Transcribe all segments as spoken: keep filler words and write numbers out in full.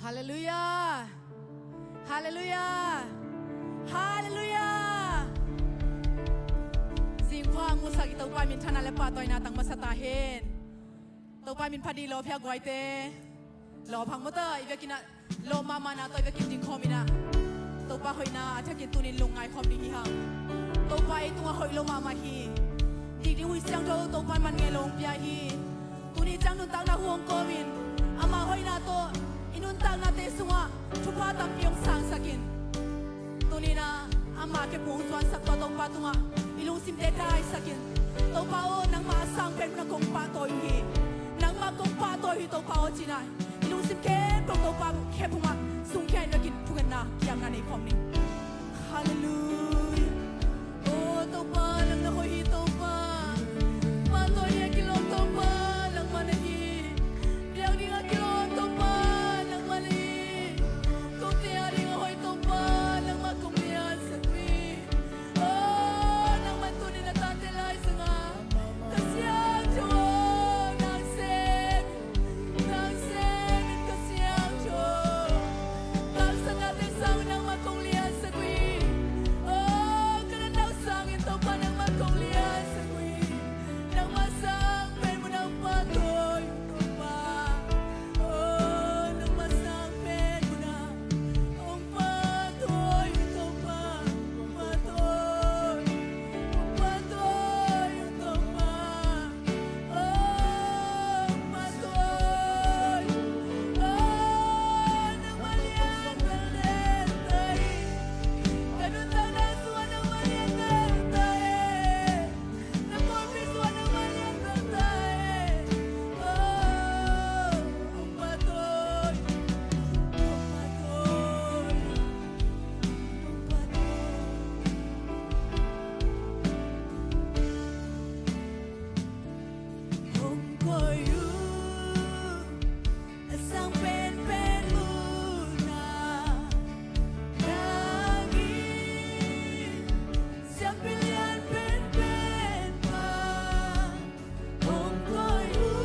Halleluiah. Halleluiah. Halleluiah. Zingpha musak i Topa min thanna le pahtawina tang masa ta hen. Topa min phat dih lawm hia guaite. Lawm hang maw ta, i vekin ah lawm mahmahna tawh i vekin dingkhawm in ah, Topa hoihna a thakin tunin lungngai khawm ding hi hang. Topa ei tungah hoih lo mahmah hi. Dik ding Kha Siangtho Topa in man ngei lo hong pia hi. Tuni ciang nuntakna hu hong kawmin ama hoihna tawh i nuntaknate sungah thupha tampi hong sangsak in. Tuni-in ah ama khephung hong zuansak tawh Topa tungah i lungsimte thaisak in. Topa aw, nangmah a sang pen mun ah kong pahtawi uh hi. Nangmah kong pahtawi uh hi Topa aw ci-in ah i lungsim khempeuh Topa khephungah sungkhia in, vekin thungetna kiamna nei khawm ni. Halleluiah. Aw Topa, nang na hoih hi Topa. Pahtawi ding a kilawm Topa, nangmah na hi. Biak ding a kilawm Topa, nangmah na hi. Kote a ding a hoih Topa, nangmah kong liansak uh hi. Aw, nangmah tuni-in na tate lai sangah Kha Siangtho aw, nang sem, nang sem in Kha Siangtho. Tangsang nate sang nangmah kong liansak uh hi. Aw, ka na nau sangin Topa nangmah kong liansak uh hi. Nangmah sang pen mun ah hong pahtawi uh Topa. Aw, nangmah sang pen mun ah hong pahtawi uh Topa. Hong pahtawi, hong pahtawi uh Topa. Hong koih uh a sang penpen mun ah, nang in siampi lian penpen pa hong koih uh.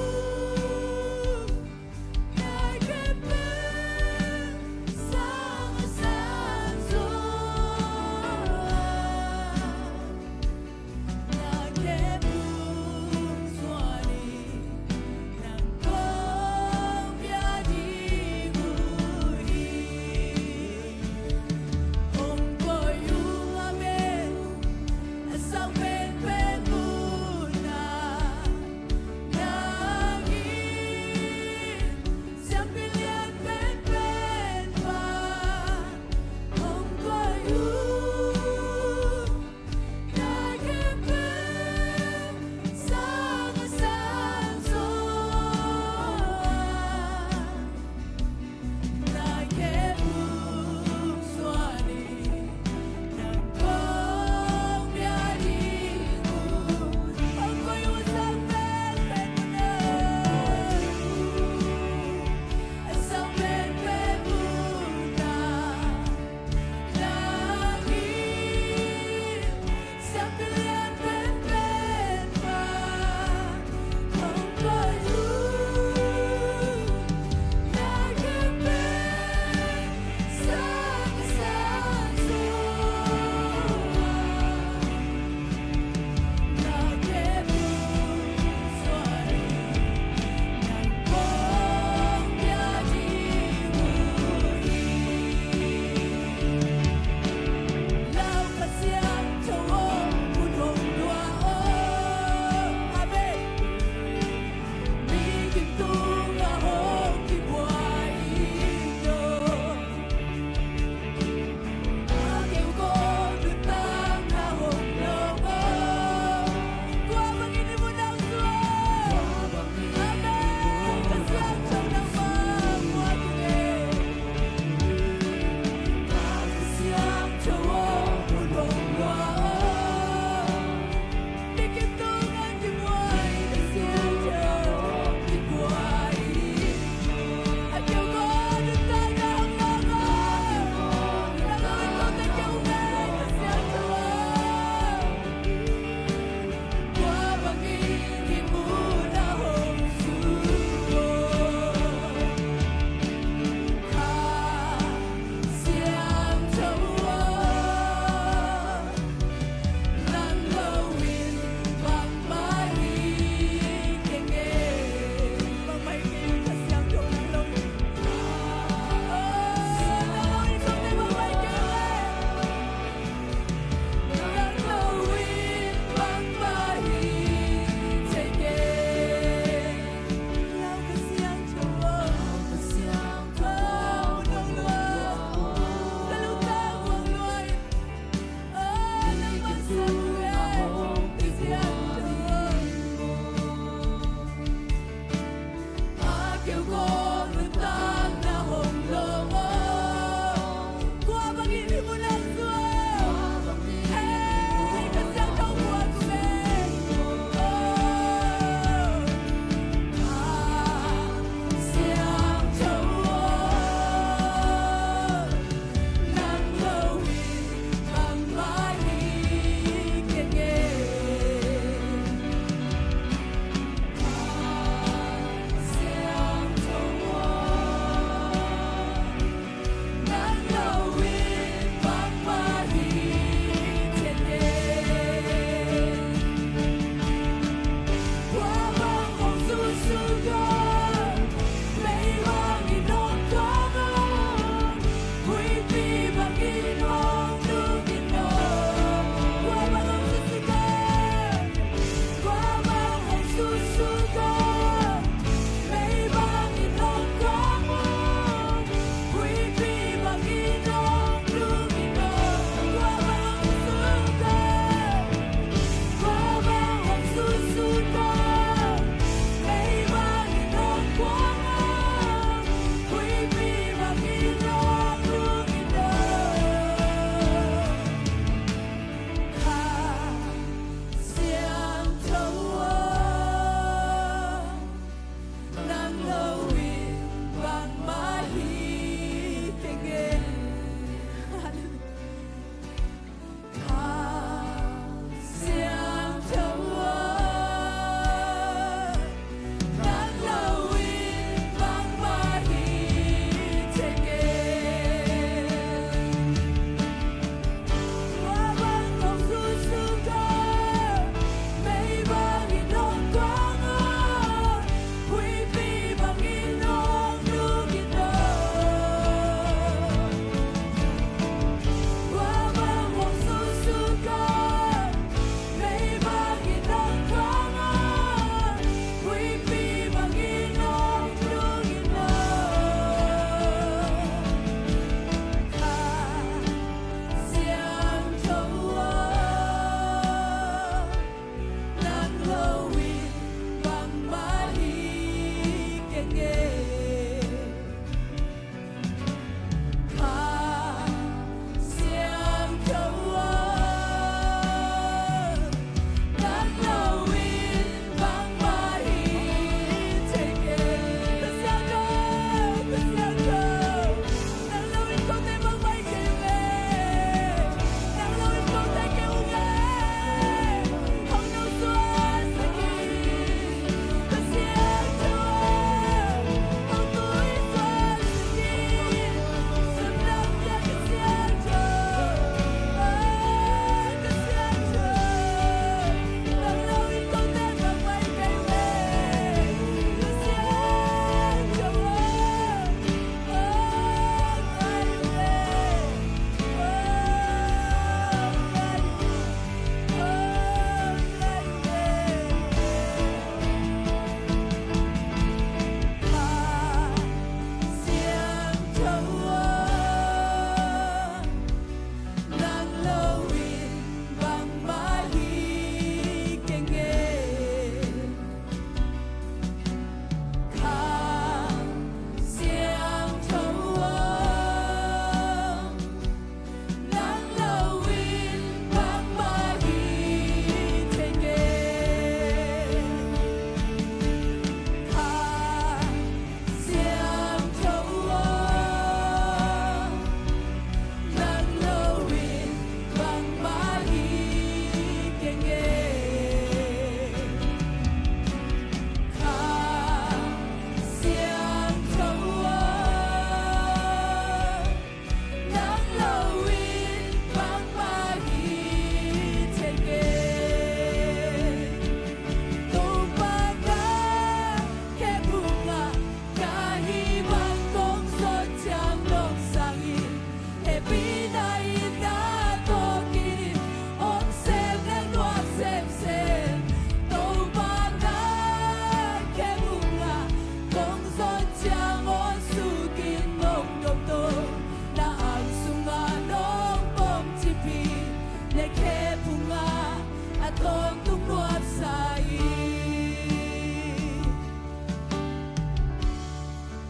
a tawntung nuamsa hi.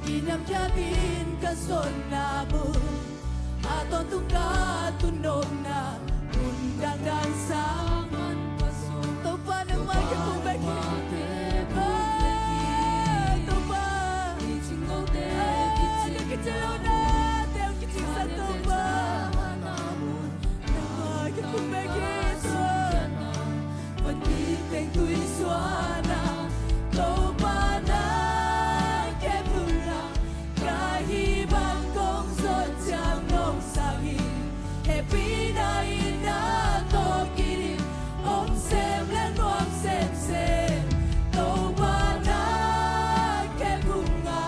Kiniamkhiatin ka zonna mun, a tawntung ka tun nopna mun dangdang sang. Topa nangmah kikum bek hi. Topa, na kiciamna teng kicingsak Topa. Nangmah kikum bek hi. Van kip teng tui suahna, Topa na kep hun a, ka hih bang kong zawh ciang nong sang hi. Hehpihna in na tawh kidim, om sem leh nuam semsem. Topa na kep hun a,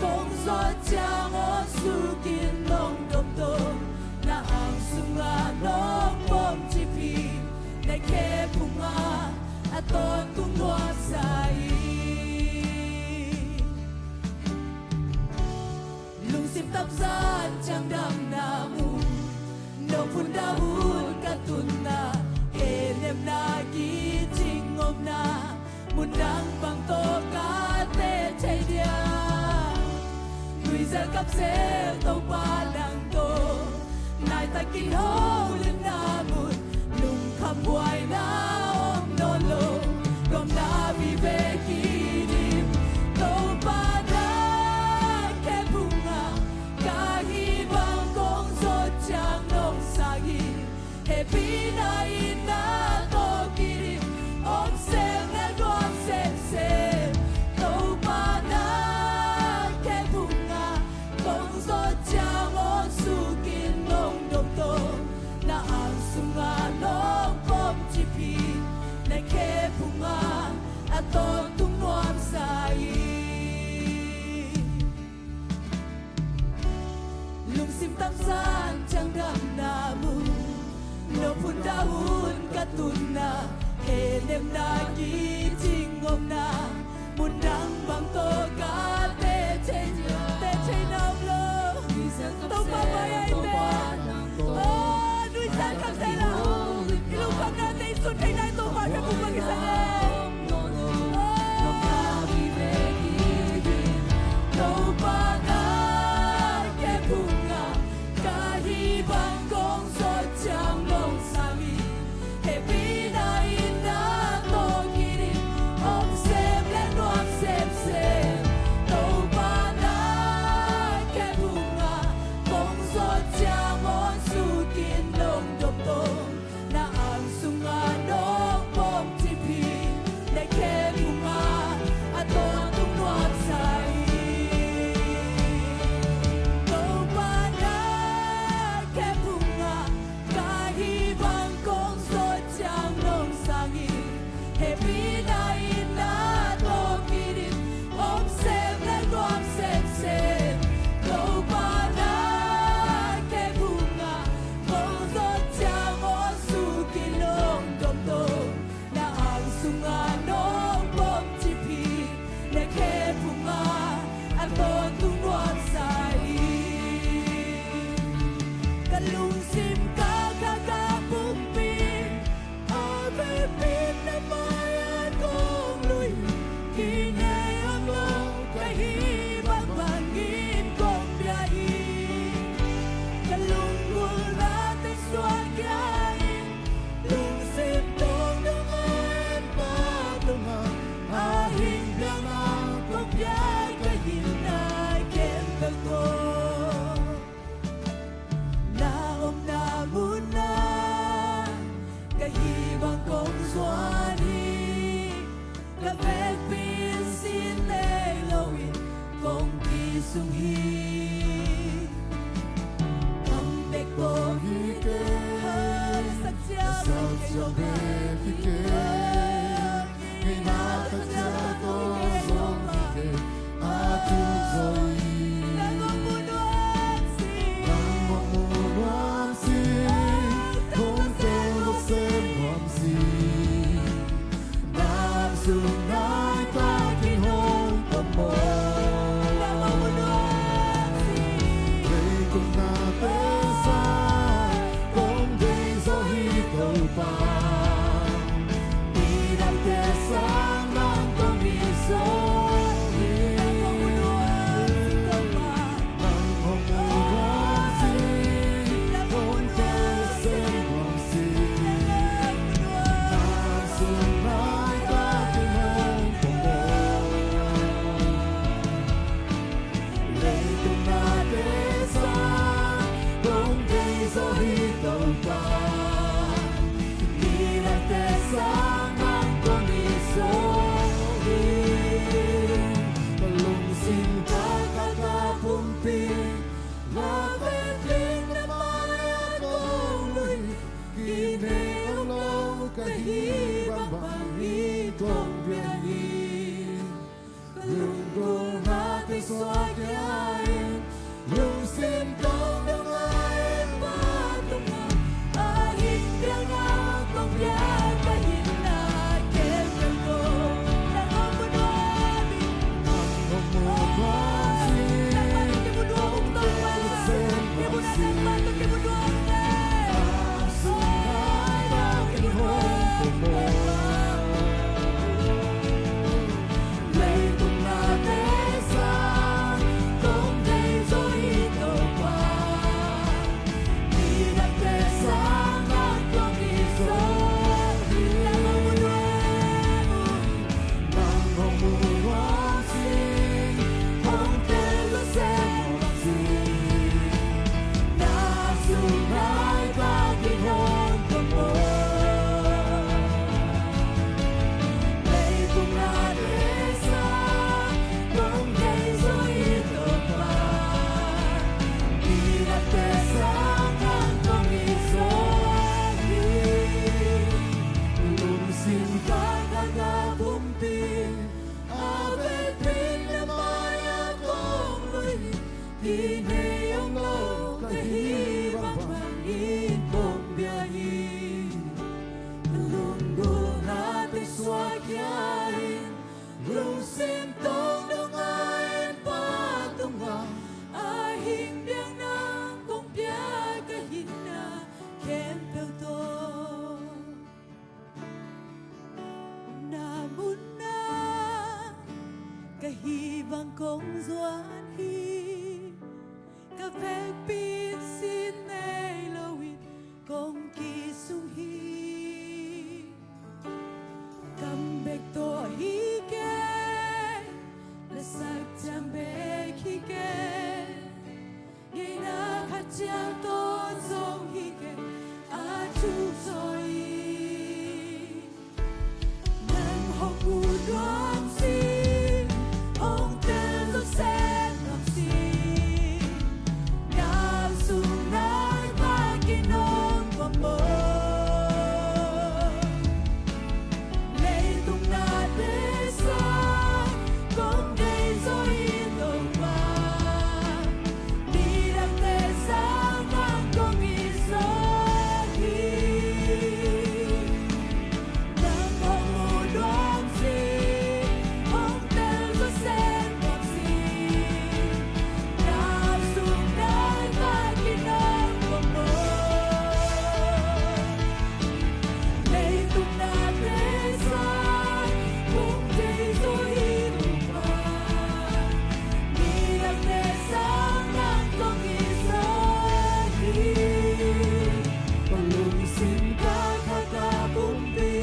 kong zawh ciang awn sukin nong domtom, na ang sungah nong pom cip hi. Na kep hun a, a tawntung nuamsa hi. Lungsim tamzan ciang damna mun, nong phun dah hun ka tunna, hehnemna kicing omna, mun dang bang tawh ka teh thei diam? Nuizel kapsel Topa nang tawh, nai takin holimna mun, lungkham buaina om nawn lo, gawmna vive kidim. Topa na kep hun a, ka hih bang kong zawh ciang nong sang hi. Hehpihna in na tawh kidim, om sem leh nuam semsem. Topa na kep hun a, kong zawh ciang awn sukin nong domtom, na ang sungah nong pom cip hi. Na kep hun a, a tawntung nuamsa hi. Lungsim tamzan ciang damna mun, nong phun dah hun ka tunna, hehnemna kicing omna, mun dang bang tawh ka teh thei, teh theina om lo. Topa mai-ah i teh. Oh, nuizel kapsel a, i lungkhamnate i sut theihna in Topa kep hun bang i sa leh. Topa na kep hun a, ka hih bang kong zawh ciang nong sang hi. Hehpihna in na tawh kidim, om sem leh nuam semsem. Topa na kep hun a, kong zawh ciang awn sukin nong domtom, na ang sungah nong pom cip hi. Na kep hun a, a tawntung nuamsa hi. Topa na kep hun a, ka hih bang kong zawh ciang nong sang hi. Hehpihna in na tawh kidim, om sem leh nuam semsem. Topa na kep hun a, kong zawh ciang awn sukin nong domtom, na ang sungah nong pom cip hi. Na kep hun a, a tawntung nuamsa hi. Ka lungsim ka kha ka pumpi, a vekpi in na mai-ah kong lui. Kihei om lo ka hih bangbang in kong pia hi. Ka lunggulhna teng suak khia in, lungsim tungah, Topa tungah, a hing piakna kong pia, ka hinna khempeuh tawh. Na omna munah ka hih bang kong zuan hi. Ka vekpi in sin nei loin kong kisung hi. Kam bek tawh hi kei, na sak ciang bek hi kei. Ngeina tak ciang tawh zong hi kei, a tung zaw hi. Nang hong mu nuam sih. Nang hong mu nuam sih. Hong tel nuam sih. Nang sung nai takin hong pom maw. Nang hong mu nuam sih. Leitung nate zah kong deih zaw hi Topa. Hih bangbang in kong pia hi. Ka lunggulhna teng suak khia in, lungsim tawh dong a en Pa tungah, a hing piakna kong pia ka hihna khempeuh tawh. Nang hong mu nuam ing. Nang hong mu nuam ing. Nangmah tawh kimu nuam ung Topa. Kimu nuam, nangmah tawh kimu nuam ing. Lungsim khat khat a pumpi, a vekpi na mai-ah kong lui hi. Kinei om lo ka hih bangbang in kong pia hi. Ka lunggulhna teng suak khia in, lungsim tawh dong a en Pa tungah, a hing piakna kong pia ka hihna khempeuh tawh. Na munah ka hih bang kong zuan hi. Ka vekpi in sin nei lo in kong kisung hi. Kam bek tawh hi kei, lasak ciang bek hi kei. Ngeina khat ciang tawh zong hi kei, a thu zaw in. Nang hong mu nuam sih, hong tel zawh sem nuam sih. Na sung nai pa kinong pamawh. Leitung nate sang kong deih zaw hi Topa. Nidangte sang nang kong it zaw hi. Nang hong mu nuam sih, hong tel zawh sem nuam sih. Na sung nai pa kinong pamawh. Leitung nate sang kong deih zaw hi Topa. Nidangte sang nang kong it zaw hi. Ka lungsim khat khat a pumpi,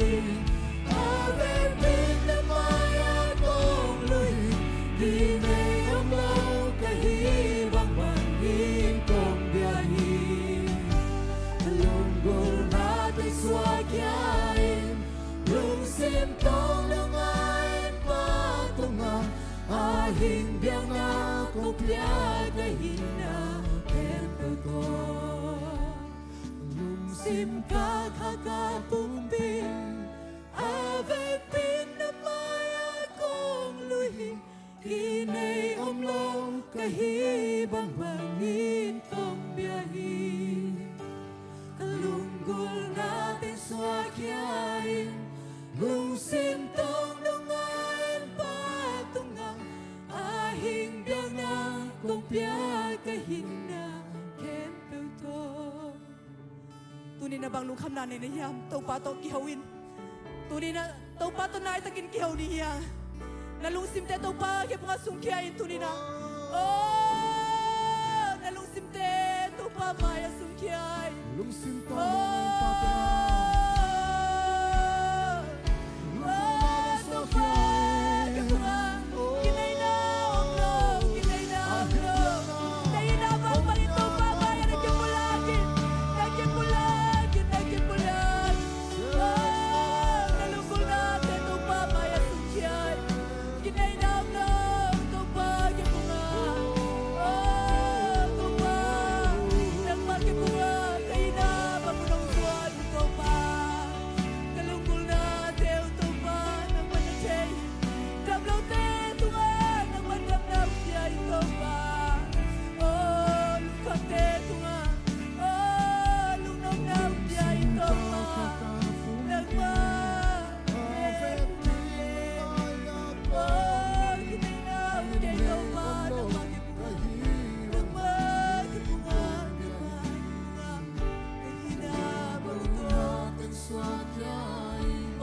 a vekpi na mai-ah kong lui hi. Kinei om lo ka hih bangbang in kong pia hi. Ka lunggulhna teng suak khia in, lungsim tawh dong a en Pa tungah, a hing piakna kong pia ka hihna khempeuh tawh. Lungsim khat khat a pumpi, a vekpi na mai-ah kong lui hi. Kinei om lo ka hih bangbang in kong pia hi. Ka lunggulhna teng suak khia in, lungsim tawh dong a en Pa tungah, a hing piakna kong pia ka hihna khempeuh tawh. Tuni-in ah bang lungkhamna nei na hiam? Topa tawh kiho in. Tuni-in ah Topa tawh naitakin kiho ni hiam? Na lungsimte Topa kiang pungah sungkhia in tuni-in ah. Oh, na lungsimte Topa mai-ah sungkhia in. Lungsim tawh, oh, Topa tawh.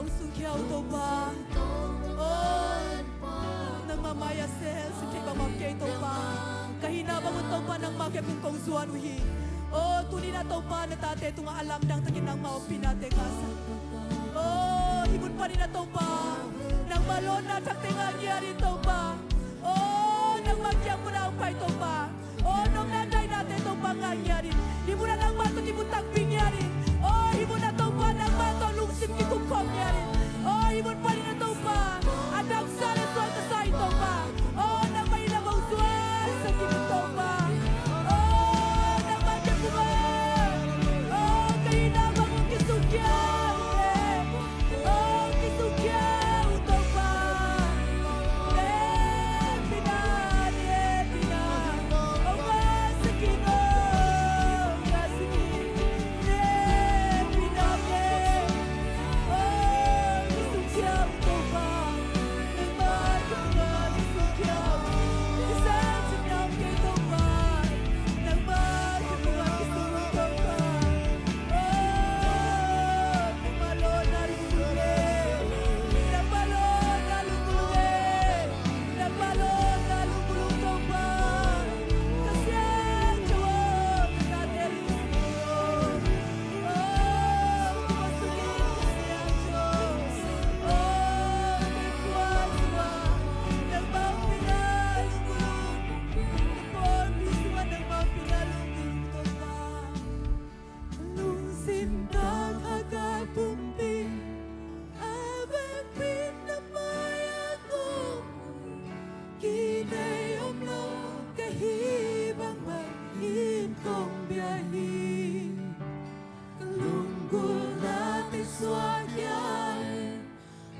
Sungkhia uh Topa. Oh, nangmah mai-ah sihel sin theih bangmah kei Topa. Ka hihna bang un Topa nangmah kiang kong zuan uh hi. Oh, tuni-in ah Topa na tate tungah a lamdang takin nangmah ompihna teng ngahsak. Oh, hih mun panin ah Topa nangmah lawnna thak teng ngah ngiat in Topa. Oh, nangmah kiang pan a hong pai Topa. Oh, nopna daihnate Topa ngah ngiat in. Hih mun ah nangmah tawh kimu takpi ngiat in. Oh, hih mun ah Topa nangmah tawh lungsim kikum khawm ngiat in. Oh, hih mun panin ah Topa a damsa le suan ka sa in Topa. Oh, nangmah i lam hong zuansak in Topa. Oh, nangmah kiang kong, oh, ka hihna bang hong kisungkhia uh e. Oh, kisungkhia uh Topa. Hehpihna, hehpihna. Oh, ngahsak in, oh, ngahsak in. Hehpihna, hehpihna. Oh, kisungkhia uh Topa. Nangmah kiang kong kisungkhia uh. Kisungkhia uh Topa. Nangmah kiang kong kisungkhia uh Topa. Oh, lungsim ka khaka pumpi a vekpi na mai-ah kong kinei om lo, ka hih bangbang in kong bia hi. Ka lunggulhna teng suahkhia in,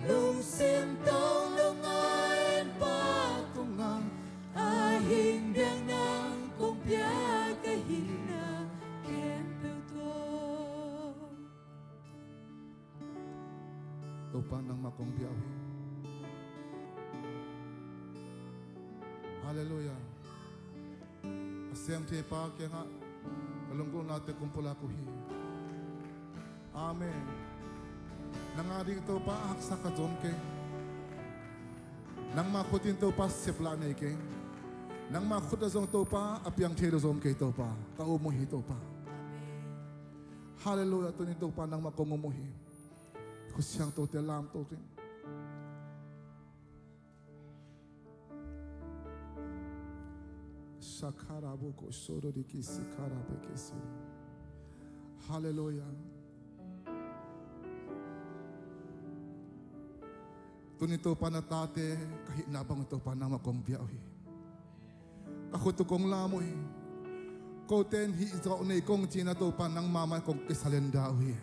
lungsim tawng lo ngai in Pa tungah a hing biakna kong pia, ka hihna khempeuh tawh Topa nangmah kong bia uh hi. Halleluiah. A sem thei Pa kiangah ka lunggulhnate kong pulak uh hi. Amen. Nang a ding Topa a haksa khat zong om kei. Nangmah khut in Topa seplah nei kei. Nangmah khut ah zong Topa a piang thei lo zong om kei Topa. Ka um uh hi Topa. Halleluiah, tuni Topa nangmah kong um uh hi. Khut siangthote lamto ding. Sakarabo ko soro di ki sikarabe ke siri. Halleluiah. Tuni Topa na tate ka hihna bang Topa nangmah kong bia uh hi. Ka khut uh kong lam uh hi. Kote in hih zawh nei kong cihna Topa nangmah mai kong kisalenda uh hi.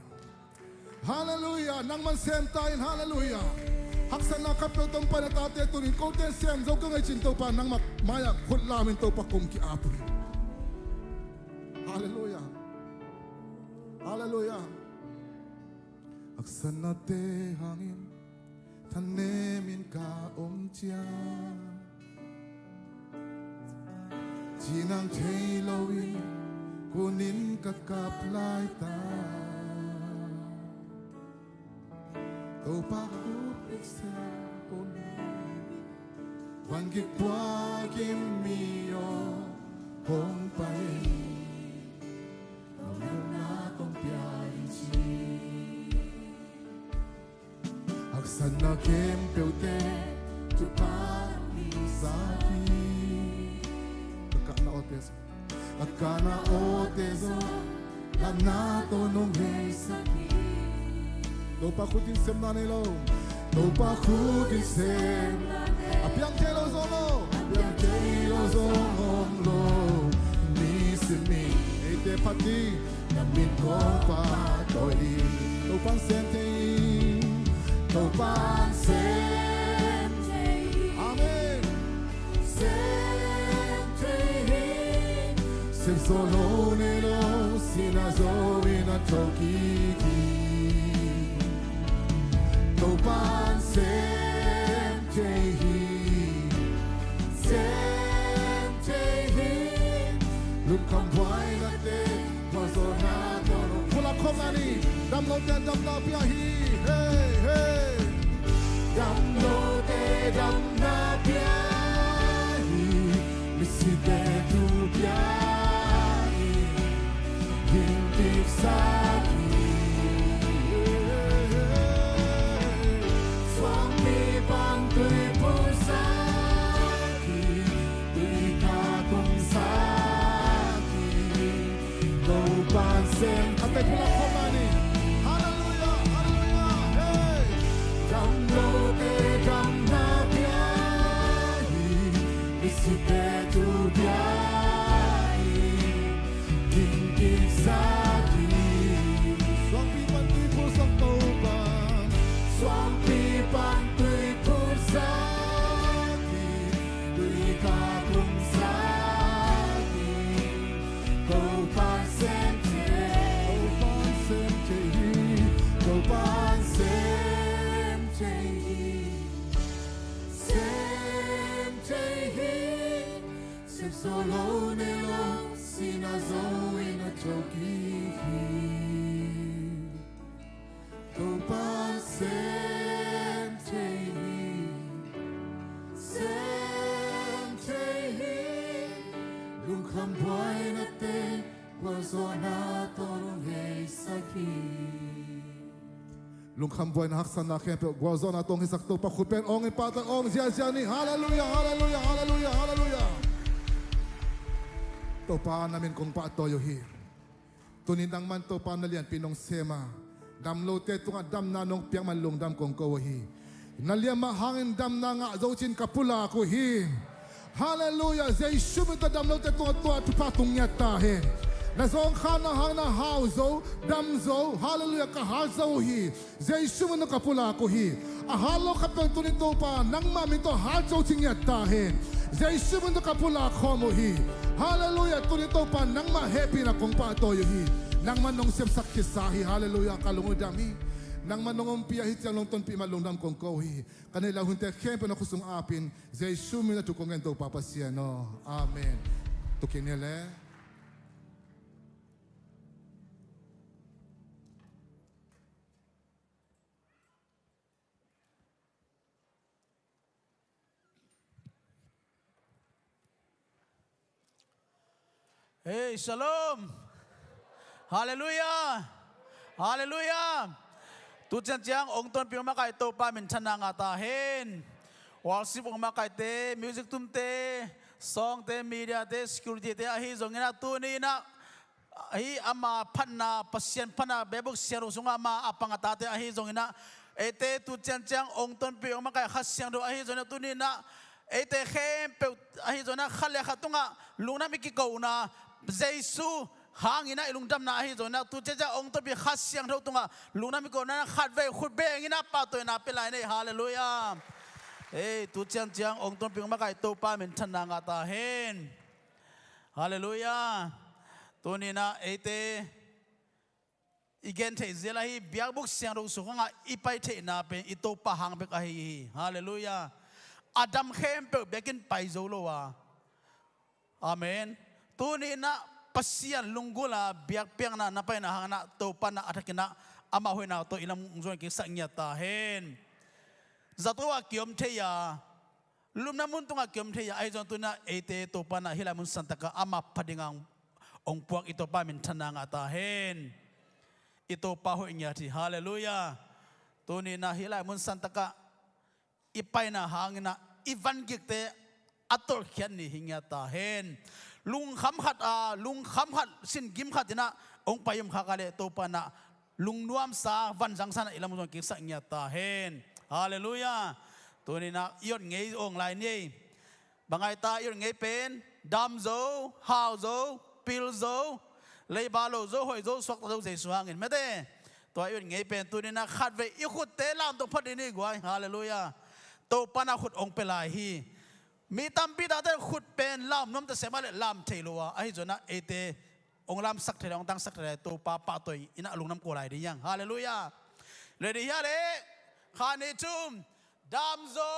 Halleluiah. Nangman sem ta in, halleluiah. Haksatna khatpeuh tawh pai na tate tuni kote in sem zo ka ngei cin Topa nangmah mai-ah khut lam in Topa kong ki-ap uh hi. Halleluiah. Halleluiah. Haksatnate hangin thanem in ka om ciang, cinang thei loin kunin ka kap laitak, Topa khut bek sem pon, khuan gik puak in mi aw hong pai in, a mialna kong pia in ci. Haksatna khempeuhte thupha mi sa hi. Ka kahna awte zong, ka kahna awte zong, lamna tawh nong heisak hi. Topa khut in semna nei lo, Topa khut in sem, a piang thei lo zong lo, a piang thei lo zong om lo. Nisim in eite phat ding na min kong pahtawi ding. Topa'n sem thei hi. Topa'n sem thei hi. Amen. Sem thei hi. Sem zo lo nei lo, sihna zo in a thokik hi. Topa'n sem thei hi. Sem thei hi. Lungkham buaina teng, phualzawhna tawh lo. Pulak khawm lai ni. Damlote in damna pia hi. Hey, hey. Halleluia, halleluia, hey. Damlote damna pia hi, misite tu pia hi, dingkiksak hi. Suangpi pan tui phulsak Topa. Suangpi pan tui phulsak hi, tui kha phulsak hi. Topa sem thei, Topa sem thei hi, Topa sem thei hi, sem thei hi. Sem zo lo nei lo, sihna zo in a thokik hi. Topa sem thei hi, sem thei hi. Lungkham buaina teng gualzawhna tawh hong heisak hi. Lungkham buaina haksatna khempeuh gualzawhna tawh hong heisak Topa khut beng awng in pahtak awng ziazia ni. Halleluia, halleluia, halleluia, halleluia. Topa na min kong pahtawi uh hi. Tuni nangman Topa na lianpi nong sem a, damlote tungah damna nong piak man lungdam kong ko uh hi. Na liamma hangin damna ngah zo cin ka pulak uh hi. Halleluia. Jesu min tawh damlote tungah tua thupha tung ngiat ta hen. Na zawngkhanna hangin a hau zo, dam zo, halleluia, ka hal zo uh hi. Jesu min tawh ka pulak uh hi. A hal lo khat peuh tuni Topa nangma min tawh hal zo cin ngiat ta hen. Jesu min tawh ka pulak khawm uh hi. Halleluia. Tuni Topa nangma hehpihna kong pahtawi uh hi. Nangman nong siamsak khitsa hi. Halleluia. Ka lung uh dam hi. Nangman nong ompih ahi ciang nong tonpih man lungdam kong ko uh hi. Ka neih lai hunte khempeuh na khutsung apin Jesu min a thu kong ngen Topa Pasian aw. Amen. Tukin hi le. Hei, shalom. Halleluia. Halleluia. Tu ciangciang ong tonpih ong makai Topa minthanna ngah ta hen. Worship ong makaite, music tumte, songte, mediate, securityte ahi zongin ah tuni in ah hih ama phatna, Pasian phatna, biakbuk siangtho sungah ama a pang a tate ahi zongin ah, eite tu ciangciang ong tonpih ong makai Kha Siangtho ahi zongin ah tuni in ah eite khempeuh ahi zongin ah khat le khat tungah lungdam i kikona, Jesu hangin ah i lungdamna ahi zongin ah tu ciangciang ong tonpih Kha Siangtho tungah lungdam i kikona, khatvei khut bengin ah pahtawina pia lai ni. Halleluia. Ei, tu ciangciang ong tonpih ong makai Topa minthanna ngah ta hen. Halleluia. Tuni in ah eite i gen theih zel ahi biakbuk siangtho sung khawngah i pai theihna pen i Topa hang bek ahi hi. Halleluia. A dam khempeuh biakinn pai zo lo a. Amen. Tuni in ah Pasian lunggulh a biakpiakna na paina hangin ah Topa in ah a thakin ah ama hoihna tawh i lam hong zuan kiksak ngiat ta hen. Zato ah kiom thei a, lupna mun tungah kiom thei a, ahi zong tuni in ah eite Topa in ah hih lai mun santak ah ama pha dingin hong puak i Topa minthanna ngah ta hen. I Topa hoih ngiat hi. Halleluia. Tuni in ah hih lai mun santak ah i paina hangin ah i vangikte a tolhkhiat ni hi ngiat ta hen. Lungkham khat a, lungkham khat, singim khat in ah hong pai om khak a leh Topa in ah lungnuamsa, vanzangsa in ah i lam hong zuan kiksak ngiat ta hen. Halleluia. Tuni in ah i ot ngei ong lai ni ei. Bang a hi ta i ot ngei pen? Dam zo, hau zo, pil zo, leiba lo zo, hoih zo, suakta zo, Jesu hangin. Mate, tua i ot ngei pen tuni in ah khatvei i khutte lam tawh phot ding ni guai. Halleluia. Topa in ah khut ong pia lai hi. Mi tampi tate khut pen lam nuam ta se mah leh lam thei lo a, ahi zongin ah eite ong lamsak thei lai, ong tangsak thei lai, Topa pahtawi in ah lungdam ko lai ding hi hang. Halleluia. Ready hia leh? Khat, nih, thum. Dam zo,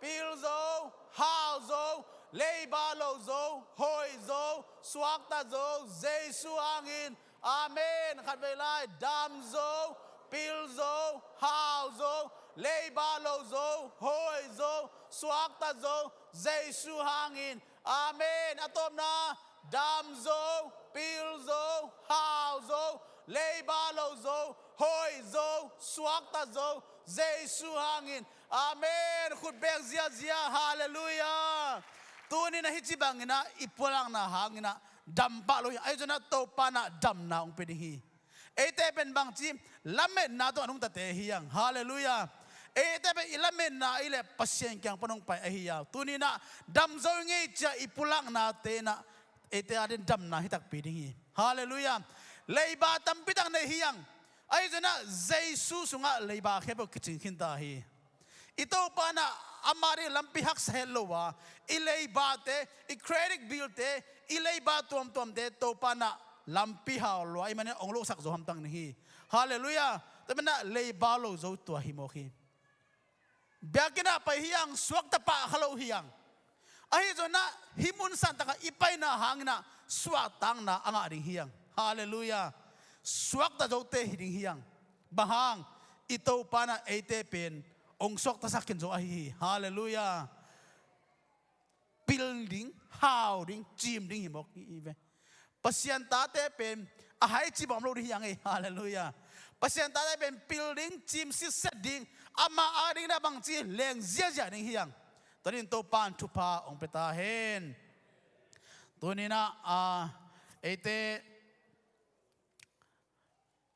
pil zo, hau zo, leiba lo zo, hoih zo, suakta zo, Jesu hangin. Amen. Khatvei lai. Dam zo, pil zo, hau zo, leiba lo zo, hoih zo, suakta zo, Jesu hangin. Amen. A tawpna, dam zo, pil zo, hau zo, leiba lo zo, hoih zo, suakta zo, Jesu hangin. Amen. Khut beng ziazia. Halleluia. Tuni in ah hih ci bangin ah i pulakna hangin ah dam pah lo hi. Ahi zongin ah Topa in ah damna hong pia ding hi. Eite pen bangci lametna tawh a nungtate hi hang. Halleluiah. Eite pen i lametna i leh Pasian kiang pan hong pai ahi a, tuni-in ah dam zo i ngei ci-a i pulaknate in ah eite adingin damna hi takpi ding hi. Halleluiah. Leiba tampi tak nei hi hang. Ahi zongin ah Jesu sungah leiba khempeuh kicing khinta hi. I Topa in ah ama ding lampi haksa het lo a, i leibate, i credit bill-te, i leiba tuamtuamte Topa in ah lampi hau lua ahih manin hong losak zo hamtang ding hi. Halleluiah. Tua manin ah leiba lo zo tua hi mawk hi. Biakinn ah pai hi hang, suakta pah kha lo hi hang. Ahi zongin ah hih mun santak ah i paina hangin ah suahtakna a ngah ding hi hang. Halleluiah. Suakta zote hi ding hi hang. Bang hang? I Topa in ah eite pen hong suaktasak khin zo ahi hi. Halleluiah. Pil ding, hau ding, cim ding hi mawk hi ve. Pasian tate pen a hai cim a om lo ding hi hang ei. Halleluiah. Pasian tate pen pil ding, cim sitset ding, ama adingin ah bangci leng ziazia ding hi hang. Tua dingin Topa in thupha hong pia ta hen. Tuni-in ah, ah, eite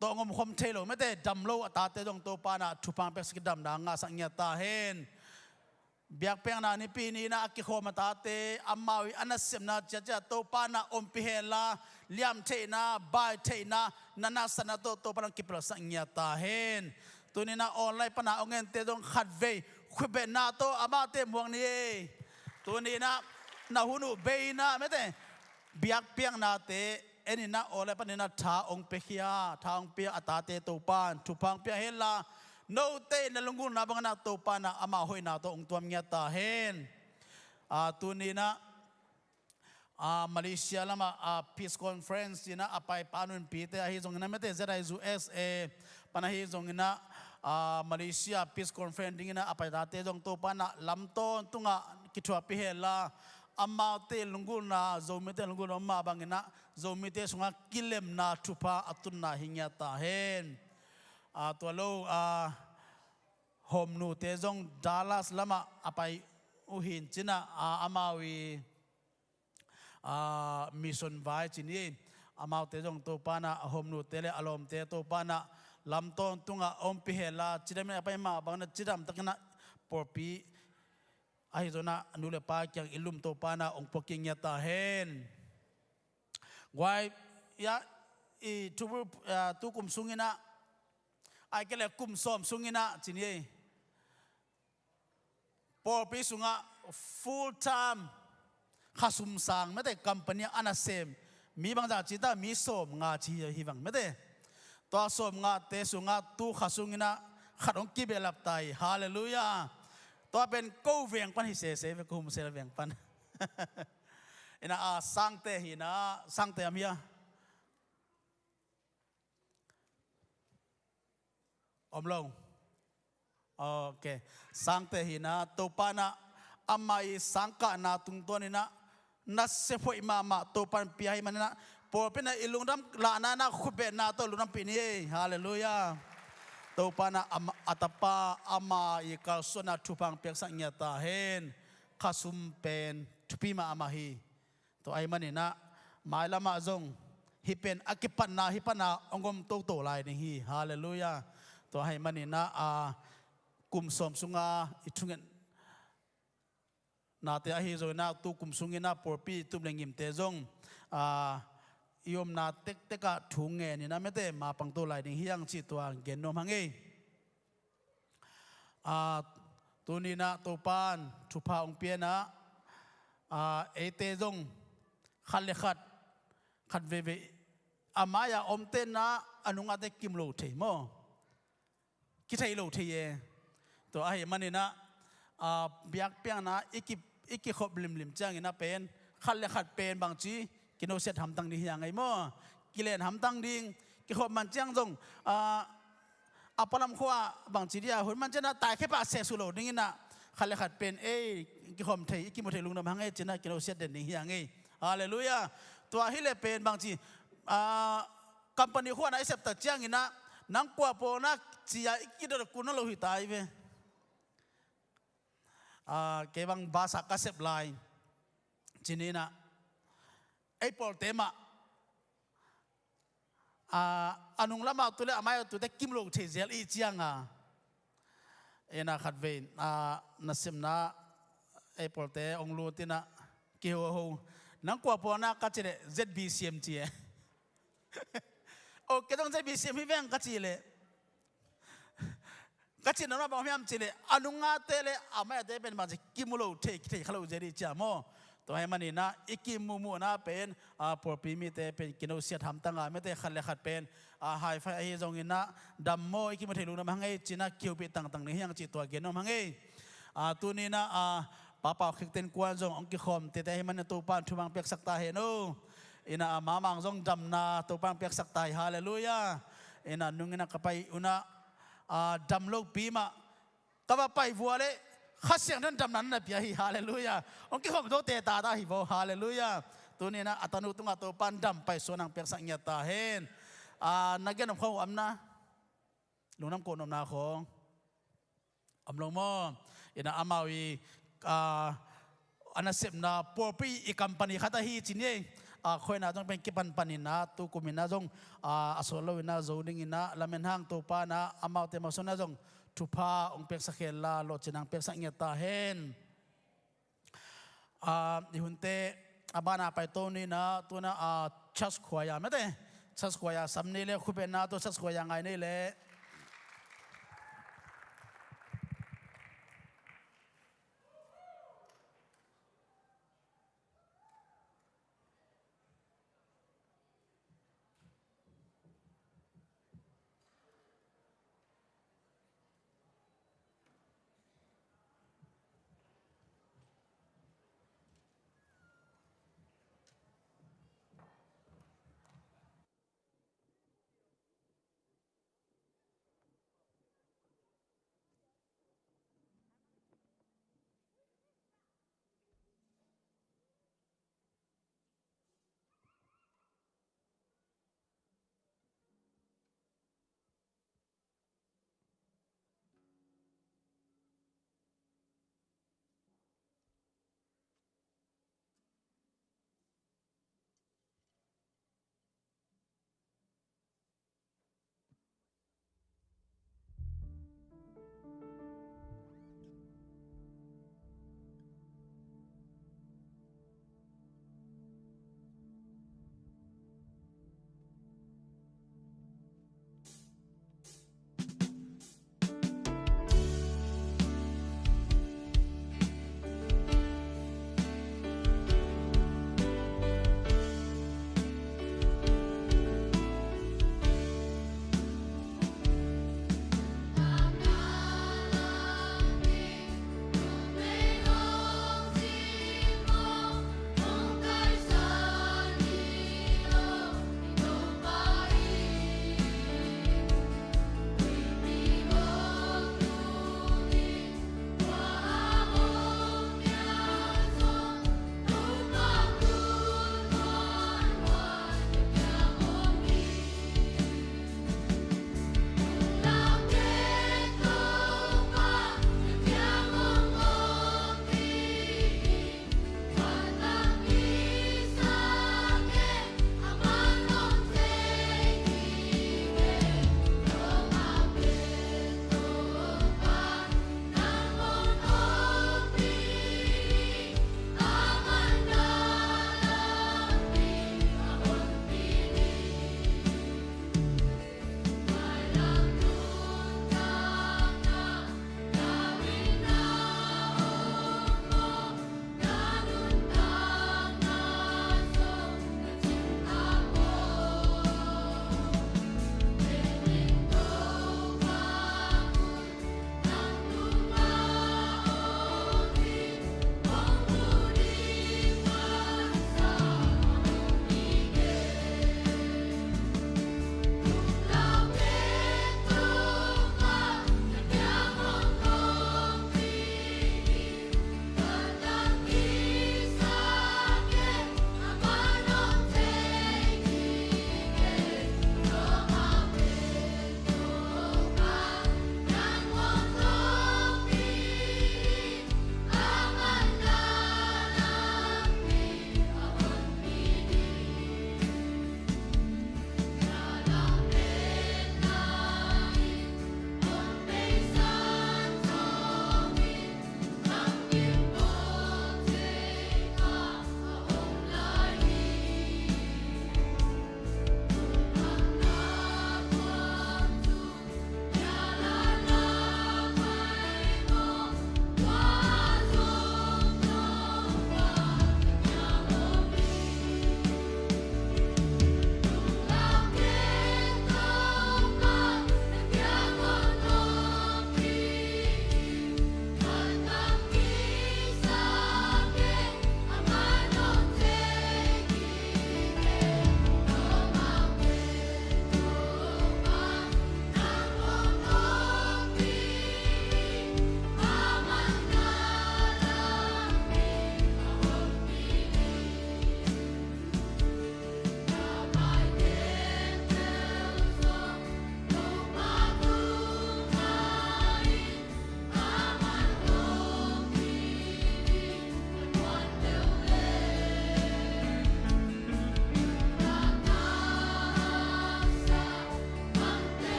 tawh hong omkhawm thei lo, mete, dam lo a tate zong Topa in ah thupha hong piaksak, damna ngahsak ngiat ta hen. Biakpiakna nipi ni-in ah a kikhawm a tate, amau i a nasepna ciatciat Topa in ah ompih hen la, liamtheihna, baitheihna, na nasepna tawh Topa in ah kipelhsak ngiat ta hen. Tuni-in ah online pan a hong ente zong khatvei khuibetna tawh amate muak ni ei. Tuni-in ah na hun uh bei-in ah, mete, biakpiaknate en-in ah online panin ah tha hong piakhia, tha hong pia a tate Topa in thupha hong pia hen la, note in na lunggulhna bangin ah Topa in ah ama hoihna tawh hong tuam ngiat ta hen. Ah, tuni-in ah, ah, Malaysia lamah, ah, Peace Conference ci-in ah a paipa nunpite ahi zongin ah, mete, Z I U S A pan ahi zongin ah, ah, Malaysia Peace Conference dingin ah a pai tate zong Topa in ah lam tawntungah kithuahpih hen la, amaute lunggulhna, Zomite lunggulhna mah bangin ah Zomite sungah kilemna thupha a tunna hi ngiat ta hen. Ah, tua lo, ah, Hawmnute zong Dallas lamah a pai uh hi-in ci-in ah, ah, amau i, ah, mission vai ci ni. Amaute zong Topa in ah a hawmnute le a lawmte Topa in ah lam tawntungah ompih hen la, cidam in a pai mah bangin ah cidam takin ah pawlpi ahi zongin ah nu le pa kiang i lum Topa in ah hong puak ngiat ta hen. Guai, ya, i tu, ah, tu kum sungin ah, ahih kei leh kum sawm sungin ah ci ni ei, pawlpi sungah full time, khasum sang, mete, company a nasem mi bangzah ci ta, mi sawmnga ci hi vang, mete. Tua sawmngate sungah tu kha sungin ah khat hong kibehlap ta hi. Halleluiah. Tua pen ko veng pan hi sese ve, ko Humsel veng pan. In ah, ah, Sangte hi-in ah, Sangte om hia? Om lo. Ok. Sangte hi-in ah, Topa in ah ama i sangkahna tungtawnin ah nasep hoih mahmah Topa in pia ahih manin ah, pawlpi in ah i lungdam lahna in ah khuibetna tawh lungdampih ni ei. Halleluiah. Topa in ah ama, a tapa, ama i kalsuanna thupha hong piaksak ngiat ta hen. Khasum pen thupi mahmah hi. Tua ahih manin ah mailamah zong hih pen a kipatna, hih pan a hong om toto lai ding hi. Halleluiah. Tua ahih manin ah, ah, kum sawm sunga i thungetnate ahi zongin ah, tu kum sungin ah pawlpi tup le ngimte zong, ah, i omna tektek ah thu ngenin ah, mete, mapang to lai ding hi hang cih tua gen nuam hang ei. Ah, tuni-in ah Topa in thupha hong pia-in ah, ah, eite zong khat le khat, khat veivei a mai-a omte in ah a nungate kim lo thei maw? Kithei lo thei e. Tua ahih manin ah, ah, biakpiakna i ki, i kikhop limlim ciangin ah pen khat le khat pen bangci kinosiat hamtang ding hi hang ei maw? Kilen hamtang ding, kikhop man ciang zong, ah, a pualam khua bangci dia hun man ciang ah taikhia pah seh suh lo dingin ah khat le khat pen ei kikhawm thei, i kimu thei lungdam hang ei ci-in ah kinosiat den ding hi hang ei. Halleluiah. Tua hi leh pen bangci, ah, company khua-ah i sep tak ciangin ah nang kua pawl na ci-a i kidot kul nawn lo hi ta hi ve. Ah, kei bang bus-ah ka sep lai ci-in ah, ei pawlte mah A, a nung lamah tu le a mai-ah tute kim lo thei zel i cianga. Ina khatvei, a, nasepna Apple te hong lut ina kihoho. Nang kua puakna ka ci le Z B C M ci e. O, kei zong Z B C M hi veng ka ci le. Ka cih nopna bang hiam cih leh, a nungate le a maiate pen bang ci kimu lo thei, thei kha lo zel i ci a maw. Tua ahih manin ah i kimuhmuhna pen, a, pawlpi mite pen kinosiat hamtang a, mite khat le khat pen, a, hi-fi ahi zongin ah dam maw, i kimu thei lo na mah hang ei ci-in ah kihopih tangtang ni hiang cih tua gen nuam hang ei. A, tuni-in ah, a, Papa Khikten kuan zong hong kikhawm tete ahih manin Topa'n thupha hong piaksak ta hen aw. Ina, a, Mamang zong damna Topa'n hong piaksak ta hi, halleluiah. Ina, nungin ah ka pai un ah, a, dam lopi mah ka va pai vua leh Kha Siangtho in damna na pia hi, halleluiah. Hong kikhawm zo teta ta hi vo, halleluiah. Tuni-in ah a tanu tungah Topa'n dam paisuahna hong piaksak ngiat ta hen. A, na gen nop khawng om na, lungdam ko nopna khawng om lo maw? Ina amau i, a, a nasepna pawlpi i company khat ahi ci ni ei. A, khuaina zong pen kipanpan ina, tu kum ina zong, a, a sawt lo ina zo ding ina lamen hang Topa'n ah amaute mawhsawna zong thupha hong piaksak hen la, lawhcinna hong piaksak ngiat ta hen. A, i hunte a banah paito ni ina, tu-in ah, a, church choir mete, church choir sam ni le, khupetna tawh church choir ngai ni le.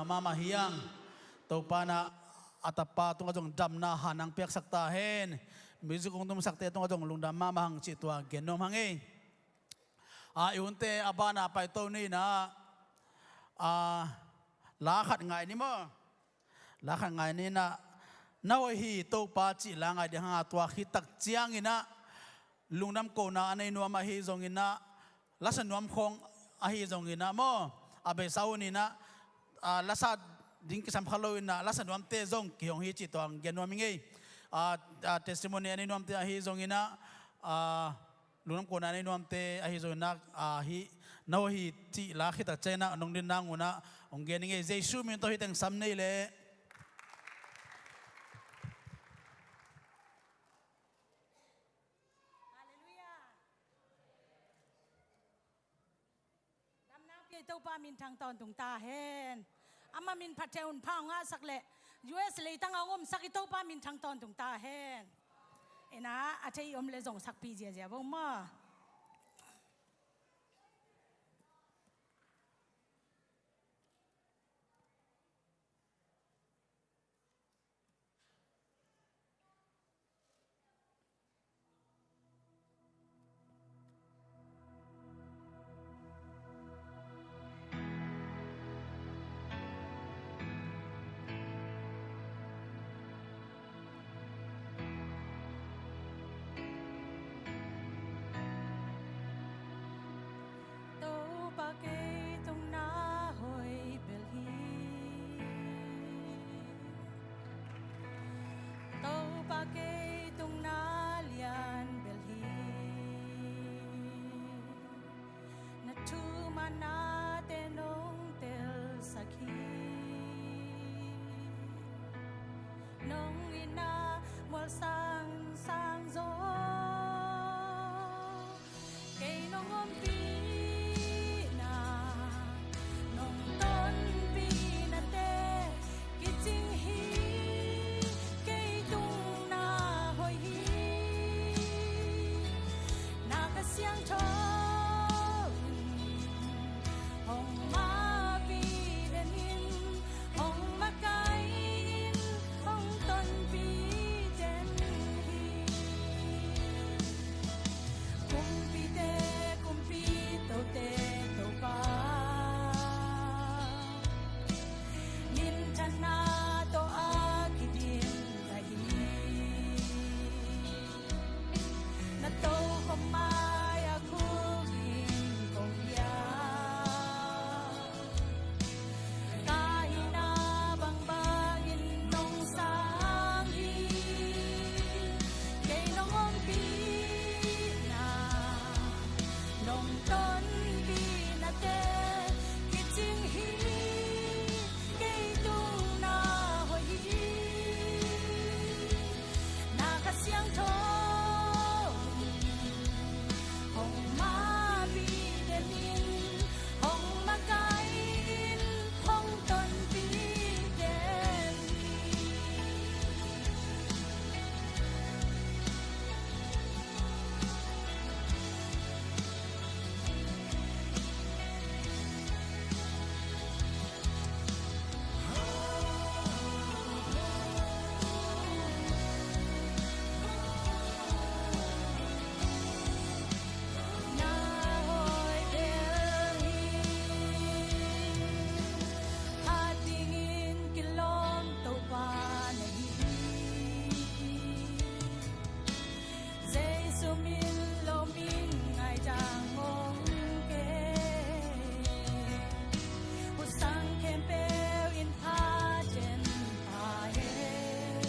mahmah hi hang. Topa in a tapa tungah zong damna han hong piaksak ta hen. Music hong tumsakte tungah zong lungdam mahmah hang cih tua gen nuam hang ei. A, i hunte a banah paito ni in a, a, la khat ngai ni maw? La khat ngai ni in a, Na hoih hi Topa cih la ngai ding hang a, tua khit tak ciangin a lungdam kohna a nei nuam ahi zongin a, lasa nuam khawng ahi zongin a maw, a beisa hun in a, a, lasa ding kisam kha lo in a, lasa nuamte zong kihong hi cih tua gen nuam ing ei. A, a, testimony a nei nuamte ahi zongin a, a, lungdam kohna a nei nuamte ahi zongin a, a, hih Na hoih hi cih la khit tak ciangin a nong din nang un a hong gen ing ei. Jesu min tawh hih teng sam ni leh. Halleluiah. Damna pia i Topa minthang tawntung ta hen. Ama min phat theih hun pha hong ngahsak leh U S leitang a hong omsak i Topa minthang tawntung ta hen. Ina, a thei i om leh zong sakpih ziazia vo maw. Topa kei tung na hoih bel hi. Topa kei tung na lian bel hi. Na thumanna te nong telsak hi. Nong itna mual sangsang zaw. Kei nong ompihna, nong tonpihna te kicing hi. Kei tung na hoih hi. Na Kha Siangtho in hong mapih den in, hong makaih in, hong tonpih den hi. Kumpite Kumpi, Tote Topa, minthanna tawh a kidim na hi. Na tokhom mai-ah khuk in kong hiam. Ka hihna bangbangin nong sang hi. Kei nong ompihna, nong tonpihna te kicing hi. Kei tung na hoih hi. Na Kha Siangtho hong mapih den in, hong makaih in, hong tonpih den in. Na hoih bel hi. Phat dingin kilawm Topa na hi. Jesu min lo min ngaidang ngong kei. Husang khempeuh in phat den ta hen.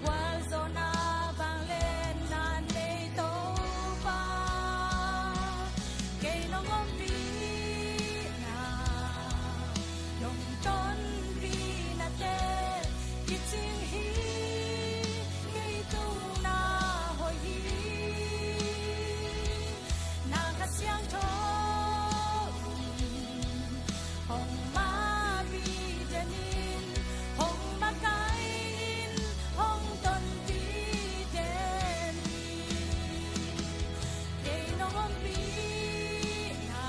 Gualzawhna vangliatna nei Topa. Kei nong ompihna, nong tonpihna te kicing hi. Kei tung na hoih hi. Na Kha Siangtho hong mapih den in, hong makaih in, hong tonpih den in. Kei nong ompihna,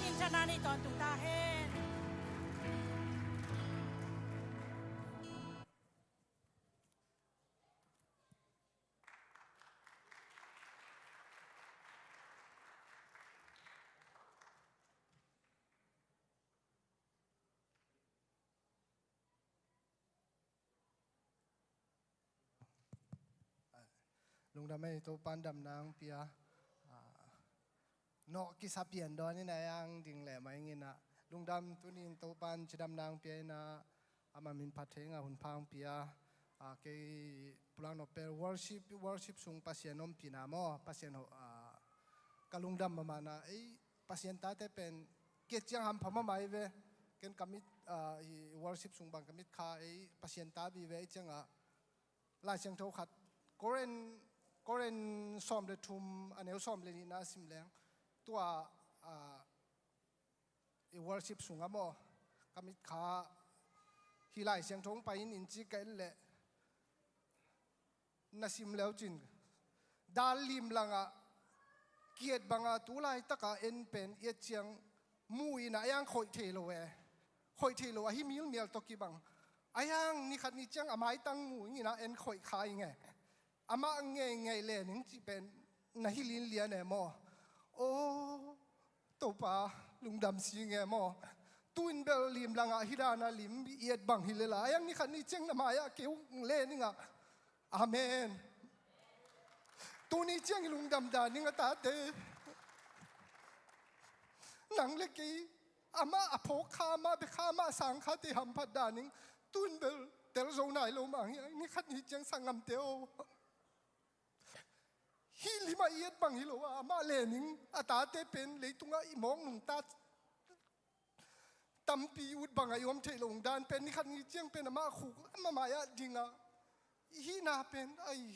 Minthanna nei tawntung ta hen. Lungdam ei, Topan damna hong pia. Ah, nawh kisa pian dawn in a, ei hang ding leh mai ing in a. Lungdam, tuni in Topan cidamna hong pia in a, ama min phat thei ing a, hun pha hong pia. Ah, kei pulak nawh pen worship, worship sung Pasian ompihna maw, Pasian ho, ah, ka lungdam mahmah na, ei Pasian tate pen kiat ciang hampha mahmah hi ve. Ken ka mit, ah, i worship sung bang ka mit kha ei Pasian ta vive, ei ciangah Lai Siangtho khat, Korin, Korin sawm le thum, a neu sawm le nihna a sim leng. Tua, ah, i worship sungah maw, ka mit kha, hih Lai Siangtho hong pai in in ci ka et leh, na sim leu cin, dal lim langah kiat bangah tu laitakah en pen i et ciang mu in a, ei hang khoih thei lo e. Khoih thei lo, ahi milmial tawh kibang. Ei hang ni khat ni ciang a maitang mu ing in a, en khoih kha ing e. Amah ngeingei len ing cih pen na hi linlian e maw. Aw, Topa, lungdam si ing e maw. Tu in bel lim langah hih dan a lim i et bang hi lel a, ei hang ni khat ni ciang na mai-ah kei hong len ing a. Amen. Tuni ciang i lungdam dan ing a, tate. Nang le kei, amah a phawk kha, amah bia kha, amah sang khate hamphat dan ing. Tu in bel tel zo nai lo mah ing, ei hang ni khat ni ciang sanggamte aw. Hih lim ah i et bang hi lo a, amah len ing, a tate pen leitungah i mawk nungta tampi ut bangah i om theih loh dan pen ni khat ni ciang pen amah khuk, amah mai-ah ding a, i hihna pen, ai,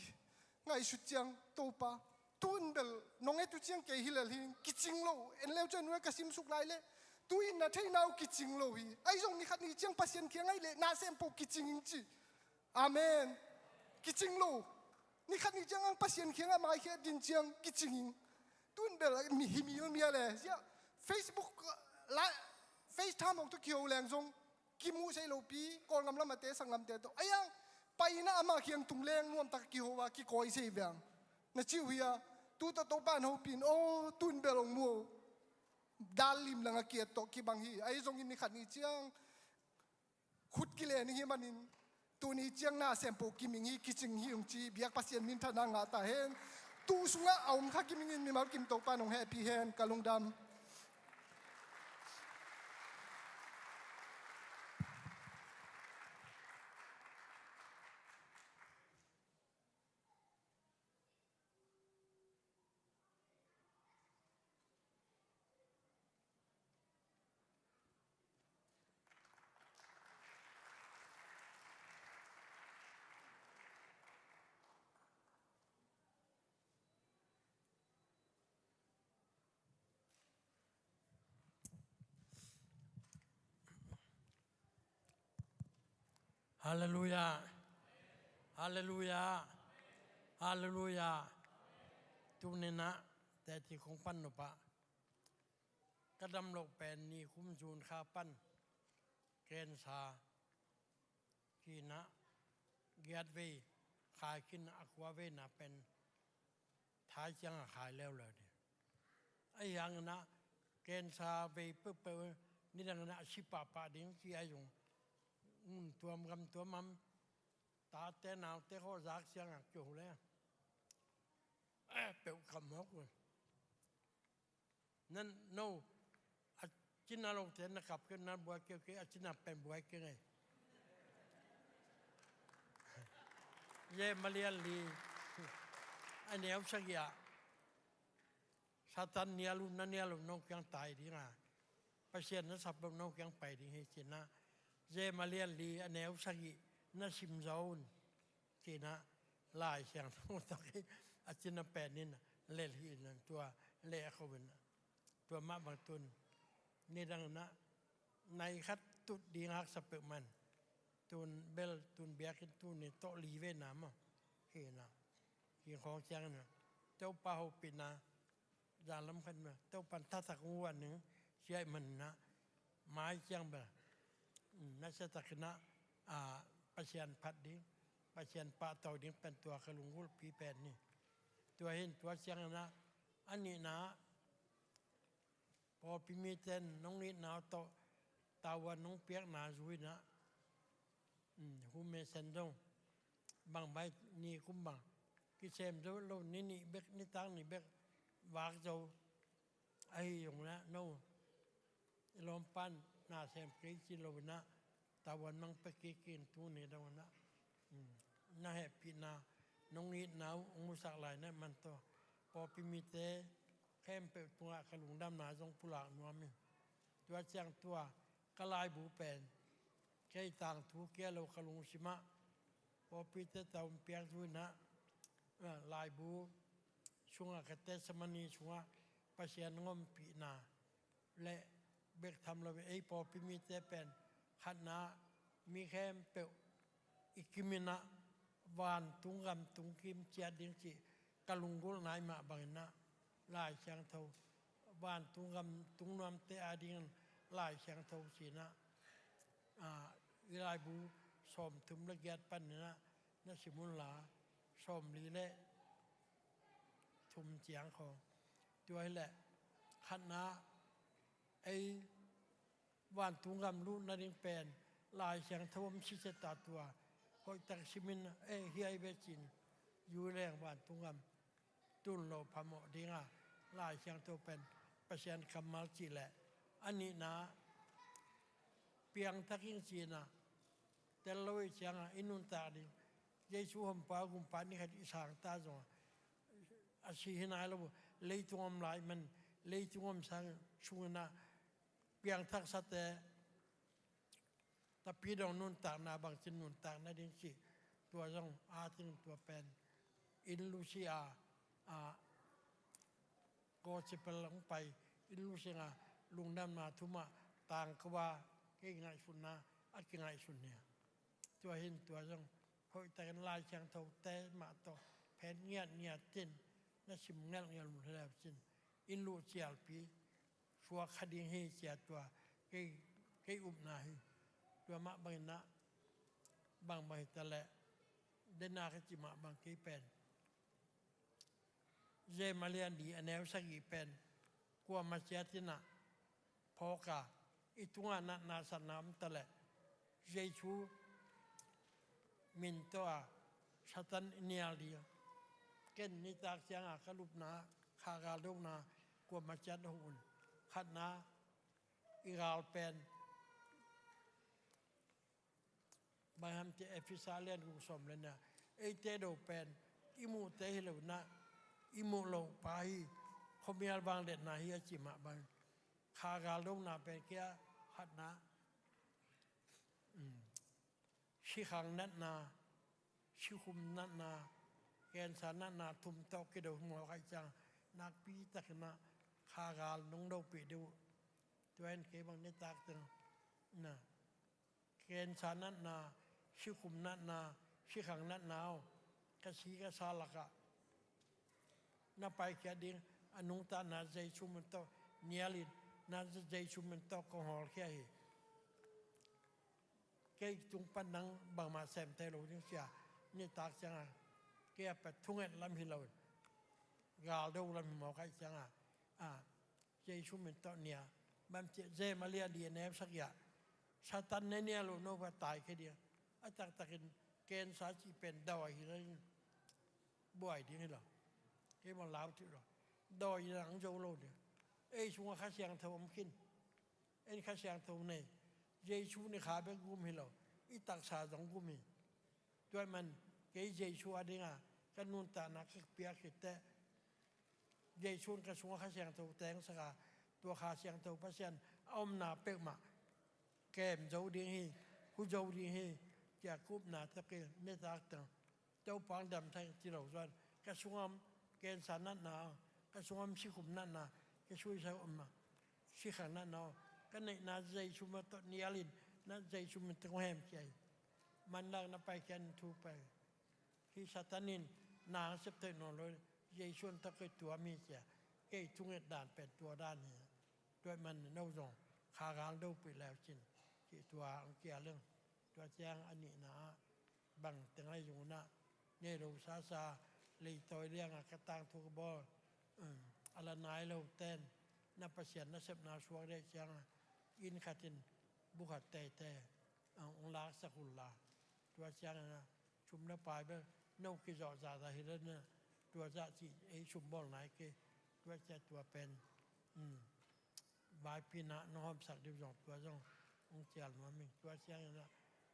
ngaihsut ciang, Topa, tu in bel nong et uh ciang kei hi lel hi, kicing lo, en leu ciang nuai ka simsuk lai leh, tu in na theihna uh kicing lo hi, ahi zong ni khat ni ciang Pasian kiang ahih leh na sem peuh kicing ing ci. Amen. Kicing lo. Ni khat ni ciang ang Pasian kiangah maikhia din ciang kicing ing. Tu in bel mi hi mi mi a le. Sia, Facebook, la, FaceTime hong tu kiho leng zong kimuh sei lo pi, Kawlgam lamate, sanggamte tawh. Ei hang, pai in a amah kiang tung leng nuamtak kiho a, kikawi sei veng. Na cih uh hi a, tu tawh Topa in hopih in, aw, tu in bel hong mu. Dal lim langah kiat tawh kibang hi. Ahi zongin ni khat ni ciang khut kilen ing hi manin, tuni ciang na sem peuh kiming hi, kicing hi ung ci, biak Pasian minthanna ngah ta hen. Tu sungah a om kha kiming in mimal kim Topa in hong hehpih hen, ka lungdam. Halleluiah. Halleluiah. Halleluiah. Tuni in ah teci kong pan nop ah, ka dam loh pen nikum June kha pan cancer kina giat vei khai khin a, kua veina pen thai ciangah khai leuleu ding. Ahi hangin ah cancer vei peuhpeuh nidangin ah a si pahpah ding ci ahi zong, ngun tuam gam tuam am, tate naute khawh zak ciangah kiho le peuh kam mawk un. Nan no, a cina lote na kap kei, na buai kei, kei a cina pen buai kei ngei. Jeremiah lian li, a neu sagih ah, Satan nial uh, na nial uh, no kiang tai ding a, Pasian na sap uh, no kiang pai ding hi, cina. Jeremiah lian li, a neu sagih na sim zaw un. Cina, Lai Siangtho tawh kei a cina pen in lel hi in, tua leh a kho in, tua mah bang tun nidang in ah nai khat tut ding haksa peuhmah in, tun bel tun biakinn tuni tawh li vena maw. Hi in ah, hi khawng ciangin ah Topa hopihna, zan lam khat in ah Topa in thatak hong uan ning, siaih maninah mai ciang bel nasiatakinah Pasian phat ding, Pasian pahtawi ding pen tua ka lunggulhpi pen ni. Tua hin tua cianginah a nihna pawlpi mite in nong itna uh tawh tavuan nong piakna zuinah hume sen zong bang bai ni kum bang kisem zo lo, ni nih bek, nitak nih bek vak zo ahi zong na no i lawmpan na sem kei ci lo inah tavuan mang pek kik in tuni dong inah na hehpihna nong itna uh hong musak lai na man tawh pawlpi mite khempeuh tungah ka lungdamna zong pulak nuam hi. Tua ciang tua ka laibu pen kei tangthu kia lo ka lungsimah pawlpite tavuan piak zuinah laibu sungah ka testimony sungah Pasian ngompihna le bek tham lo ei pawlpi mite pen khatna mi khempeuh i kiminah vantung gam tung kim ciat ding cih ka lunggulhna i mah banginah Lai Siangtho vantung gam tung nuamte a dingin Lai Siangtho sinah i laibu sawmthum le giat paninah na sim unla sawmli le thum ciang khawng. Tua hileh khatna ei vantung gam lut nading pen Lai Siangtho om siseta tua hoihtak simin ei hiai vecin yu leng vantung gam tun lo phamawh dinga Lai Siangtho pen Pasian kammal cih leh a nihna piangthak ing cinah tel lo i cianga i nuntak ding Jesu hompa gumpa ni khat i sangta zongah a si hi nai lo leitung om lai man leitung om sang sunginah piangthaksate tapi dong nuntakna bangcin nuntak nading cih tua zong ating tua pen in lusi a gospel hong pai in lusinga lungdamna thumah tangkua kei ngaihsutna a kingaihsun hi. Tua hin tua zong hoihtakin Lai Siangthote mah tawh phen ngiatngiat cin na sim ngelhngelh uh hileu cin in luh cialpi suak kha ding hi cia tua kei upna hi. Tua mah banginah bangbang hita leh dena ka cih mah bang kei pen Jeremiah a neu sagih pen kuamah ciat inah phawka i tungah natna satna om taleh Jesu min tawh a Satan i nial ding. Ken nitak cianga ka lupna kha galdona kuamah ciat a huh un. Khatna i gal pen bang hiam cih Efesa lian guk sawm le nih ah eite do pen i muhte hi lo inah i muh loh pa hi, khuamial vangliatna hi a cih mah bang kha galdona pen kia khatna sikhang natna, sikhum natna, kensa natna thum tawh kido mawk ahih ciang nakpi takinah kha gal nong dopih deuh. Tua in kei bang nitak teng na kensa natna, sikhum natna, sikhang natna aw ka si ka sa lakah na paikhiat ding a nungta na Jesu min tawh nialin na Jesu min tawh kong hawlkhia hi. Kei tung pan nang bangmah sem thei lo ding sia nitak cianga kei a pat thunget lam hi loin galdo lam hi mawk ahih cianga a Jesu min tawh nia. Bang ciah Jeremiah a neu sagih ah Satan ne nia lo no va tai khe dia a taktakin kensa cih pen dawi hi lo in buai ding hi lo. Kei bang lau cih lo dawi nang zo lo dia ei sungah Kha Siangtho om khin. En Kha Siangtho nei Jesu ni kha bek gum hi lo i taksa zong gum hi. Tua man kei Jesu a dinga ka nuntakna ka piak khit teh Jesu in ka sungah Kha Siangtho teng saka tua Kha Siangtho Pasian a omna peuhmah kem zo ding hi, hu zo ding hi. Cia kupna tawh kei nitak teng Topa hong dam thei ci lo zuan ka sungah om kensa natna aw ka sungah om sikhum natna ka suisa om a sikhang natna aw ka neihna Jesu min tawh nialin na Jesu min tawh kong hem cia hi. Manlak na paikhiat in thu pai hi. Satan in na hong sep theih nawn lo Jesu in tawh kei tuam hi cia kei thunget dan pen tua dan hi. Tua ahih man no zong kha gal dopih leu cin, cih tua hong kial ing. Tua ciang a nihna ah bang teng ahi zong inah nei lo sasa, leitawi liangah ka tangthu ka bawl, um, a la nai lo ten na Pasian nasepna suak deh ciangah inn khat in bu khat teitei, um, hong laksak unla. Tua ciangin ah sum le pai bel no kizawh zahzah hi lel inah, tua zah cih ei sum bawl nai kei. Tua ciang tua pen, um, vaipina nong hawmsak dih uh zong tua zong hong cial nuam ing. Tua ciangin ah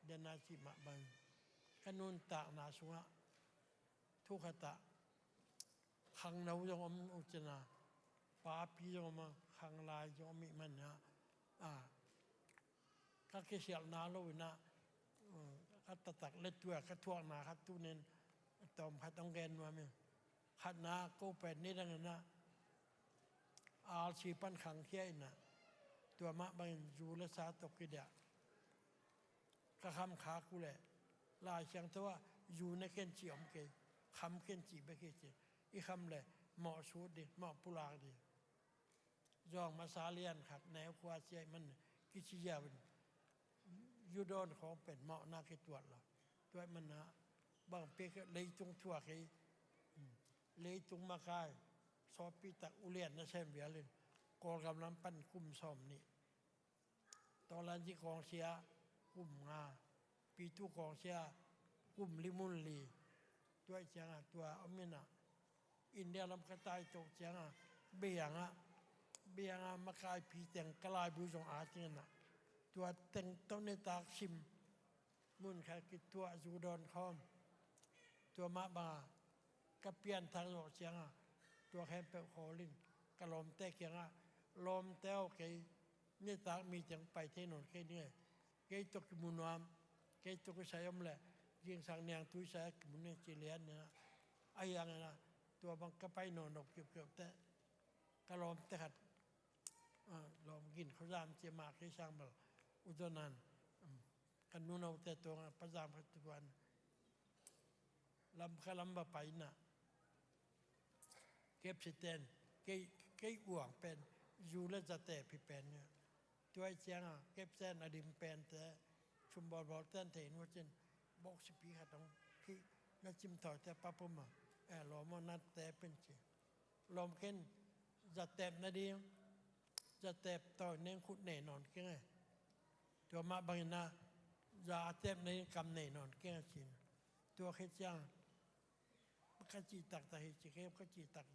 dena cih mah bangin ka nuntakna sungah thu khat ah khangno zong om uh cin a, papi zong om a, khanglai zong om ih man inah, a, ka kisialhna lo inah, um, ka taktak le tua ka thuakna khat tunin tawm khat hong gen nuam ing. Khatna ko pen nidang inah R C pan khangkhia inah, tua mah bangin zu le sa tawh kidiah ka kham khak uh leh Lai Siangtho ah zu ne ken cih om kei, kham ken cih bek hi ci. I kham leh mawh sut dih, mawh pulak dih. Zawng masa lian khat neu khua sia ih man kici ziau in zu dawn khawng pen mawhna kituat lo. Tua ih man ah bang pek leitung thuak hi, um, leitung makai sawtpi tak ulian nasem vial in Kawlgam lam pan kum sawm nih, Tawlanzi kawngsia kum nga, Pitu kawngsia kum li mun li. Tua ih ciangah tua om inah India lam ka tai toh ciangah Biang ah, Biang ah makaipi teng ka laibu zong a ting inah tua teng tawh nitak sim mun khat kituah zu dawn khawm. Tua mah bangah ka pianthak zawh ciangah tua khempeuh khawl in ka lawmte kiangah, lawmte aw, kei nitak mi teng pai thei nawn kei ding e. Kei tawh kimu nuam, kei tawh kisai om leh zingsang niangtui sai a kimu ning ci lian inah, ahi hangin ah tua bang ka pai nawn lo kiuhkiuh teh ka lawmte khat, ah, lawm gin khuazam ci mah kei sang bel u Donan, um, ka nunote tuangah pazam khat tuan lam ka lam va pai inah kepsiten kei, kei uang pen zu le zatep hi pen inah. Tua ih ciangah kepsiten a dim pente sum bawlbawl ten thei nuat cin boksipi khat hong khih na cimthawite pa pum ah, eh, lawm aw na tep in ci. Lawm ken zatep nading, zatep tawi neng khut nei nawn keng e. Tua mah bangin ah za a tep nading kam nei nawn keng a cin. Tua khit ciang ka cihtak ta hi ci kei, ka cihtak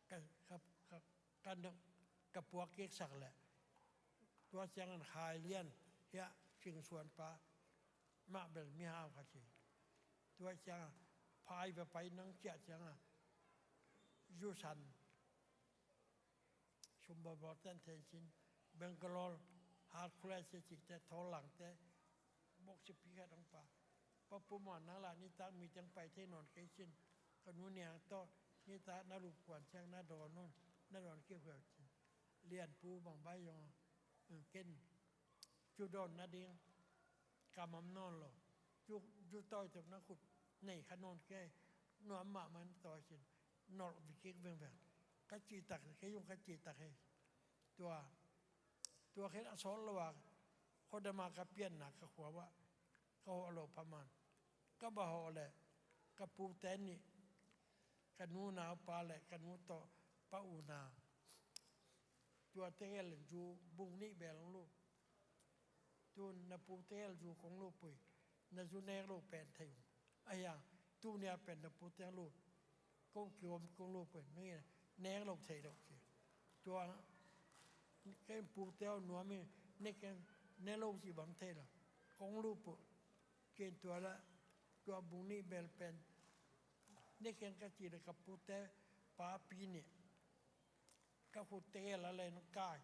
ka, ka, ka, ka, ka puak kiksak leh tua ciangin khai lian hiah cingsuanpa mah bel mihau khat hi. Tua ciangah phai va pai nang ciah ciangah zusan sum bawlbawl ten thei cin, Bangalore, Hercules cihte, thawl langte, boksipi khat hong pa. Pa pum aw, nang lah nitak mi teng pai thei nawn kei cin, ka nu Niang tawh nitak na lup kuan ciang na dawn un, na dawn kiuhkiuh cin. Lianpu bang bai zong, ken zu dawn nading kam om nawn lo. Zu, zu tawi tuk na khut nei kha nawn kei, nuam mahmah na tawi cin, nolh vi kik vengveng. Ka cihtak, kei zong ka cihtak hi. Tua, tua khin a sawt lo a, khuadam a ka pianna ka khua uah ka hawh lo pha man. Ka va hawh leh ka pute nih, ka nu naupa le ka nu tawh pa U Na, tua tegel in zu bung nih bel hong lup. Tun na pute gel zu kong lup uh hi, na zu nek lo pen thei uh. Ahi a, tuni a pen na pute hong lup, ko kiom kong lup uh hi, nang nek lo thei lo ci. Tua kei pute aw, nuam hi, ne keng, ne lo cih bang thei lo, kong lup uh. Ken tua la, tua bung nih bel pen ne keng ka cih leh ka pute papi nih ka khut tegel a len kai,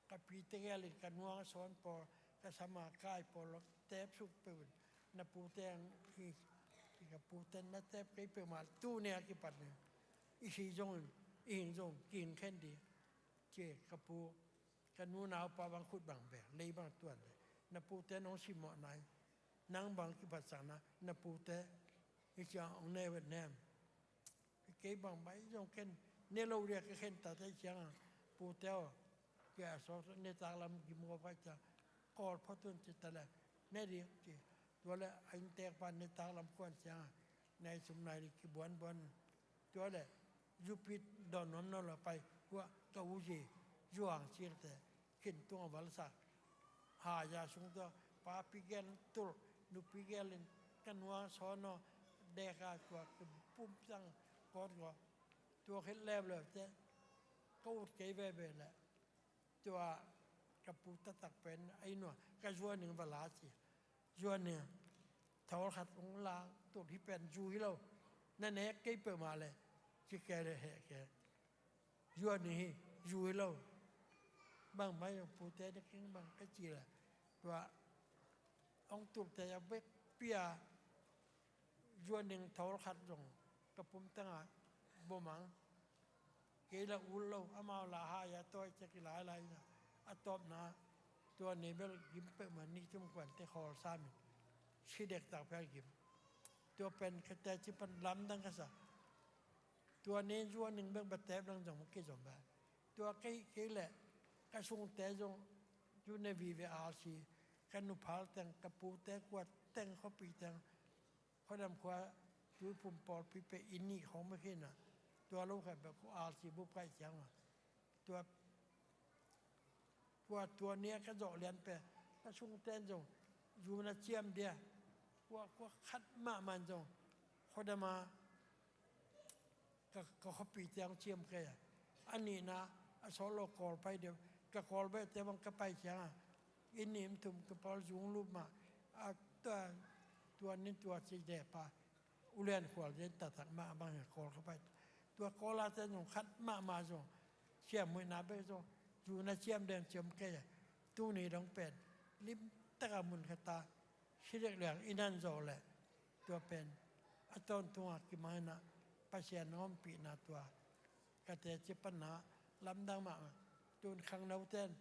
ka pi tegel in ka nuang a sawn pawl, ka sam a kai pawl tep suk peuh in, na pute ang hi, ka pute na tep kei peuhmah, tuni a kipat in i si zongin, i hing zong kihing khen ding ci. Ka pu, ka nu naupa bang khut bang bel, lei bang tuan le, na pute nong simmawh nai, nang bang kiphatsakna, na pute hi ciang hong ne vet nem. Kei bang bai zong ken ne lo ding a ka khen ta tei ciang a, pute aw, Kua a sawt nitak lam gim gawp ka ciang, kawl phot un ci ta leh, ne ding ci. Tua leh a innteekpa nitak lam kuan ciangah, nai sum nai li kibuanbuan. Tua leh, zu pi dawn nuam nawn lo pai, kua ka uzi, zu hang cilte, khin tungah valsak. Haya sung tawh, papi gel tulh, nupi gel in, ka nua sawn aw, deka tua kipum ciang kawt gawp. Tua khit leuleu teh, ka ut kei veve leh. Tua ka pu taktak pen a inn uah ka zuan ning va la ci. Zuan ning, thawl khat hong la, tua hi pen zu hi lo. Na nek kei peuhmah leh, ci kei leh heh kei. Zuan ning hi, zu hi lo. Bang mai hong pute na king bang ka ci leh. Tua hong tulte a bek pia. Zuan ning thawl khat zong ka pum tangah bom ang. Kei la ul lo, amau la haya tawi ciak i lailai na. A tawpna, tua ni bel gim peuhmah ni tum kuante khawl samin. Si dektak pia gim. Tua pen ka teci pan lamdang ka sa. Tua ni zuan ning bek ba tep lang zong kizom ba. Tua kei, kei leh ka sungte zong, zu ne vive alsi, ka nuphal teng, ka pute kua teng, khuapi teng, khuadam khua, tuiphum pawlpi peh inn nih khawng mah khin a, tua lo khat bek khu alsi bup kaih ciang a. Tua, tua, tua nia ka zawh lian peh, ka sungten zong, zu na ciam dia, kua, kua khat mahmah zong, khuadam a, ka, ka khuapi ciang ciam kei a. A nihna, a sawt lo kawl pai deuh, ka kawl bai te bang ka pai ciang a. Inn nih inn thum ka pawl zung lup mah, a tua, tua nin tua ci deh pa. Ulian khual den taktak mah a bang he kawl ka pai. Tua kawl a te zong khat mahmah zong. Siam muihna bek zong. Zu na ciam deng ciam kei a. Tuni dong pen. Lim taka mun khat a. Si dek liang i nan zawh leh. Tua pen a tawntunga kimang inah Pasian na ompihna tua ka teci panna lamdang mahmah. Tun khangnoten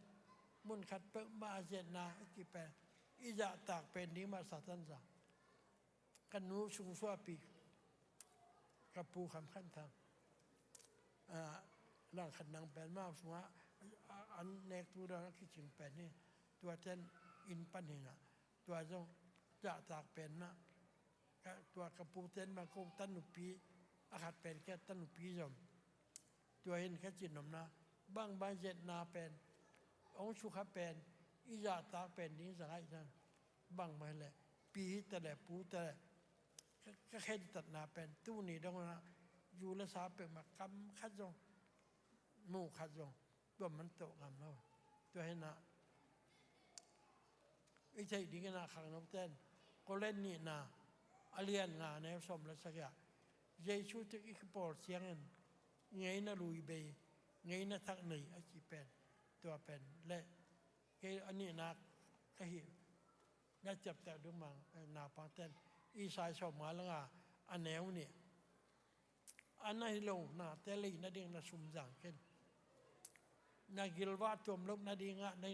mun khat peuhmah a zetna a cih pen i zahtak pen ding mah Satan zang. Ka nu sungsuahpi ka pu Kham Khan Thang, ah, Langkhat Nang pen mau sungah, ah, an nektu dawn a kicing pen hi. Tuaten inn pan hinah. Tua zong zahtak pen mah, ka, tua ka puten mah kong tanupi, a khat pen kia tanupi zom. Tua in ka cihnopna, bangbang zetna pen, hong sukha pen, i zahtak pen ding za ngaih zang. Bangbang hileh, pi hi taleh, pu taleh, ka, ka khentatna pen, tuni dong na, zu le sa peuhmah kam khat zong, mu khat zong, tua man toh ngam lo. Tua hinah, i theih ding inah khangnoten, Korin nihna, a lian nga neu sawm le sagih ah, Jesu tawh i kipawl ciangin, ngeina lui bei, ngeina thak nei a cih pen, tua pen, le, kei a nihna ka hih, na ciapteh dungmang, eh, naupangten, Isai sawmnga le nga, a neu nih. A na hi lo nate lei nading na sum zang ken. Na gilvah tuam loh nadingah na,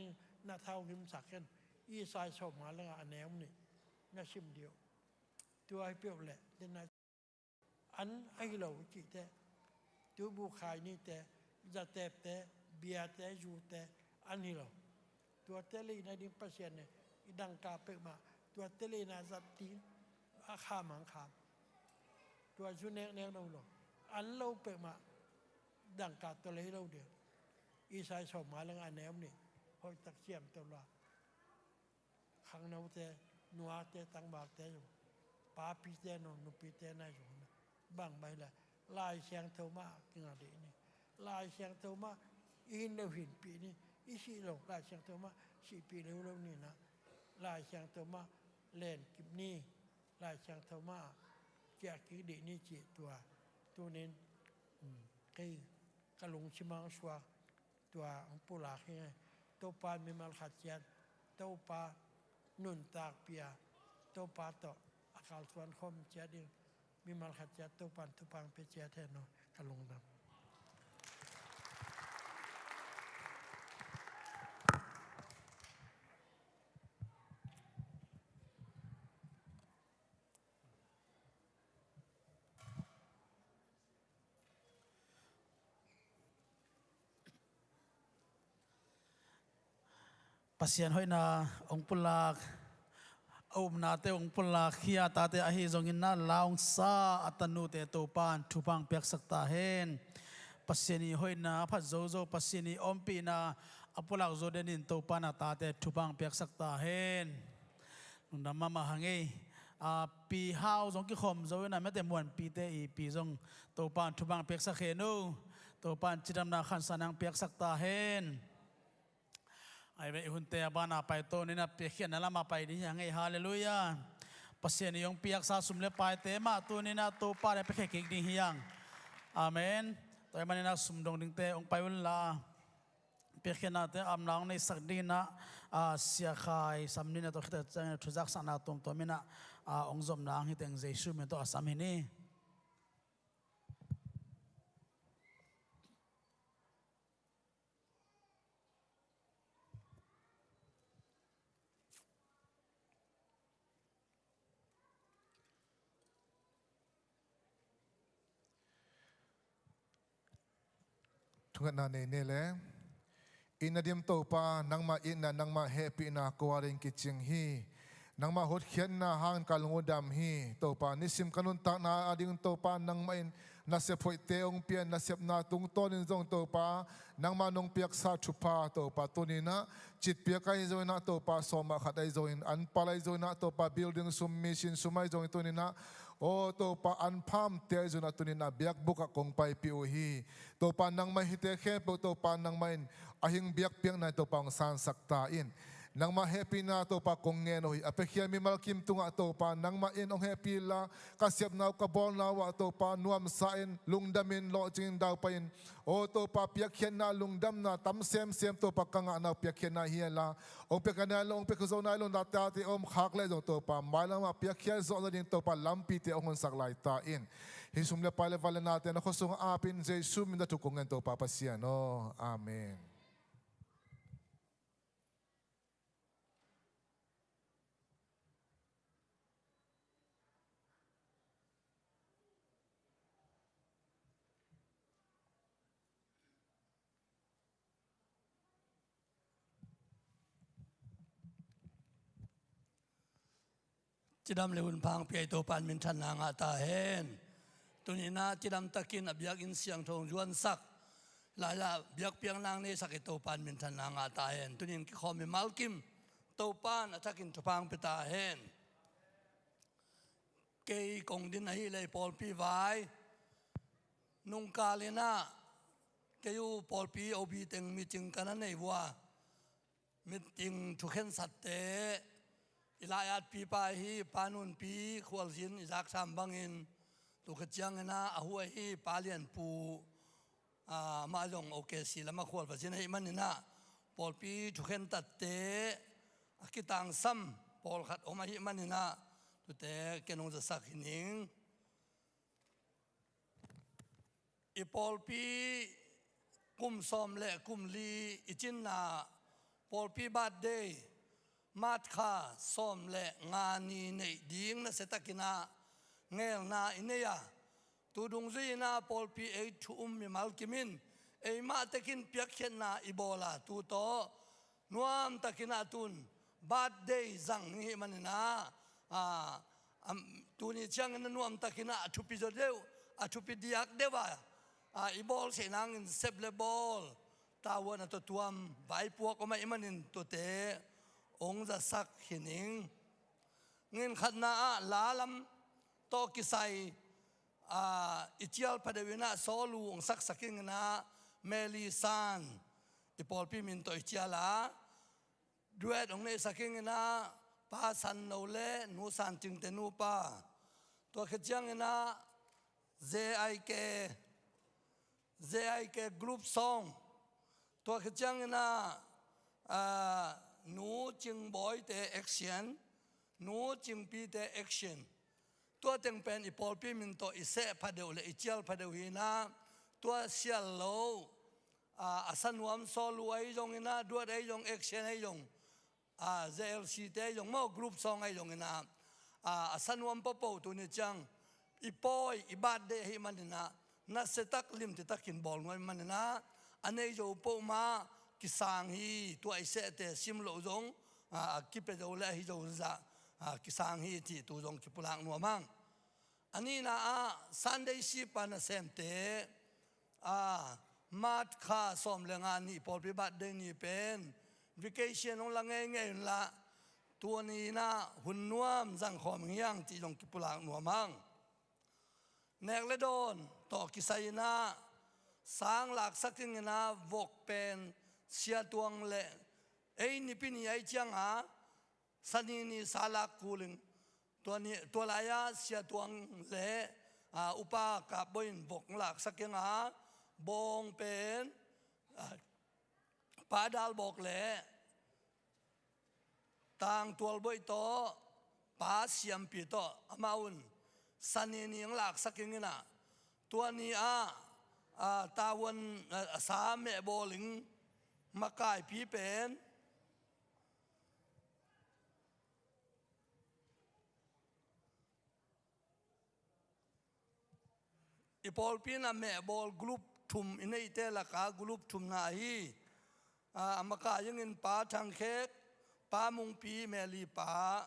na thau gimsak ken. Isai sawmnga le nga a neu nih. Na sim dih uh. Tua hi peuh leh, den na an a hi lo cihte. Tubu khai nite, zatepte, biate, zute, an hi lo. Tuate leina ding Pasian in i dangka peuhmah, tuate leina zat ding a kham hang kham. Tua zu neknek lo lo. An lo peuhmah dangka tawh lei lo ding. Isai sawmnga le nga a neu nih. Hoihtak ciamteh lo a. Khangnote, nuate, tangvalte zong. Papite, nu, nupite na zong. Bangbang hileh Lai Siangtho mah kinga dih ni. Lai Siangtho mah i hin lo hinpih ni. I sih lo Lai Siangtho mah sihpih lo lo ni na. Lai Siangtho mah lenkip ni. Lai Siangtho mah kiahkik dih ni cih tua. Tunin, um, kei ka lungsim ah suak. Tua hong pulak hi. Topa mimal khat ciat, Topa nuntak pia, Topa tawh a kalsuan khawm ciat ding, mimal khat ciat Topa in thupha hong pia ciat hen aw, ka lungdam. Pasian hoihna hong pulak, a upnate hong pulak hi a tate ahi zongin na, la hong sa a tanute Topan thupha hong piaksak ta hen. Pasian i hoihna a phat zozo, Pasian i ompihna a pulak zo denin Topan a tate thupha hong piaksak ta hen. Lungdam mahmah hang ei. A, pi hau zong kikhawm zo ina, mete muanpite i pi zong Topan thupha hong piaksak hen uh. Topan cidamna khansa nang piaksak ta hen. Ai ve, i hunte a bana pai to nina piakkhiatna lama pai ding hi hang ei. Halleluiah. Pasian i hong piaksa sum le paite mah tu nina Topa le piakkhiat kik ding hi hang. Amen. Tua i manina sum dong dingte hong pai unla, piakkhiatnate amna hong neisak dingina, a, Sia Khai Sam nina tawh khita ciangin thuzaksakna tuamtuam ina, a, hong zomna hang hi teng Jesu min tawh a sam hi ni. Thungetna nei ne le. Itna dim Topa, nangmah itna, nangmah hehpihna kua ding kicing hi. Nangmah hotkhiatna hangin ka lung uh dam hi. Topa, nisim ka nuntakna ading Topa, nangmah in nasep hoihte hong pia, nasepna tungtawnin zong Topa, nangmah nong piaksa thupha Topa, tuninah citpiak ahi zonginah Topa, sawmah khat ahi zongin, anpal ahi zonginah Topa, building sum, mission sum ahi zongin tuninah, aw Topa, anphamte ahi zonginah tuninah biakbukah kong paipih uh hi. Topa, nangmah hite khempeuh Topa, nangmah in a hing biakpiakna Topa hong sansak ta in. Nangmah hehpihna Topa kong ngen uh hi. A piakhia mimal kim tungah Topa, nangmah in hong hehpih la, ka sepna uh ka bawlna uh ah Topa nuamsa in, lungdam in, lawhcing in, daupai in. Aw Topa, piakkhiatna, lungdamna tam semsem Topa ka ngahna uh piakkhiatna hi la, hong piakkhiatna lo, hong piakkhiat zo nai lo na tate om khak leh zong Topa, mailamah piakkhiat zawh nading Topa lampite hong honsak lai ta in. Hih sum le pai le van le nate na khua sungah apin Jesu min tawh thu kong ngen Topa Pasian aw. Amen. Cidam le hunpha hong pia i Topa in minthanna ngah ta hen. Tuninah cidam takin a biakinn siangtho hong zuansak, laiah biakpiakna hong neisak i Topa in minthanna ngah ta hen. Tunin kikhawm mimal kim Topa in a thakin thupha hong pia ta hen. Kei kong din ahih leh i pawlpi vai nungkal inah kei uh pawlpi O B teng meeting ka na nei uh a, meeting thukhensatte i lai-atpipa ahi Pa Nunpi Khualzin i zaksam bangin, tu khit cianginah a hu ahi Pa Lianpu, a, amah zong O K C lamah khualva zin ahih maninah pawlpi thukhentatte a kitangsam pawlkhat om ahih maninah tute ken hong zasak hi ning. I pawlpi kum sawm le kum li i cinna pawlpi birthday, March kha sawm le nga ni neih ding nasiatakinah ngelna i nei a, tu dungzui inah pawlpi ei thu um mimal kim in eimah tekin piakkhiatna i bawl a, tu tawh nuamtakinah tun birthday zang ning hih maninah, a, am, tuni ciangin a nuamtakinah a thupi zaw deuh, a thupi diak deuh a, a, i bawlseh nangin sep le bawl, tavuan a tuatuam vaipuak om ahih manin tute hong zasak hi ning. Nginkhatna ah la lam tawh kisai, a, i cial phadeuh inah solo hong saksak inginah Meli San i pawlpi min tawh i cial a, duet hong neihsak inginah Pa San No le Nu San Cingte nupa, tua khit cianginah Z I K, Z I K group song, tua khit cianginah, a, Nu Cing Bawite action, Nu Cing Pite action. Tua teng pen i pawlpi min tawh i seh phadeuh le i cial phadeuh hinah, tua sial lo, a, a sanuam solo ahi zonginah, duet ahi zong, action ahi zong, a, Z L C te ahi zong maw, group song ahi zonginah, a, a sanuam popo tuni ciang i pawi, i birthday ahih maninah nasiatak limtitakin bawl nuam ahih maninah a nei zo pohmah kisang hi. Tua i sehte sim loh zong a, a kipia zo le ahi zozah a, kisang hi cih tu zong kipulak nuam hang. A nihna ah Sunday School pan a semte a, March kha sawm le nga ni pawlpi birthday ni pen vacation hong la ngeingei unla, tua ni inah hun nuam zangkhawm hi hang cih zong kipulak nuam hang. Nek le dawn tawh kisai inah sang laksak ing inah vok pen Sia Tuang le ei nipi ni ai cianga Sani ni sa lak kul ing. Tua ni, tua lai-ah Sia Tuang le a, Upa Kap Bawi in vok laksak ing a, bawng pen a, Pa Dal Bawk le Tang Tual Bawi tawh Pa Siampi tawh amau un Sani ni ang laksak ing inah, tua ni ah a, tavuan a, a sa mehbawl ing makaipi pen i pawlpi in a mehbawl group thum i neihte laka group thumna ahi. A, a makai ingin Pa Thang Khek, Pa Mungpi Meli pa,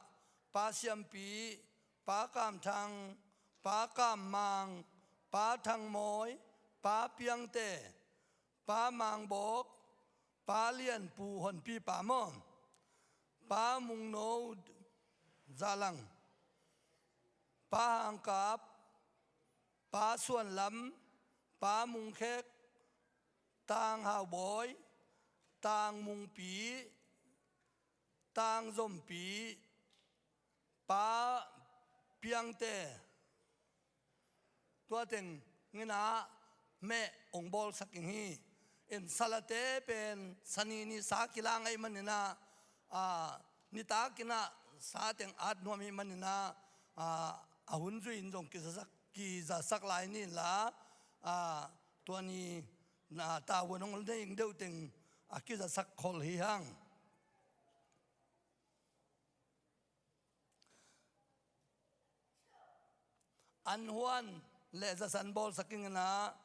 Pa Siampi, Pa Kam Thang, Pa Kam Mang, Pa Thang Mawi, Pa Piangte, Pa Mang Bawk, Pa Lian Pu Honpi pa maw, Pa Mung No Zalang, Pa Hang Kap, Pa Suan Lam, Pa Mung Khek, Tang Hau Bawi, Tang Mung Pi, Tang Zom Pi, Pa Piangte, tua teng inah meh ong bawlsak ing hi. In salate pen Sani ni sa kilang ahih man inah a, nitak inah sa teng at nuam ahih man inah a, a hun zui in zong kizasak, kizasak lai ni inla a, tua ni na tavuan ong nei ing deuh teng a kizasak khol hi hang. An huan le zasan bawlsak ing inah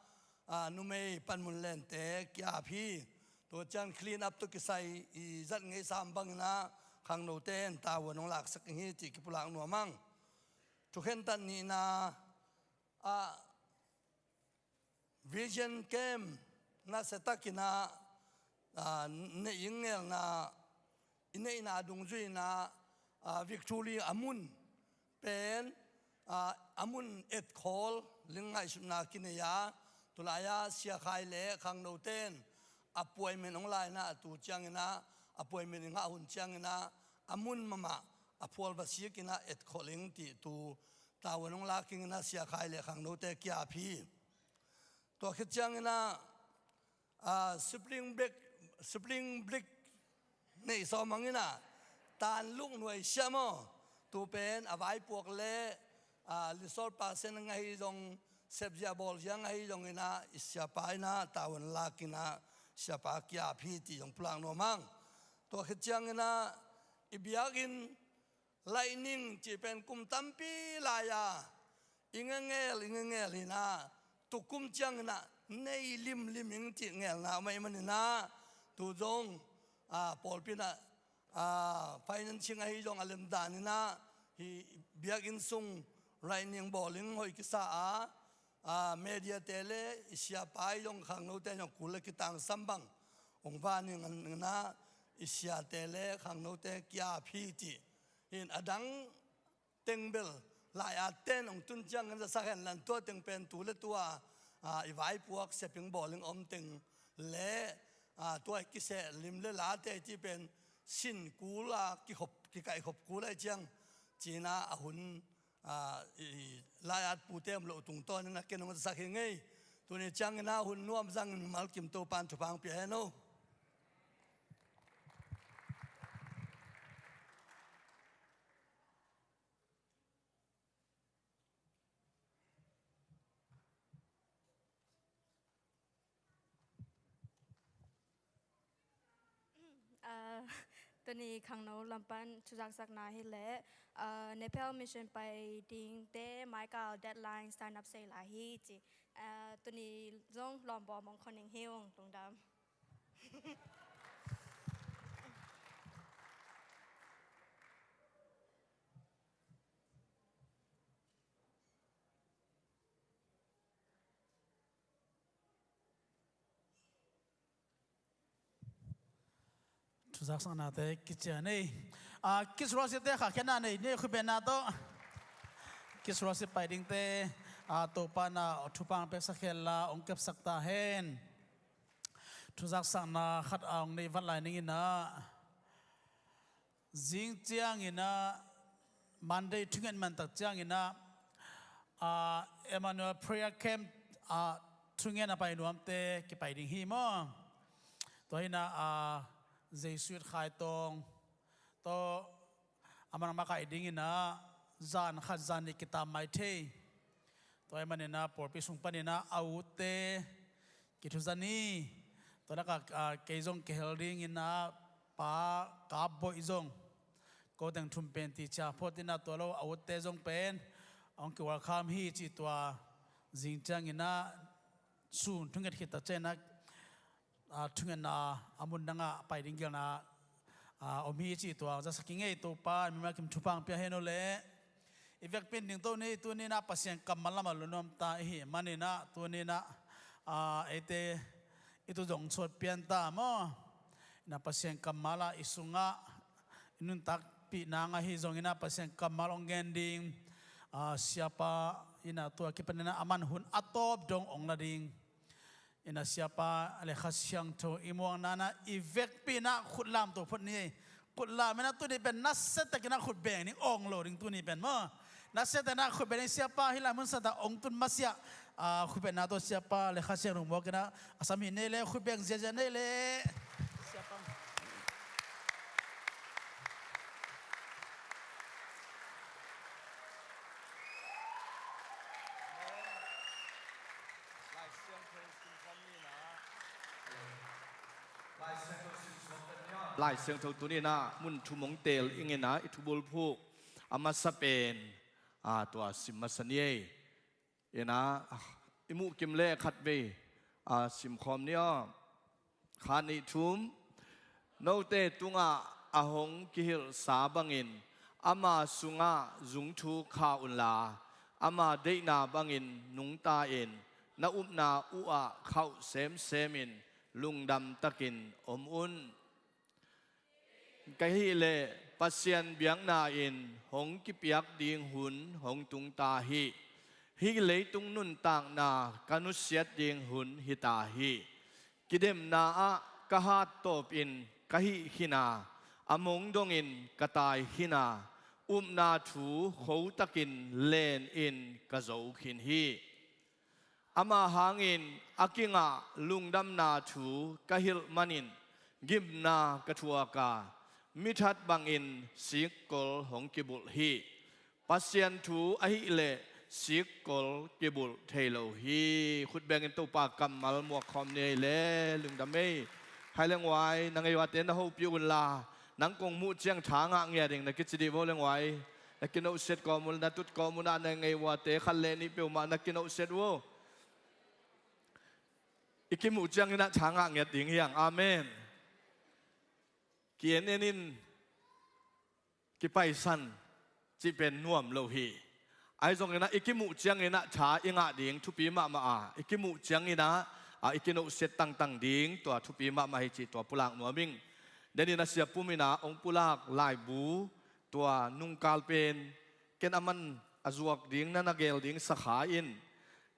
a, numei panmun lente ki-ap hi. Tua ciang clean up tawh kisai i zat ngeisam bang inah khangnote in tavuan ong laksak ing hi cih kipulak nuam hang. Thukhentat nihna ah Vision Camp nasia tak inah a, neih ing ngelna, i neihna dungzui inah a, Victory a mun pen a, a mun etkhawl ling ngaihsutna kinei a, tulai-a Sia Khai le khangnote in appointment ong la inah, tu ciang inah appointment i ngah hun ciang inah a mun mahmah a phual va sik inah etkhawl ing cih tu tavuan ong lak ing inah Sia Khai le khangnote ki-ap hi. Tua khit ciang inah a, spring break, spring break neih sawm hang inah tanluk nuai siam aw. Tu pen a vaipuak le a, lisol pasen ahi zong, sepzia bawlzia ahi zong inah i siapa inah tavuan lak inah siapa ki-ap hi cih zong pulak nuam hang. Tua khit ciang inah i biakinn Lightning cih pen kum tampi lai-a i ngengel, i ngengel hi inah, tukum ciang inah nei limlim ing cih ngelna om ahih man inah, tu zong a, pawlpi inah a, financing ahi zong a lemdan inah hih biakinn sung lightning bawling hoih kisa a, a, mediate le i siapa ahi zong khangnote zong kul le kitangsam bang ong van ing inah i siate le khangnote ki-ap hi cih. Hin a dang teng bel lai-at ten ong tun ciangin zasak hen la, tua teng pen tu le tua a, i vaipuak seping bawling om teng le a, tua i kiseh lim le late cih pen sin kul a, kikhop, kikaihkhop kul ahih ciang ci inah a hun a, i, i lai-at pute om loh tungtawn inah ken ong zasak hi ing ei. Tuni ciang inah hun nuam zangin mimal kim Topa'n thupha ong pia hen aw. A, tuni khangno lam pan thuzaksakna hi leh a, Nepal Mission pai dingte maikal deadline sign up sei lai hi ci. A, tuni zong lawmbawm ong khon ing hi ung, lungdam. Thuzaksaknate kician ei. A, Kids Worship te khahkhiatna nei ni, khutbetna tawh. Kids Worship pai dingte, a, Topa na thupha hong peksak hen la hong kepsak ta hen. Thuzaksakna khat a hong nei vat lai ning in ah, zing ciangin ah, Monday thunget mantak ciangin ah, a, Emmanuel Prayer Camp, a, thunget a pai nuamte kipai ding hi maw. Tua hi in ah, a, Jesuit Khai Tawng tawh a man a makaih ding in ah, zan khat zan nih kitam mai thei. Tua ahih manin ah pawlpi sung panin ah a utte kithuza ni. Tua lakah, a, kei zong kihel ding in ah, Pa Kap Boih zong, ko teng thum pen ti cia phot in ah, tua lo a utte zong pen hong ki-welcome hi cih tua zing ciangin ah, sun thunget khit tak ciangin ah, a, thungetna a mun dangah pai ding gelna, a, om hi cih tua zasak ing ei. Topa mimal kim thupha hong pia hen aw leh. I vekpi in dingto ni, tuni in ah Pasian kammal lamah lungnuam ta i hih manin ah, tuni in ah, a, eite i tu zong suat pian ta maw. In ah Pasian kammal ah i sungah i nuntakpih nang ahi zongin ah Pasian kammal hong gen ding, a, siapa in ah tua kipanin ah a man hun a tawp dong hong la ding. In ah siapa le Kha Siangtho i muakna in ah i vekpi in ah khut lamto phot ni. Khut lam in ah tuni pen nasia takin ah khut beng ning, awng lo ding tuni pen maw. Nasia takin ah khut beng ning, siapa hih lai mun santa hong tun masiah, a, khutbetna tawh siapa le Kha Siangtho muak in ah a sam hi nei le, khut beng ziazia nei le. Siapa. Lai Siangtho tuni in ah mun thum hong teel ing in ah, i thubulphuh a masa pen, a, tua sim masa ni ei. In ah, i muh kim leh khatvei, a, simkhawm ni aw. Khat, nih, thum. Note tungah a hong kihilhsa bangin ama sungah zungthuk khah unla, ama deihna bangin nungta in, na upna uhah khauh semsem in, lungdam takin om un. Ka hih leh Pasian biakna in hong kipiak ding hun hong tung ta hi. Hih leitung nuntakna ka nusiat ding hun hi ta hi. Kidemna ah ka hat tawpin ka hih khin a, a mong dongin ka tai khin a, upna thu khotakin len in ka zo khin hi. Ama hangin a kingah lungdamna thu ka hilh manin gimna ka thuak a, mithat bangin sikkol hong kibulh hi. Pasian thu ahih leh sikkol kibulh thei lo hi. Khut bengin Topa kammal muak khawm ni ei le, lungdam ei. Hai lengwai, na ngeihuate na hopih unla, nang kong muh ciang tha ngah ngiat ing na kici dih vo lengwai. Na kinohsiat kawm un, na tut kawm un ah, na ngeihuate khat le nih peuhmah na kinohsiat uh. I kimuh ciangin ah tha ngah ngiat ding hi hang. Amen. Ki-en en in, kipaisan cih pen nuam lo hi. Ahi zongin ah i kimuh ciangin ah tha i ngah ding thupi mahmah a, i kimuh ciangin ah, a, i kinohsiat tangtang ding tua thupi mahmah hi cih tua pulak nuam ing. Denin a sia pum in ah hong pulak laibu tua nungkal pen ken a man a zuak ding na na gel ding sakha in,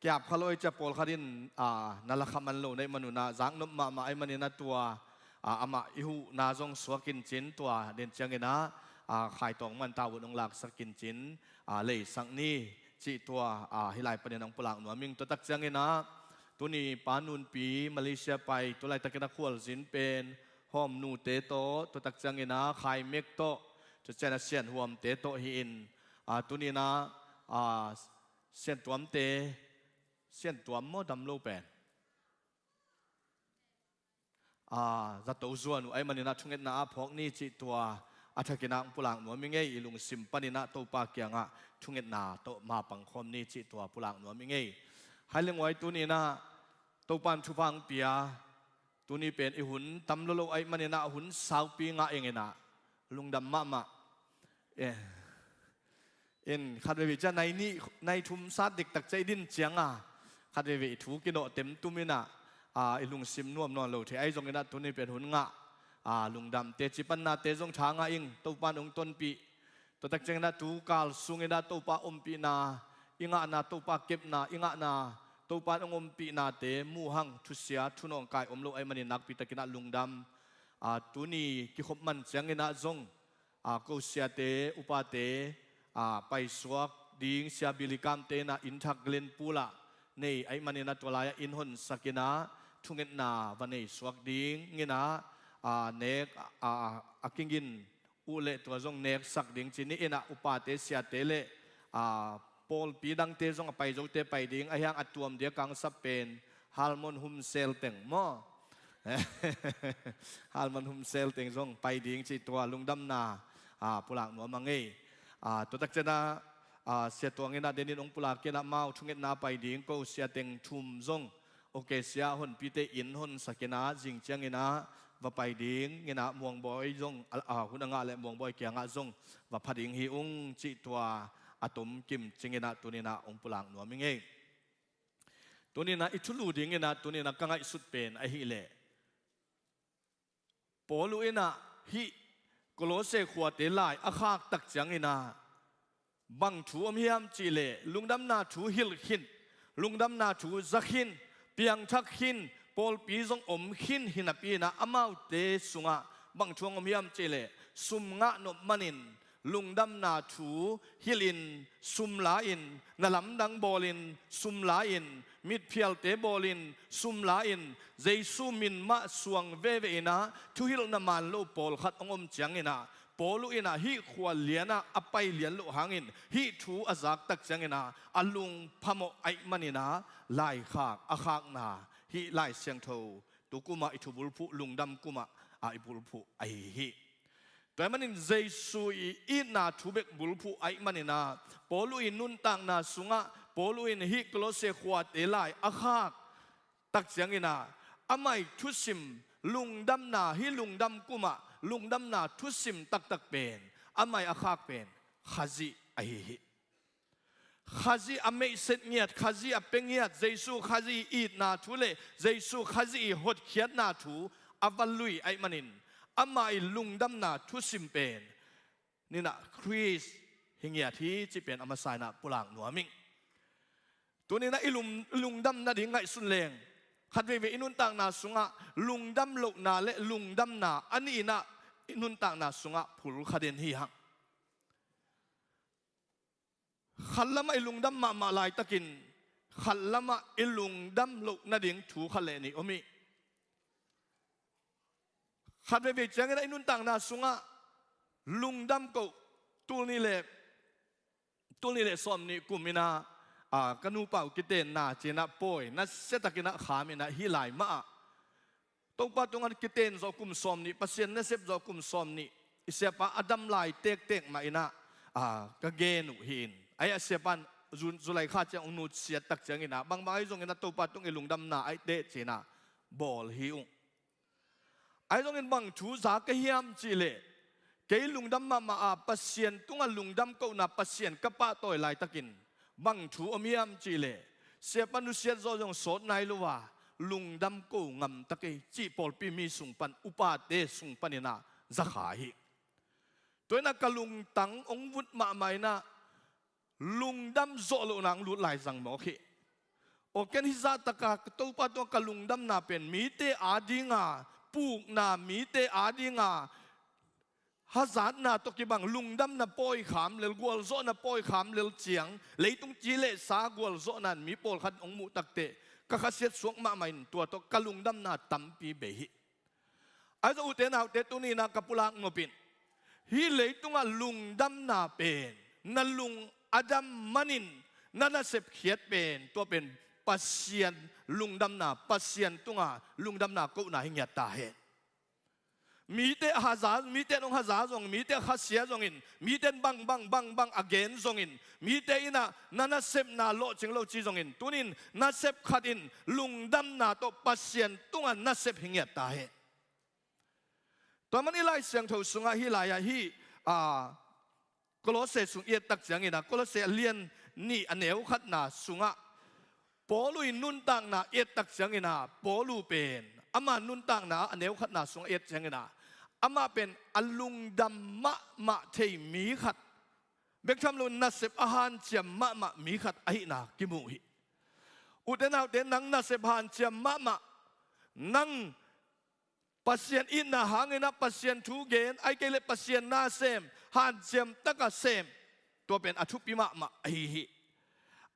kiap kha lo ei cia pawlkhat in, a, na la kha man lo na hih manun ah zaknop mahmah ahih manin ah tua, a, amah i huhna zong suak in cin tua den ciangin ah, a, Khai Tawng man tawun hong laksak in cin, a, leisak ni cih tua, a, hih lai panin hong pulak nuam ing. Tua tak ciangin ah tuni Pa Nunpi Malaysia pai, tu laitakin a khualzin pen Hawm nute tawh, tua tak ciangin ah Khai Mek tawh, tua ciangin ah Sian Huamte tawh hi in, a, tuni in ah, a, Sian Tuamte, Sian Tuam maw, dam lo pen, a, zato zuan uh ahih manin ah thungetna ah phawk ni cih tua a thakin ah hong pulak nuam ing ei. I lungsim panin ah Topa kiangah thungetna tawh mapang khawm ni cih tua pulak nuam ing ei. Hai lengwai, tuni in ah Topa in thupha hong pia. Tuni pen i hun tam lolo ahih manin ah hun saupi ngah ing in ah lungdam mahmah. Eh. In khat veivei ciang nai nih, nai thum sat diktak ciang i din ciang a, khat veivei i thu kinawh temtum in ah, a, i lungsim nuam nawn lo thei. Ahi zongin ah tuni pen hun ngah, a, lungdam teci pannate zong tha ngah ing, Topa in hong tonpih. Tua tak ciangin ah tu kal sungin ah Topa ompihna i ngahna, Topa kepna i ngahna, Topa in hong ompihnate muh hang thusia thunawngkai om lo ahih manin nakpi takin ah lungdam. A, tuni kikhop man ciangin ah zong, a, ko siate, upate, a, paisuak ding, Sia Billy Kam te in ah innthak Glenpool ah nei ahih manin ah tua lai-ah inn honsak in ah thungetna va neisuak dingin ah, a, nek, a, a kigin uh leh tua zong neksak ding ci-in ah upate, siate leh, a, pawlpi dangte zong a pai zote pai ding, ahi hang a tuam dia kangsap pen Halmon Humsel teng maw? Halmon Humsel teng zong pai ding cih tua lungdamna, a, pulak nuam a ngei. A, tua tak ciangin ah, a, Sia Tuang in ah denin hong pulak in ah amau thungetna pai ding ko sia teng thum zong, okay, sia honpite inn honsak in ah zing ciangin ah va pai dingin ah Muangbawi zong, a, a, hun a ngah leh Muangbawi kiangah zong va pha ding hi ung cih tua a tom kim cingin ah tuni-in ah hong pulak nuam i ngei. Tuni-in ah i thulu dingin ah tuni-in ah ka ngaihsut pen ahih leh, Paul uh in ah hih Kolose khuate lai a khak tak ciangin ah bang thu om hiam cih leh, lungdamna thu hilh khin, lungdamna thu za khin, piangthak khin, pawlpi zong om khin hi napi-in ah amaute sungah bang thu hong om hiam cih leh, sum ngah nop manin lungdamna thu hilhin sum la-in, na lamdang bawlin sum la-in, mitphialte bawlin sum la-in, Jesu min mah suang veve in ah thuhilhna man lo pawlkhat hong om ciangin ah, Paul uh in ah hih khua lian ah a pai lian loh hangin hih thu a zak tak ciangin ah a lung phamawh ahih manin ah laikhak a khakna, hih Lai Siangtho tu kum ah i thu bulphuh, lungdam kum ah a i bulphuh ahi hi. Tua ahih manin Jesu i itna thu bek bulphuh ahih manin ah, Paul uh i nuntakna sungah, Paul uh in hih Kolose khuate lai a khak tak ciangin ah, amah i thusim lungdamna, hih lungdam kum ah lungdamna thusim taktak pen, amah i a khak pen Khazih ahi hi. Khazih a meihset ngiat, Khazih a pia ngiat, Jesu Khazih i itna thu leh Jesu Khazih i hotkhiatna thu a va lui ahih manin, amah i lungdamna thusim pen, ni-in ah Khrist hi ngiat hi cih pen a masa-in ah pulak nuam ing. Tuni-in ah i lung, lungdam nading ngaihsun leng, khatveivei i nuntakna sungah lungdam lohna leh lungdamna a nih in ah i nuntakna sungah phul kha den hi hang. Khat lamah i lungdam mahmah laitakin, khat lamah i lungdam loh nading thu khat leh nih om hi. Khatveivei ciangin ah i nuntakna sungah lungdam koh, tul nih leh, tul nih leh sawmnih kum in ah, a, ka nupa uh kitenna ci-in ah pawi nasia takin ah kham in ah, hih lai mah ah Topa tungah kiten zawh kum sawmnih, Pasian nasep zawh kum sawmnih, i siapa a dam lai tektek mah in ah, a, ka gen uh hi-in. Ahi a siapa in Ju-, July kha ciang hong nutsiat tak ciangin ah, bangbang ahi zongin ah Topa tung i lungdamna ahih teh ci-in ah bawl hi ung. Ahi zongin bang thu za ka hiam cih leh, kei lungdam mahmah a, Pasian tungah lungdam kohna Pasian ka pahtawi laitakin bang thu om hiam cih leh, siapa nusiat zawh zong sawt nai lo a, lungdam ko ngam ta kei cih pawlpi mi sung pan, upate sung panin ah za kha hi. Tua in ah ka lungtang hong vut mahmah in ah, lungdam zawh lohna hong lut lai zang mawk hi. Aw, ken hih zahtak a ka Topa tungah ka lungdamna pen mite ading a pukna, mite ading a hazatna tawh kibang lungdamna pawi kham lel, gualzawhna pawi kham lel ciang, leitung ci leh sa gualzawhna in mi pawlkhat hong muh tak teh, ka khasiat suak mahmah in tua tawh ka lungdamna tampi bei hi. Ahi zong ute naute, tuni-in ah ka pulak nop in, hih leitungah lungdamna pen na lung a dam manin na nasep khiat pen, tua pen Pasian lungdamna, Pasian tungah lungdamna kohna hi ngiat ta hen. Mite haza, mite in hong haza zong, mite khasia zongin, mite in bang, bang, bang, bang a gen zongin, mite in ah na nasepna lawhcing lo ci zongin, tuni-in nasep khat in lungdamna tawh Pasian tungah nasep hi ngiat ta hen. Tua man i Lai Siangtho sungah hih lai-ah hih, a, Kolose sung i et tak ciangin ah, Kolose a lian nih a neu khatna sungah Paul uh i nuntakna i et tak ciangin ah, Paul uh pen ama nuntakna a neu khatna sungah i et ciangin ah, amah pen a lungdam mahmah thei mi khat bek tham lo, nasep a hanciam mahmah mi khat ahihna kimu hi. Ute naute, nang nasep hanciam mahmah, nang Pasian itna hangin ah Pasian thu gen, ahih kei leh Pasian na sem, hanciam taka sem, tua pen a thupi mahmah ahi hi.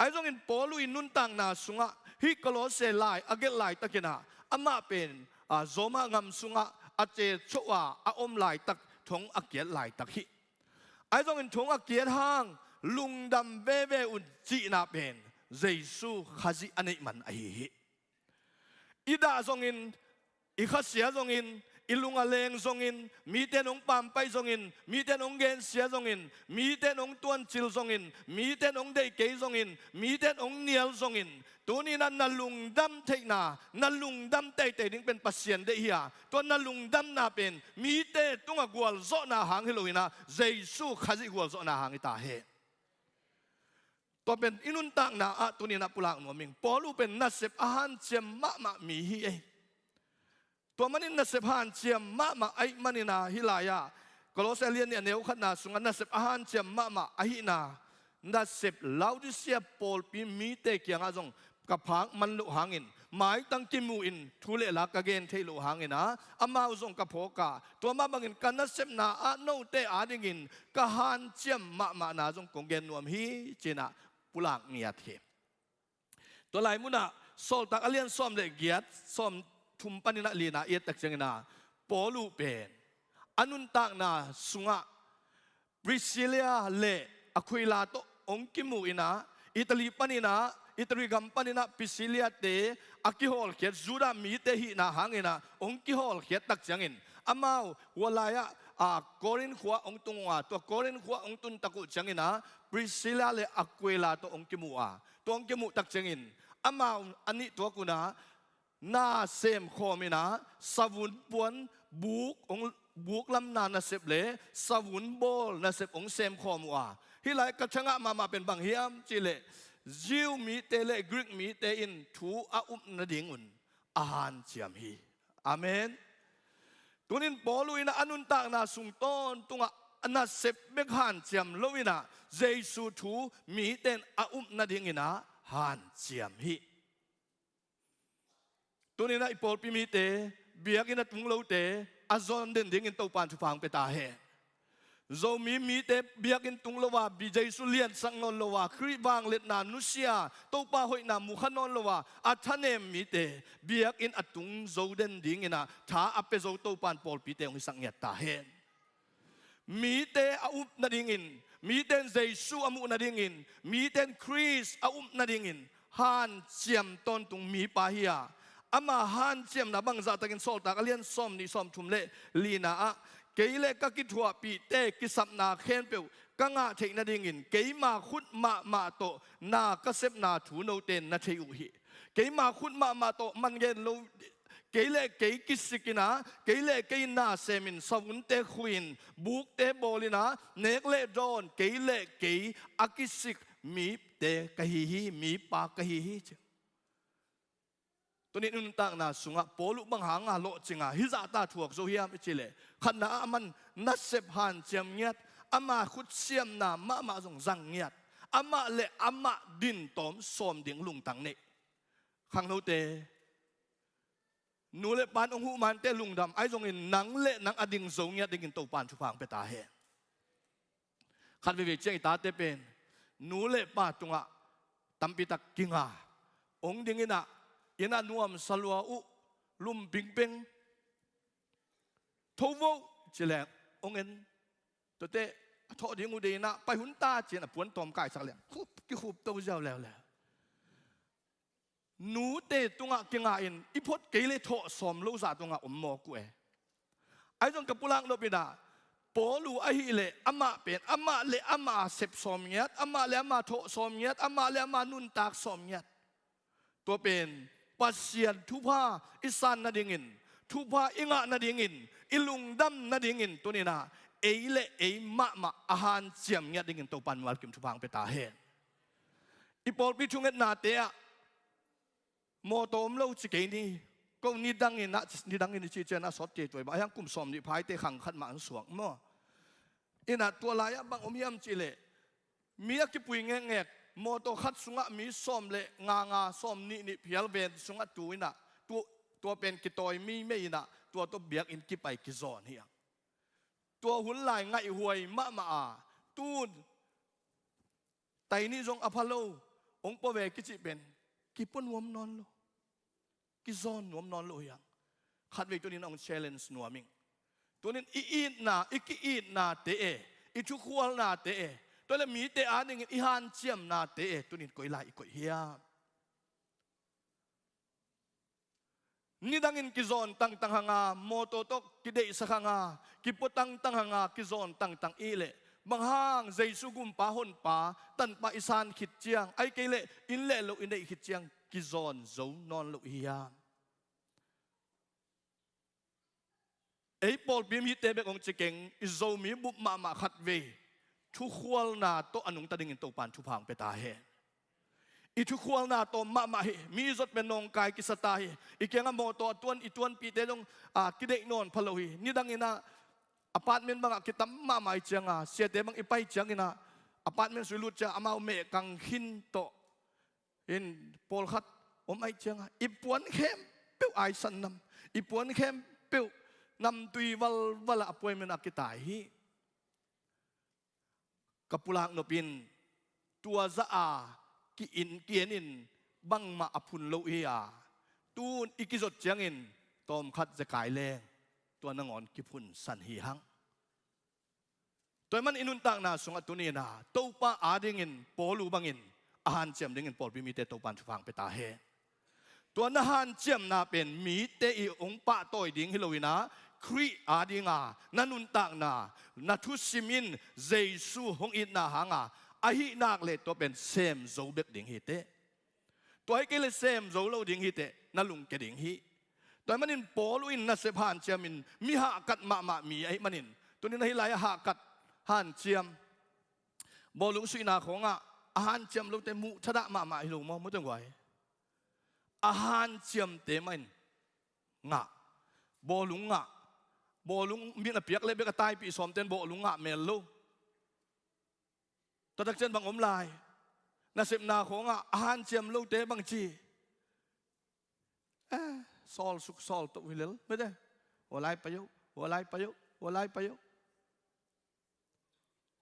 Ahi zongin Paulu i nuntakna sungah hih Kolosse lai a gelh laitakin ah amah pen, a, Roma gam sungah a cecoh a a om laitak, thong a kiat laitak hi. Ahi zongin thong a kiat hang lungdam veve un cihna pen Jesu Khazih a neih man ahi hi. I dah zongin, i khasia zongin, i lung a leng zongin, mite in hong pampaih zongin, mite in hong gensia zongin, mite in hong tuancil zongin, mite in hong deih kei zongin, mite in hong nial zongin, tuni-in ah na lungdam theihna, na lungdam teitei ding pen Pasian deih hi a, tua na lungdamna pen mite tungah gualzawhna hang hi loin ah Jesu Khazih gualzawhna hang hi ta hen. Tua pen i nuntakna ah tuni-in ah pulak nuam ing. Paulu pen nasep a hanciam mahmah mi hi ei. Tua manin nasep hanciam mahmah ahih manin ah hih lai-ah Kolosse lian nih a neu khatna sungah nasep a hanciam mahmah ahihna, nasep Laodicea pawlpi mite kiangah zong ka phak man loh hangin, maitang kimu in thu le la ka gen theih loh hangin ah amau zong ka phawk a, tua mah bangin ka nasepna ah note adingin ka hanciam mahmahna zong kong gen nuam hi, ci-in ah pulak ngiat hi. Tua lai munah Sawltak a lian sawm le giat, sawm thum panin ah lina i et tak ciangin ah Paulu pen a nuntakna sungah Priscilla le Aquila tawh hong kimu in ah, Italy panin ah, Italy gam panin ah Priscilla-te a kihawlkhiat, Judah mite hihna hangin ah hong kihawlkhiat tak ciangin, amau hua lai-ah, a, Korin khua hong tung uh a, tua Korin khua hong tun tak uh ciangin ah Priscilla le Aquila tawh hong kimu a, tua hong kimuh tak ciangin amau a nih tuak un ah na semkhawm in ah, savun puan, buk hong, buk lamna nasep le savun bawl nasep hong semkhawm uh a, hih lai ka thangah mahmah pen bang hiam cih leh Jew mite le Greek mite in thu a up nadingun a hanciam hi. Amen. Tunin Paulu in ah a nuntakna sung tawntungah a nasep bek hanciam lo in ah Jesu thu mite in a up nadingin ah hanciam hi. Tunin ah i pawlpi mite, biakinn a tung lote a zawn den dingin Topa'n thupha hong pia ta hen. Zomi mite biakinn tung lo a, Jesu liansak nawn lo a, Khrih vangliatna nusia, Topa hoihna mukha nawn lo a, a thanem mite biakinn a tung zo den dingin ah tha a pia zo Topa'n pawlpite hong hisak ngiat ta hen. Mite a up nadingin, mite in Jesu a muh nadingin, mite in Khrist a up nadingin hanciam tawntung mipa hi a, ama hanciamna bangzahtakin Sawltak a lian sawm nih, sawm thum le lina ah, kei le ka kithuahpihte kisapna khempeuh ka ngah theih nadingin keima khut mahmah tawh na ka sepna thu note in na thei uh hi. Keima khut mahmah tawh man gen lo, kei le kei kisik in ah, kei le kei na semin, savunte khui-in, bukte bawl in ah, nek le dawn, kei le kei a kisik mite ka hi hi, mipa ka hi hi, ci. Tuni nuntakna sungah Paulu bang hanga lawhcinga hih zahta thuak zo hiam i cih leh, khatna ah aman nasep hanciam ngiat, ama khutsiamna mahmah zong zang ngiat, amah le amah dintawm sawm ding lungtang nei. Khangnote, nu le pa'n hong huh mante lungdam, ahi zongin nang le nang a ding zo ngiat dingin Topa'n thupha hong pia ta hen. Khat veivei ciang i tate pen nu le pa tungah tampitak kinga, hong ding in ah, inn ah nuamsa lua uh, lum pingpeng, tho vo, ci leng hong en. Tuate a thawh ding uh deih in ah, pai hun ta, ci-in a puan tawm kaisak leng khup, kikhup to ziau leuleu. Nute tungah kinga in i phot kei le thawh sawm lo zah tungah om mawk uh e. Ahi zong ka pulak nop in ah, Paulu ahih leh amah pen amah le amah sep sawm ngiat, amah le amah thawh sawm ngiat, amah le amah nuntak sawm ngiat. Tua pen Pasian thupha i san nadingin, thupha i ngah nadingin, i lungdam nadingin tuni-in ah ei le ei mahmah a hanciam ngiat dingin Topa'n mualkim thupha hong pia ta hen. I pawlpi thungetnate ah mawtaw om lo ci kei ni, Ko nidangin ah, nidangin i cih ciang a sawt kei tuai bang, a hiang kum sawm nih phaite khang khat mah an suak maw. Inah tua lai-ah bang om hiam cihleh, mi a kipui ngekngek, mawtaw khat sungah mi sawm le nga nga, sawm nih nih phial ven sungah tu inah, tu, tua pen kitawi mi mei inah, tua tawh biakinn kipai kizawn hi ang. Tua hun lai ngaihhuai mahmah a, tun tai nih zong a pha lo, hong pua ve kicih pen kipua nuam nawn lo, kizawn nuam nawn lo hi ang. Khatvei tunin hong challenge nuam ing. Tunin i itna, i ki-itnate e, i thukhualnate e, tua le mite adingin i hanciamnate e, tunin koi lai i koih hiam? Nidangin kizawn tangtang hanga, mawtaw tawh kideihsak hanga, kipua tangtang hanga, kizawn tangtang i leh, bang hang Jesu gumpa honpa tanpa i san khit ciang, ahih kei leh inn le lo i neih khit ciang kizawn zo nawn lo i hiam? Ei pawlpi mite bek hong ci keng, i Zomi bup mahmah khatvei thukhualna tawh a nungta dingin Topan thupha hong pia ta hen. I thukhualna tawh mahmah hi. Mi zot pen nawngkai kisa ta hi. I kiangah mawtaw a tuan, i tuanpihte dong, a, kideih nawn pha lo hi. Nidangin ah apartment bangah kitam mahmah i cianga, siate bang i pai ciangin ah apartment sui lut ciang amau mehkang khin tawh in pawlkhat om ahih cianga i puan khempeuh aisan nam, i puan khempeuh namtui valval ah a puai men a kitai hi. Ka pulak nopin tua zah a ki-in, ki-en in bangmah a phun lo hi a, tun i kizot ciangin tawmkhat zekai leng tua nangawn kiphunsan hi hang. Tua ahih man i nuntakna sungah tuni-in ah Topa adingin Paul uh bangin a hanciam dingin pawlpi mite Topan thupha hong pia ta hen. Tua na hanciamna pen mite i hong pahtawi ding hi lo-in ah, Khrih adinga na nuntakna, na thusim in Jesu hong itna hanga ahih nak leh tua pen sem zo bek ding hi teh. Tua hi kei leh sem zo lo ding hi teh, na lungkia ding hi. Tua ahih manin Paul uh in nasep hanciamin mi hahkat mahmah mi ahih manin, tuni-in ah hih lai-ah hahkat hanciam, bawlung suihna khawngah a hanciam lote muh thadah mahmah hi lo maw, mawtaw guai. A hanciamte mah in ngah, bawlung ngah, bawlung min a piak leh bek a taipih sawmte in bawlung ngah mel lo. Tua tak ciang bang om lai? Nasepna khawngah a hanciam lote bang ci? Eh, sawl suk sawl toh hi lel mete. Hua lai pai oh, hua lai pai oh, hua lai pai oh.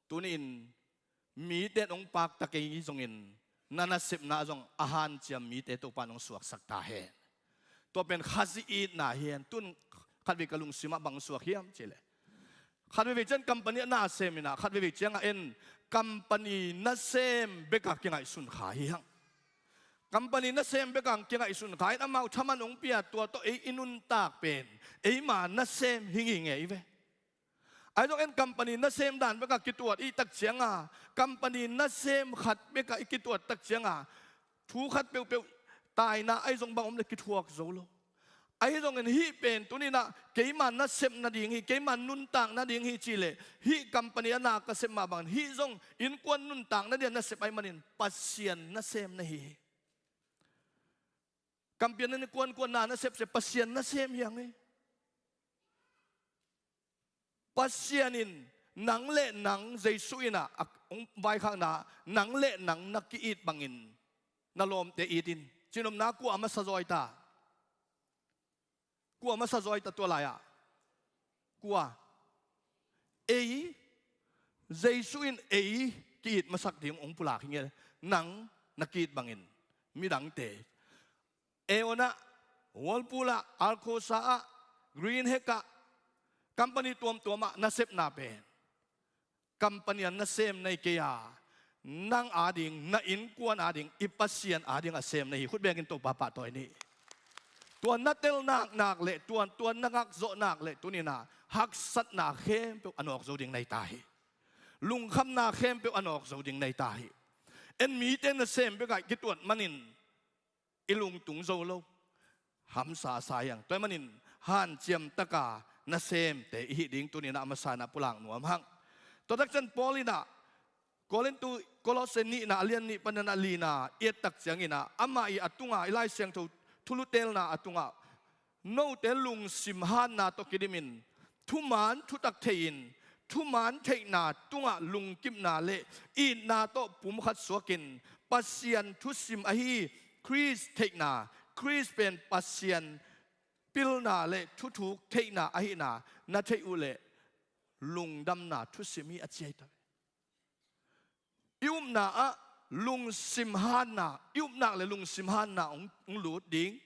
Tuni-in mite in hong pakta kei zongin, na nasepna zong a hanciam mite Topa in hong suaksak ta hen. Tua pen Khazih itna hi hen. Tun khatvei ka lungsimah bang suak hiam cih leh, khatveivei ciang company a nasem in ah, khatveivei ciangah en company nasem bekah kingaihsun kha hi hang. Company nasem bekah kingaihsun kha in, amau thaman hong pia, tua tawh ei i nuntak pen eima nasem hi ngingei ve. Ahi zong en company nasem dan bekah kituat i tak cianga, company nasem khat bekah i kituat tak cianga, thu khat peuhpeuh, taina ahi zong bang om leh kithuak zo lo. Ahi zongin hih pen tuni-in ah keima nasep nading hi, keima nuntak nading hi cih leh, hih company a na ka sep mah bangin hih zong innkuan nuntak nading a nasep ahih manin Pasian nasem na hi hi. Company a na kuankuan na nasep cia Pasian nasem hi hang hi. Pasian in nang le nang, Jesu in ah, a, hong vaikhakna, nang le nang na ki-it bangin na lawmte it in. Cihnopna, kua a masa zawi ta? Kua a masa zawi ta tua lai-ah? Kua? Ei. Jesu in ei ki-it masak ding hong pulak hi nge. Nang na ki-it bangin midangte, Aeon ah, Whirlpool ah, Alcosa ah, Green Hag ah, company tuamtuam ah nasepna pen company a nasem na hi kei a, nang ading, na innkuan ading, i Pasian ading a sem na hi. Khut bengin Topa pahtawi ni. Tua na tel nak nak leh, tua, tua na ngak zawh nak leh, tuni-in ah haksatna khempeuh a nawk zo ding na hi ta hi. Lungkhamna khempeuh a nawk zo ding na hi ta hi. En mite nasem bekah kituat manin i lungtung zo lo, hamsa a sa hi hang. Tua ahih manin hanciam taka nasemte i hih ding tuni-in ah a masa-in ah pulak nuam hang. Tua tak ciang Paul in ah Korintu, Kolose nihna a lian nih panin a lina i et tak ciangin ah, amah i a tunga, i Lai Siangtho thulu telna a tungah Note lungsim hanna tawh kidimin, thuman thutak thei-in, thuman theihna tungah lungkimna le itna tawh pumkhat suakin, Pasian thusim ahi Khrist theihna, Khrist pen Pasian pilna le thuthuk theihna ahihna na theih uh leh lungdamna thusim hi a ci ahi ta ve. I upna ah lungsim hanna, i upna le lungsim hanna hong, hong lut ding.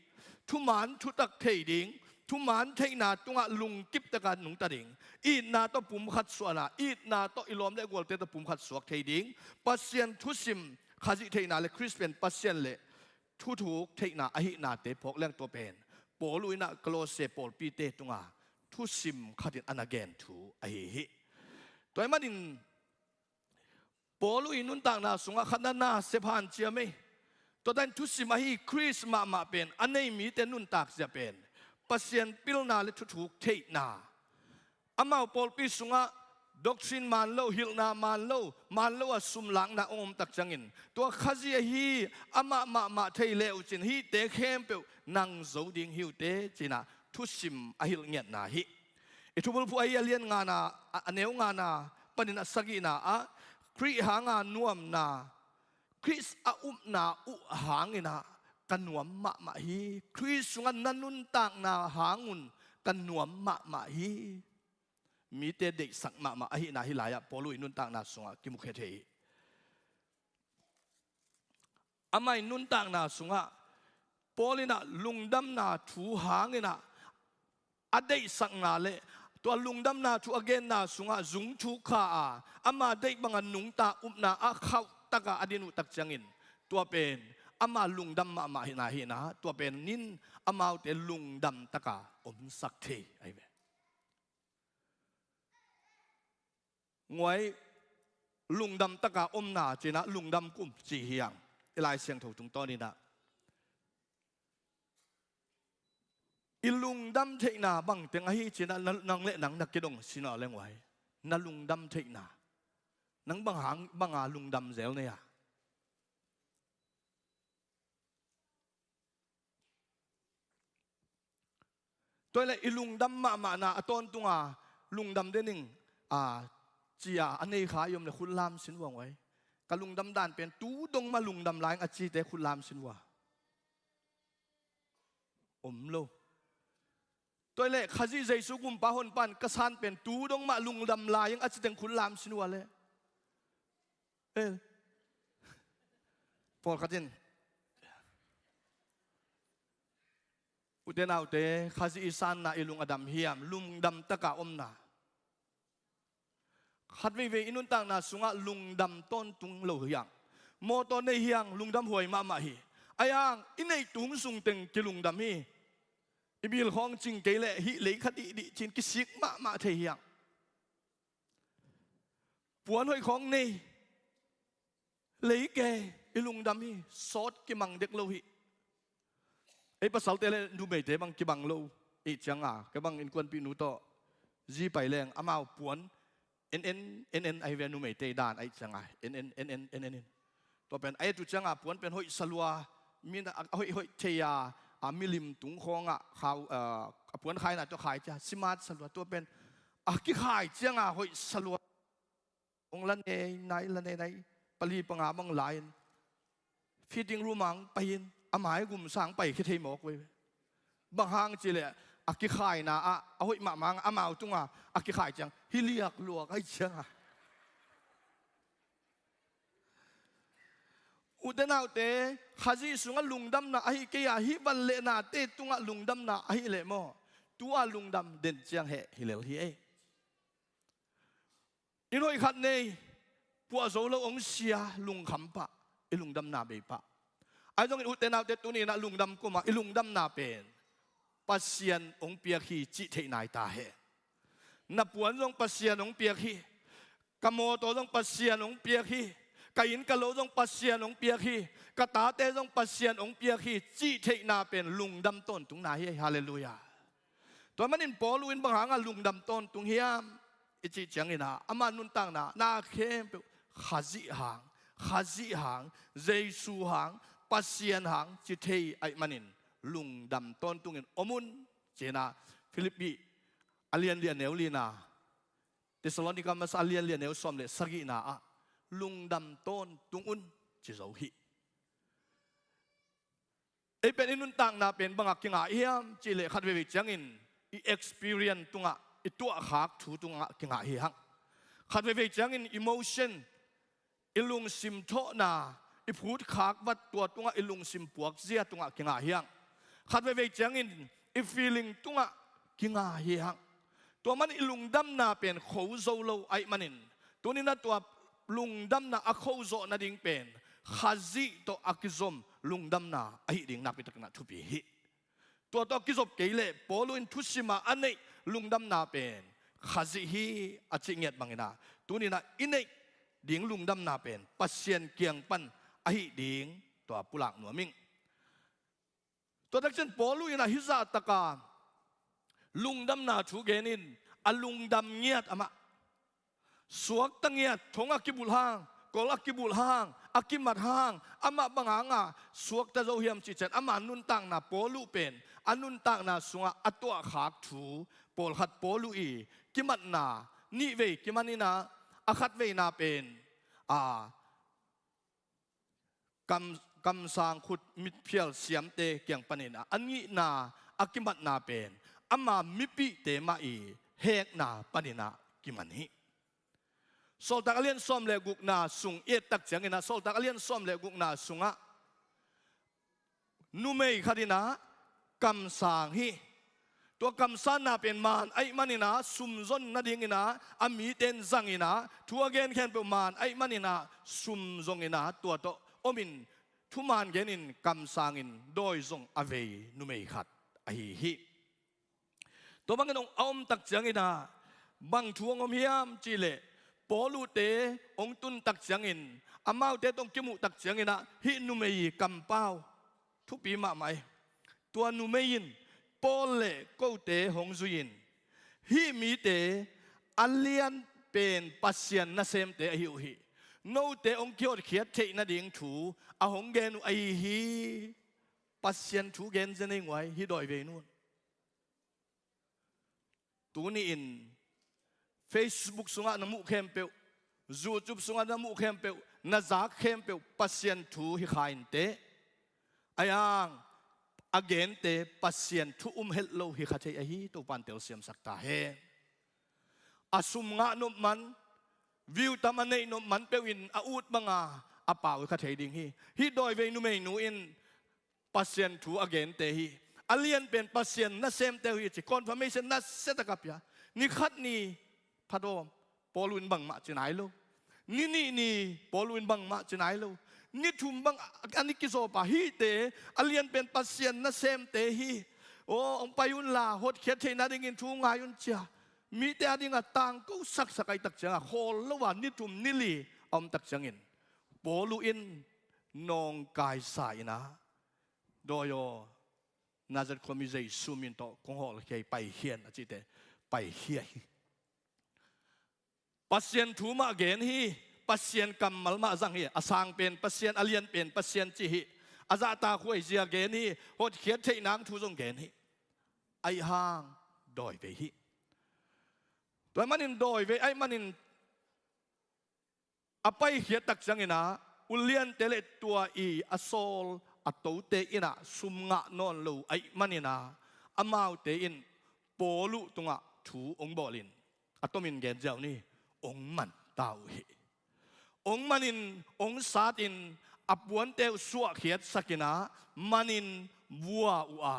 Thuman thutak thei ding. Thuman theihna tungah lungkip taka nungta ding. Itna tawh pumkhat suahna, itna tawh i lawm le gualte tawh pumkhat suak thei ding. Pasian thusim, Khazih theihna le Khrist pen Pasian le thuthuk theihna ahihnate phawk leng tua pen Paul uh in ah Kolosse pawlpite tunga thusim khatin a na gen thu ahi hi. Tua ahih manin Paul uh i nuntakna sungah khatna na sep hanciam ei. Tua tan thusim ahi Khrist mahmah pen a nei mite nuntak zia pen Pasian pilna le thuthuk theihna. Amau pawlpi sungah doctrine man lo, hilhna man lo, man lo a sumlakna hong om tak ciangin, tua Khazih ahi amah mahmah thei le uh cin hihte khempeuh nang zo ding hi uh teh ci-in ah thusim a hilh ngiatna hi. I thubulphuh ahi a lian ngana, a, a neu ngana panin a sagihna ah Khrih hanga nuamna, Khrist a upna uh hangin ah ka nuam mahmah hi. Khrist sungah na nuntakna hangun ka nuam mahmah hi. Mite deihsak mahmah ahihna hih lai-ah Paul uh i nuntakna sungah kimukhia thei hi. Amah i nuntakna sungah Paul in ah lungdamna thu hangin ah a deihsakna le tua lungdamna thu a genna sungah zung thuk kha a, ama deih banga nungta upna a khauh taka a din uh tak ciangin, tua pen ama lungdam mahmah hihna hihna, tua pen in amaute lungdam taka omsak thei ahi ve. Nguai, lungdam taka omna ci-in ah lungdam kum ci hi hang. I Lai Siangtho tungtawn in ah i lungdam theihna bangteng ahi ci-in ah na, nang le nang na kidong sin aw le nguai. Na lungdam theihna. Nang bang hang banga lungdam zel nei a? Tua hi leh i lungdam mahmahna a tawntunga lungdam den ing, a, ci-a a nei kha i om leh khut lam sin vua nguai. Ka lungdam dan pen tu dong mah lungdam lai ing a cite khut lam sin vua. Om lo. Tua hi leh Khazih Jesu gumpa honpa in ka san pen tu dong mah lungdam lai ing a citeng khut lam sin vua leh. Eh. Pawlkhat in, ute naute, Khazih i sanna i lung a dam hiam, lungdam taka omna. Khat veivei i nuntakna sungah lungdam tawntung lo hiam. Mawtaw nei hiam, lungdam huai mahmah hi. Ahi hang i neih tung sungteng kilungdam hi. I bil khawng cing kei leh hih lei kha dihdih ci-in kisik mahmah thei hiam. Puan hoih khawng nei. Lei kei, i lungdam hi, sawt kimang dek lo hi. Ei pasalte le numeite bang kibang lo. Ih cianga, kei bang innkuanpihnu tawh zi pai leng, amau puan en en, en en ahi ve, numeite dan ahih cianga, en en, en en, en en in. Tua pen, a et uh cianga, puan pen hoih salua, mi na, a hoih hoih thei a, a milim tung khawngah, khau, a, a puan khaina tawh khai cia, simat salua, tua pen, a kikhai cianga hoih salua. Hong la nei nai, la nei nai, pali panga bang la-in, fitting room ah hong pai-in, a maigum sang pai khia thei mawk uh hi. Bang hang cih leh, a kikhaina ah, a hoih mahmah hang, amau tunga, a kikhai ciang, hi liak luak ahih cianga. Ute naute, Khazih sungah lungdamna ahi kei a, hih van le nate tungah lungdamna ahih leh maw, tu-a lungdam den ciang heh hi lel hi ei. Inn hoih khat nei, puah zo lo hong sia, lungkham pah, i lungdamna bei pah. Ahi zongin ute naute tuni-in ah lungdam kum ah, i lungdamna pen Pasian hong piak hi cih theih nai ta hen. Na puan zong Pasian hong piak hi. Ka mawtaw zong Pasian hong piak hi. Ka inn ka lo zong Pasian hong piak hi. Ka tate zong Pasian hong piak hi cih theihna pen lungdam tawntungna hi. Halleluiah. Tua manin Paul uh in bang hanga lungdam tawntung hiam i cih ciangin ah, ama nuntakna na khempeuh Khazih hang, Khazih hang, Jesu hang, Pasian hang ci thei ahih manin lungdam tawntungin om un Ci-in ah Philippi a lian li a neu lina, Thessalonika masa a lian li a neu sawm le sagihna ah lungdam tawntung un ci zo hi. Ei pen i nuntakna pen bangah kingah hiam cih leh khat veivei ciangin i experience tungah, i tuahkhak thu tungah kingah hi hang. Khat veivei ciangin emotion, i lungsim thawhna, i phutkhak vat tua tungah, i lungsim puakzia tungah kingah hi hang. Khat veivei ciangin i feeling tungah kingah hi hang. Tua man i lungdamna pen kho zo lo ahih manin, tuni-in ah tua lungdamna a kho zawh nading pen Khazih tawh a kizom lungdamna ahih ding nakpi takin ah thupi hi. Tua tawh a kizop kei leh Paulu in thusim ah a neih lungdamna pen Khazih hi a cih ngiat bangin ah, tuni-in ah i neih ding lungdamna pen Pasian kiang pan ahih ding tua pulak nuam ing. Tua tak ciang Paulu in ah hih zahtaka lungdamna thu genin a lungdam ngiat amah. Suakta ngiat, thong a kibulh hang, kol a kibulh hang, a kimat hang, amah bang hanga suakta zo hiam cih ciang ama nuntakna, Paulu pen a nuntakna sungah a tuahkhak thu, pawlkhat Paulu i kimatna nihvei kiman in ah, a khatveina pen a kam, kamsang khut mitphial siamte kiang panin ah, a nihna, a kimatna pen ama mipihte mah i hekna panin ah kiman hi. Sawltak a lian sawm le gukna sung i et tak ciangin ah, Sawltak a lian sawm le gukna sungah numei khat in ah kamsang hi. Tua kamsanna pen maan ahih manin ah sum zon nadingin ah a mite in zangin ah, thu a gen khempeuh maan ahih manin ah sum zongin ah tua tawh omin, thuman genin kamsangin dawi zong a vei numei khat ahi hi. Tua bangin hong a om tak ciangin ah bang thu hong om hiam cih leh, Paulute hong tun tak ciangin, amaute tawh hong kimuh tak ciangin ah hih numei i kampau thupi mahmah hi. Tua numei in Paul le kote hong zui-in, hih mite a lian pen Pasian nasemte ahi uh hi. Note hong kihotkhiat theih nading thu a hong gen uh ahi hi. Pasian thu gen zen ei nguai, hih dawi vei nu in. Tuni-in Facebook sungah na muh khempeuh, YouTube sungah na muh khempeuh, na zak khempeuh Pasian thu hi kha inteh. Ahi hang a gente Pasian thu um het lo hi kha thei ahi, Topa'n telsiamsak ta hen. A sum ngah nop man, view tam a neih nop man peuh in a ut banga a pau hi kha thei ding hi. Hih dawi vei numeinu in Pasian thu a gente hi. A lian pen Pasian nasemte uh hi ci, confirmation nasia tak a pia. Ni khat ni phatawm, Paulu in bangmah ci nai lo. Ni nih ni, Paulu in bangmah ci nai lo. Ni thum bang a, a ni kizawp a, hihte a lian pen Pasian nasemte hi. Aw, hong pai unla, hotkhiat theihna dingin thu ngai un ci a, mite a dingah tangko saksak ahih tak ciangah khawl lo a, ni thum ni li a om tak ciangin Paulu in nawngkaisa in ah, dawi aw, Nazareth khuami Jesu min tawh kong hawlkhia hi, paikhia in, a cih teh paikhia hi. Pasian thu mah gen hi, Pasian kammal mah zang hi, a sang pen Pasian, a lian pen Pasian ci hi. A zahtakhuai zia gen hi, hotkhiat theih nang thu zong gen hi. Ahi hang dawi vei hi. Tua ahih manin dawi vei ahih manin a paikhiat tak ciangin ah, uliante le tua i a sawl a tote in ah sum ngah nawn lo ahih manin ah, amaute in Paulu tungah thu hong bawlin, a tomin gen ziau ni, hong man ta uh hi. Hong manin, hong satin, a puante uh suahkhiatsak in ah, manin vua uh a.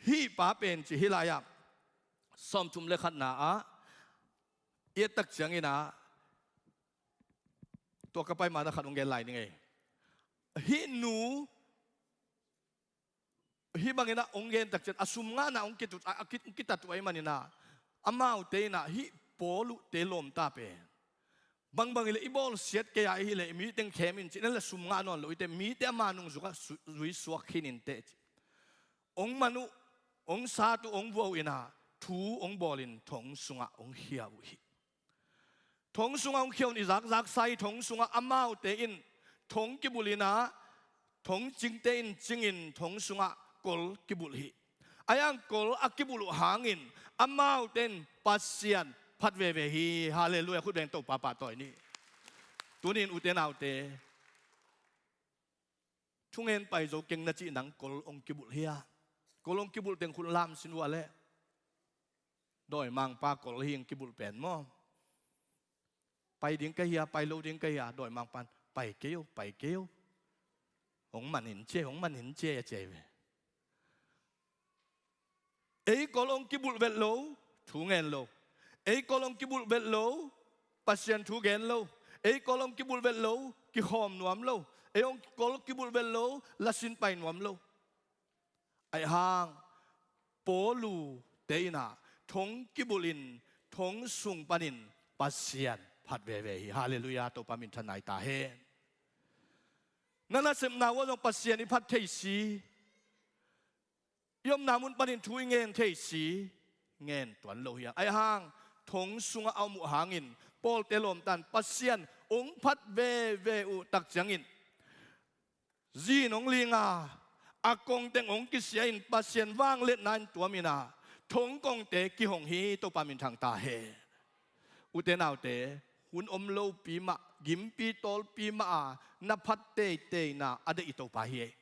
Hih pa pen ci hih lai-ah, sawmthum le khatna ah i et tak ciangin ah, tua ka pai ma-in ah khat hong gen lai ning ei. Hih nu, hih bangin ah hong gen tak ciang a sum ngahna hong kitut, a, a ki, hong kitat uh ahih manin ah, amaute in ah hih Paulute lawmta pen bangbang hileh i bawlsiat kei a, i hileh i mi teng khem in cih leh sum ngah nawn lo, i teh mite ama nungzukah su, zui suak khin in teh ci. Hong man uh, hong sat uh, hong vua uh in ah, thu hong bawlin thong sungah hong khia uh hi. Thong sungah hong khia un, i zakzaksa hi. Thong sungah amaute in thong kibulh in ah, thong cingte in cingin thong sungah kol kibulh hi. Ahi hang kol a kibulh uh hangin amaute in Pasian phat veve hi. Halleluiah. Khut beng Topa pahtawi ni. Tuni in ute naute, thungen pai zo keng na cih nang kol hong kibulh hia? Kol hong kibulh teng khut lam sin uh a leh. Dawimangpa kol hi hong kibulh pen maw? Pai ding ka hia, pai lo ding ka hia? Dawimangpa in pai kei o, pai kei o. Hong man in cia, hong man in cia, a cia hi ve. Ei kol hong kibulh vet lo, thu ngen lo. Ei kol hong kibulh vet lo, Pasian thu gen lo. Ei kol hong kibulh vet lo, kikhawm nuam lo. Ei hong kol kibulh vet lo, lasin pai nuam lo. Ahi hang Paulu te in ah thong kibulh in thong sung panin Pasian phat veve hi. Halleluiah. Topa minthan nai ta hen. Na nasepna uh ah zong Pasian i phat thei si. I omna mun panin thu i ngen thei si. Ngen tuan lo hi a, ahi hang thong sungah a om uh hangin Paul te lawmtan Pasian hong phat veve uh tak ciangin zin hong ling a, a kongteng hong kisia in Pasian vangliatna in tuam in ah thong kongte kihong hi. Topa minthang ta hen. Ute naute, hun om lopi mah, gimpi tawlpi mah a na phat teiteina a deih i Topa hi ei.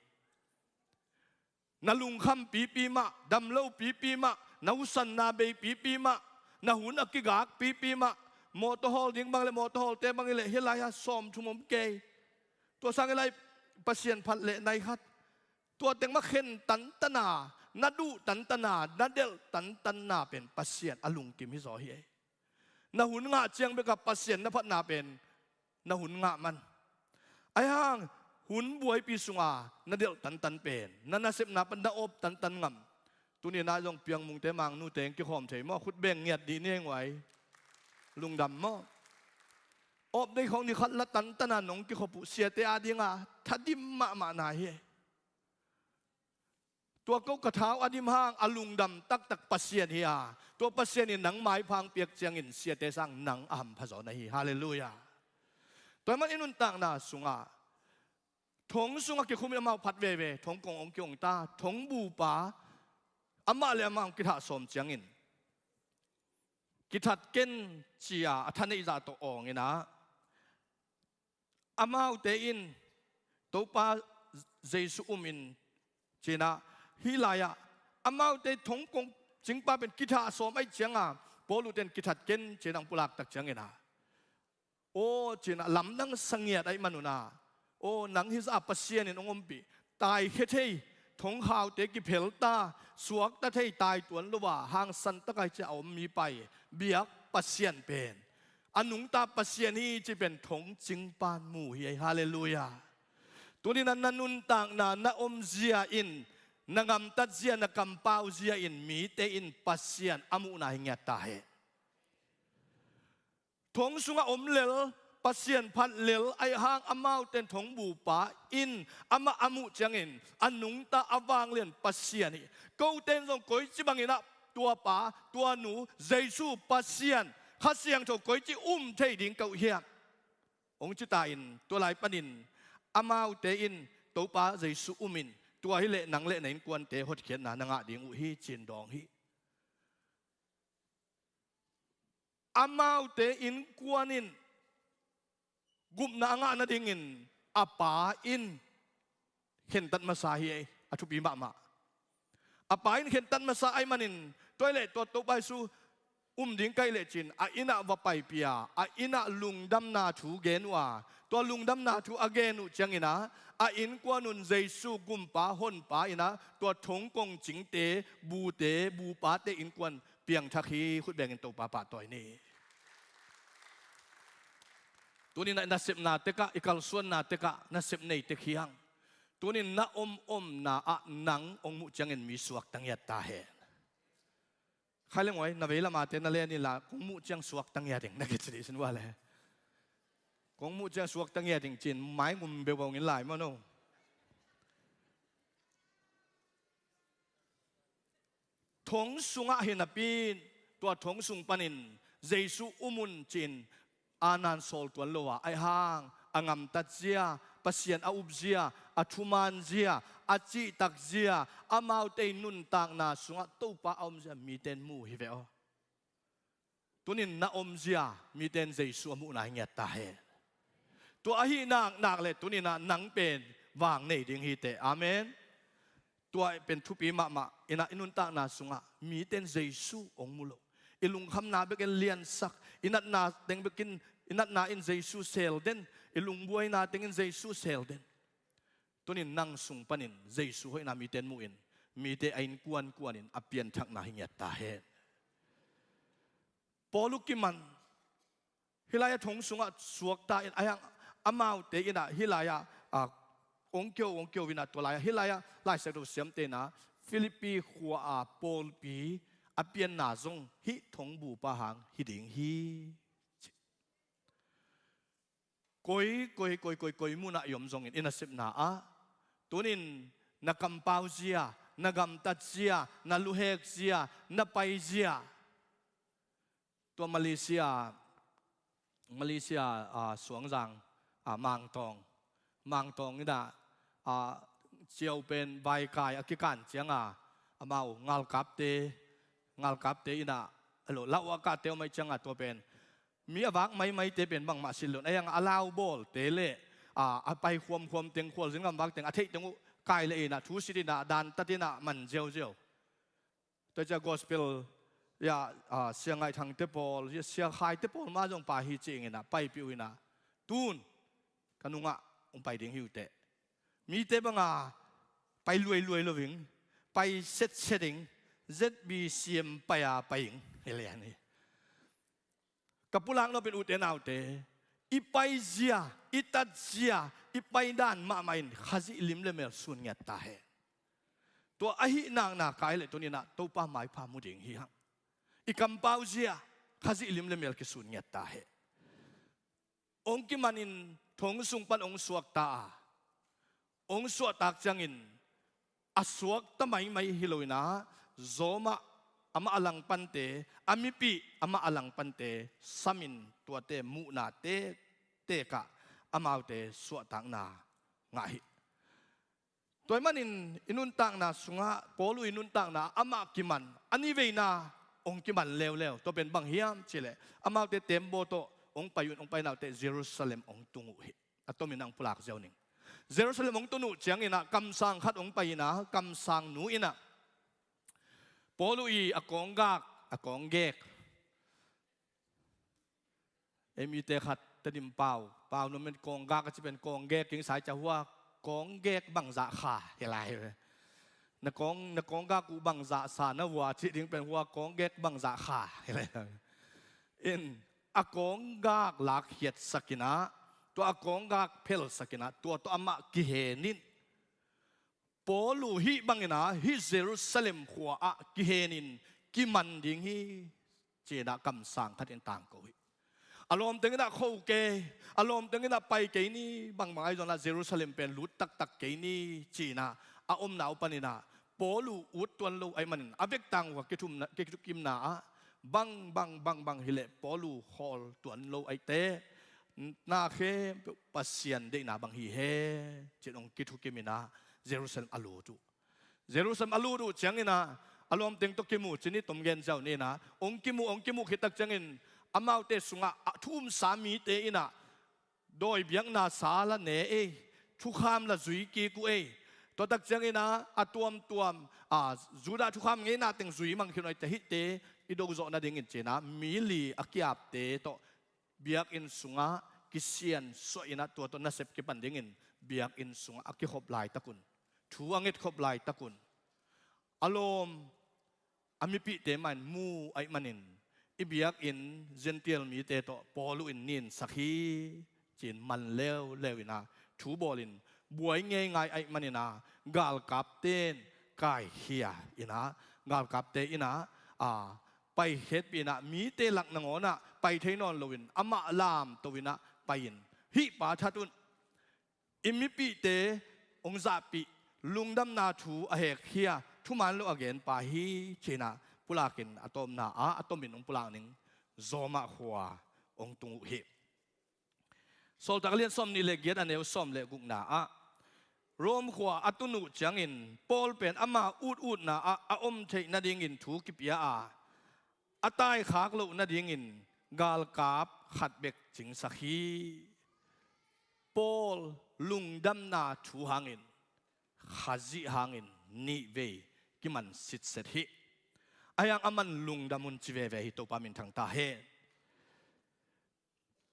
Na lungkham pipi mah, dam lo pipi mah, na husanna bei pipi mah, na hun a kigak pipi mah, mawtaw hawl ding bang le mawtaw hawlte bang i leh hih lai-ah sawmthum om kei. Tua sang i lai Pasian phat leh nai khat. Tua teng mah khen tantana, na duh tantana, na delh tantana pen Pasian a lungkim hi zaw hi ei. Na hun ngah ciang bekah Pasian na phatna pen na hun ngah man. Ahi hang hun buaipi sunga na delh tantan pen, na nasepna pan na awp tantan ngam. Tuni-in ah zong Piangmungte, Mangnute hong kikhawm thei maw? Khut beng ngiat dih ni heng uai. Lungdam maw? Awp dei khawng ni khat la tantana nong kikhop uh siate adinga thadim mahmah na hi. Tua ko ka thau a dim hang a lungdam taktak Pasian hi a, tua Pasian in nang maipha hong piak ciangin siate sang nang a hampha zaw na hi. Halleluiah. Tua ahih man i nuntakna sungah thong sungah kikhumin amau phat veve, thong kong hong kihong ta, thong bupa amah le amah hong kithah sawm ciangin kithat ken ci-a a thaneih zah tawh awng in ah, amaute in Topa Jesu um in ci-in ah, hih lai-ah amaute thong kong cingpa pen kithah sawm ahih cianga Paulu ten kithat ken ci-in ah hong pulak tak ciangin ah, aw ci-in ah lamdang sa ngiat ahih manun ah, aw nang hih zah Pasian in hong ompih, taikhia thei, thongkhaute kiphel ta, suakta thei, tai tuan lo a hangsan tak a hi ci-a a om mipa hi. Biak Pasian pen a nungta Pasian hi cih pen thong cingpan mu hi ei. Halleluiah. Tuni-in ah na nuntakna, na omzia in, na ngamtatzia, na kampauzia in mite in Pasian a muhna hi ngiat ta hen. Thong sungah om lel, Pasian phat lel ahih hang amaute in thong bupa in amah a muh ciangin a nungta a vanglian Pasian hi. Kote in zong koici bangin ah tua pa, tua nu, Jesu, Pasian, Kha Siangtho koici um thei ding ka uh hiam? Hong ci ta in tua lai panin amaute in Topa Jesu um in tua hi leh nang le na innkuante hotkhiatna na ngah ding uh hi ci-in dawng hi. Amaute innkuan in gupna a ngah nadingin a pa in khentat masa hi ei, a thupi mahmah. A pa in khentat masa ahih manin tua hi leh tua Topa Jesu um ding ka hih leh ci-in a inn ah va paipih a, a inn ah lungdamna thu gen uh a, tua lungdamna thu a gen uh ciangin ah a innkuan un Jesu gumpa honpa in ah tua thongkong cingte, bute, bupate innkuan piangthak hi. Khut bengin Topa pahtawi ni. Tuni-in ah nasepna tekah, i kalsuanna tekah nasep nei tek hi hang. Tuni-in na om omna ah nang hong muh ciangin mi suakta ngiat ta hen. Khai leng uai, na vei lamate na len inla, kong muh ciang suakta ngiat ing na kici dih sin ua le. Kong muh ciang suakta ngiat ing ci-in mai ngum beuh bawng in lai maw no. Thong sungah hi napi-in tua thong sung panin Jesu um un ci-in a nan sawl tuan lo a, ahi hang a ngamtatzia Pasian a upzia, a thumanzia, a cihtakzia, amaute i nuntakna sungah Topa a omzia mite in mu hi ve aw. Tunin na omzia mite in Jesu a muhna hi ngiat ta hen. Tua ahi naknak le tuninah nang pen vang nei ding hi teh. Amen. Tua pen thupi mahmah. Inah i nuntakna sungah mite in Jesu hong mu lo. I lungkhamna bekin liansak, i natna teng bekin, i natna in Jesu sel den, i lungbuaina tengin Jesu sel den. Tunin nang sung panin Jesu hoihna mite in mu in, mite a innkuan kuanin a pianthakna hi ngiat ta hen. Paul uh kiman, hih lai-ah thong sungah suakta in, a hiang amaute inah hih lai-ah, a, ong kio, ong kio inah tua lai-ah, hih lai-ah Lai Siangtho siamte inah Philippi khua-a pawlpi a pianna zong hih thongbupa hang hi ding hi. Koi, koi, koi, koi, koi munah i om zongin i nasepna ah, tunin na kampau zia, na gamtat zia, na luhek zia, na pai zia. Tua Malaysia, Malaysia, ah, Suangzang, ah, Mangtawng. Mangtawng inah, ah, ciau pen vaikai a kikan cianga, amau ngalkapte, ngalkapte inah, a lo, lau a kate om aih cianga tua pen mi a vak maimaite pen bangmah silh lo in, a hiang a lau bawlte le, a, a pai khuamkhuam teng, khualzin gam vak teng, a theih teng uh kai le inah, thusit inah, dantat inah man ziauziau. Tua cia gospel, ya, a, Sia Ngaih Thangte pawl, ya, Sia Khaite pawl mah zong pai hi ci-in inah, paipih uh inah, tun ka nungah hong pai ding hi uh teh. Mite banga pai luailuai lo ing, pai setset ing, Z B C M pai a pai ing, hi lian hi. Ka pulak nop in ute naute, i paizia, i tatzia, i paidan mahmah in Khazih lim le mel sun ngiat ta hen. Tua ahih nakna kai le tuninah Topa maipha mu ding hi hang. I kampauzia Khazih lim le mel kisun ngiat ta hen. Ong kimanin thong sung pan ong suakta a, ong suahtak ciangin a suakta maimai hi lo inah, zawmah amah a langpante, a mipih amah a langpante samin tuate muhnate tekah amaute suahtakna ngah hi. Tua ahih manin i nuntakna sungah, Paul uh i nuntakna amah kiman, a niveina ong kiman leuleu. Tua pen bang hiam cihleh, amaute tembaw tawh ong pai un, ong painaute Jerusalem ong tung uh hi. A tomin ang pulak ziau ning. Jerusalem ong tun uh cianginah kamsang khat ong pai inah, kamsang nu inah Paul uh i a kawnggak, a kawnggek. Ei mite khat Tedim pau, pau nuam in kawnggak a ci pen kawnggek ing sai cia hua, kawnggek bangzah kha hi lai. Na kawng, na kawnggak uh bangzah sa na hua cih ding pen hua kawnggek bangzah kha hi lai. In a kawnggak lakkhiatsak inah, tua a kawnggak phelsak inah, tua tua amah kihen in. Paul uh hih bangin ah, hih Jerusalem khua ah kihenin kiman ding hi, ci-in ah kamsang khatin tangko hi. A lawmteng in ah kho kei, a lawmteng in ah pai kei ni, bangbang ahi zongin ah Jerusalem pen lut taktak kei ni, ci-in ah a omna uh panin ah Paul uh ut tuan lo ahih manin a vektang uh a kithumna, kithukimna ah bangbang, bangbang hileh Paul uh khawl tuan lo ahih teh, na khempeuh Pasian deihna bang hi hen, ci-in hong kithukim in ah Jerusalem a lut uh. Jerusalem a lut uh ciangin ah a lawmteng tawh kimu ci ni, tom gen ziau ni in ah, hong kimu, hong kimu khit tak ciangin amaute sungah a thu umsa mite in ah dawi biakna sa la ne ei, thukham la zui kik uh ei. Tua tak ciangin ah a tuamtuam, a, Judah thukham ngeina teng zui mang khin uh ahih teh, hihte i do zawh nadingin ci-in ah mi li a kiapte tawh biakinn sungah kisiansuah in ah tua tawh nasep kipan dingin biakinn sungah a kikhop laitak un, thu a ngetkhop laitak un, a lawm a mipihte mah in mu ahih manin, i biakinn Gentile mite tawh Paul uh in ninsak hi, ci-in man leuleu in ah thu bawlin buai ngeingai ahih manin ah galkapte in kaikhia in ah, galkapte in ah, a, pai khetpih in ah mite lak nangawn ah pai thei nawn loin amah lamto in ah pai-in, hih pa that un, i mipihte hong zahpih, lungdamna thu a hekkhia, thuman lo a gen pa hi, ci-in ah pulakin a tawpna ah a tomin hong pulak ning, Roma khua hong tung uh hi. Sawltak a lian sawm nih le giat a neu sawm le gukna ah Rom khua a tun uh ciangin Paul pen ama ututna ah a om theih nadingin thu kipia a, a taikhak loh nadingin galkap khat bek cingsak hi. Paul lungdamna thu hangin Khazih hangin nihvei kiman sitset hi. Ahi hang aman lungdam un ci veve hi. Topa minthang ta hen.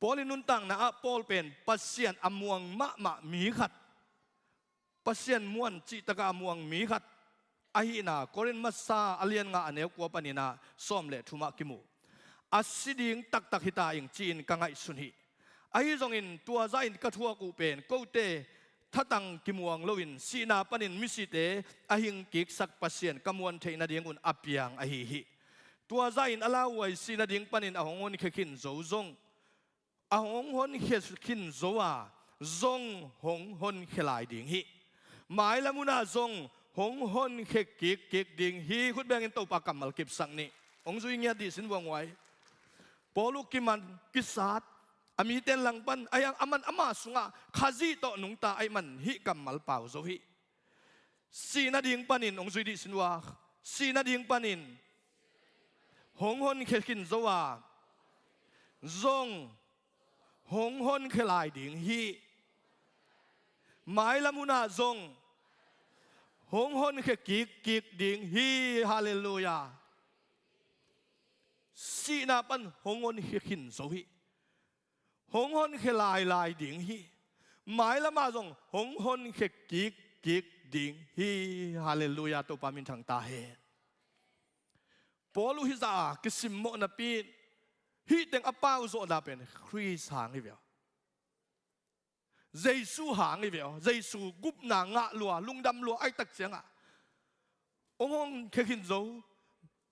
Paul in nuntakna ah Paul pen Pasian a muang mahmah mi khat, Pasian muan cihtakah a muang mi khat ahihna Korin masa a lian nga a neu kua panin ah sawm le thum ah kimu. A si ding taktak hita ing ci-in ka ngaihsun hi. Ahi zongin tua zahin ka thuak uh pen kote thatang kimuang loin sihna panin misite a hingkiksak Pasian ka muan theih nadingun a piang ahi hi. Tua zahin a lauhuai sih nading panin a hong honkhia khin zo zong, a hong honkhia khin zo a zong hong honkhia lai ding hi. Mailam hunah zong hong honkhia kikkik ding hi. Khut bengin Topa kammal kipsak ni. Hong zui ngiat dih sin vuanghuai. Paul uh kiman kisat, a mite in langpan, ahi hang aman ama sungah Khazih tawh nungta ahih man hih kammal pau zo hi. Sih nading panin hong zui dih sin uh a, sih nading panin hong honkhia khin zo a zong hong honkhia lai ding hi. Mailam hunah zong hong honkhia kikkik ding hi. Halleluiah. Sihna pan hong honkhia khin zo hi. Hong honkhia lailai ding hi. Mailamah zong hong honkhia kikkik ding hi. Halleluiah. Topa minthang ta hen. Paul uh hih zah a kisimmawh napi in hih teng a pauzawhna pen Khrist hang hi ve aw. Jesu hang hi ve aw. Jesu gupna ngah lua, lungdam lua ahih tak ciangah hong honkhia khin zo,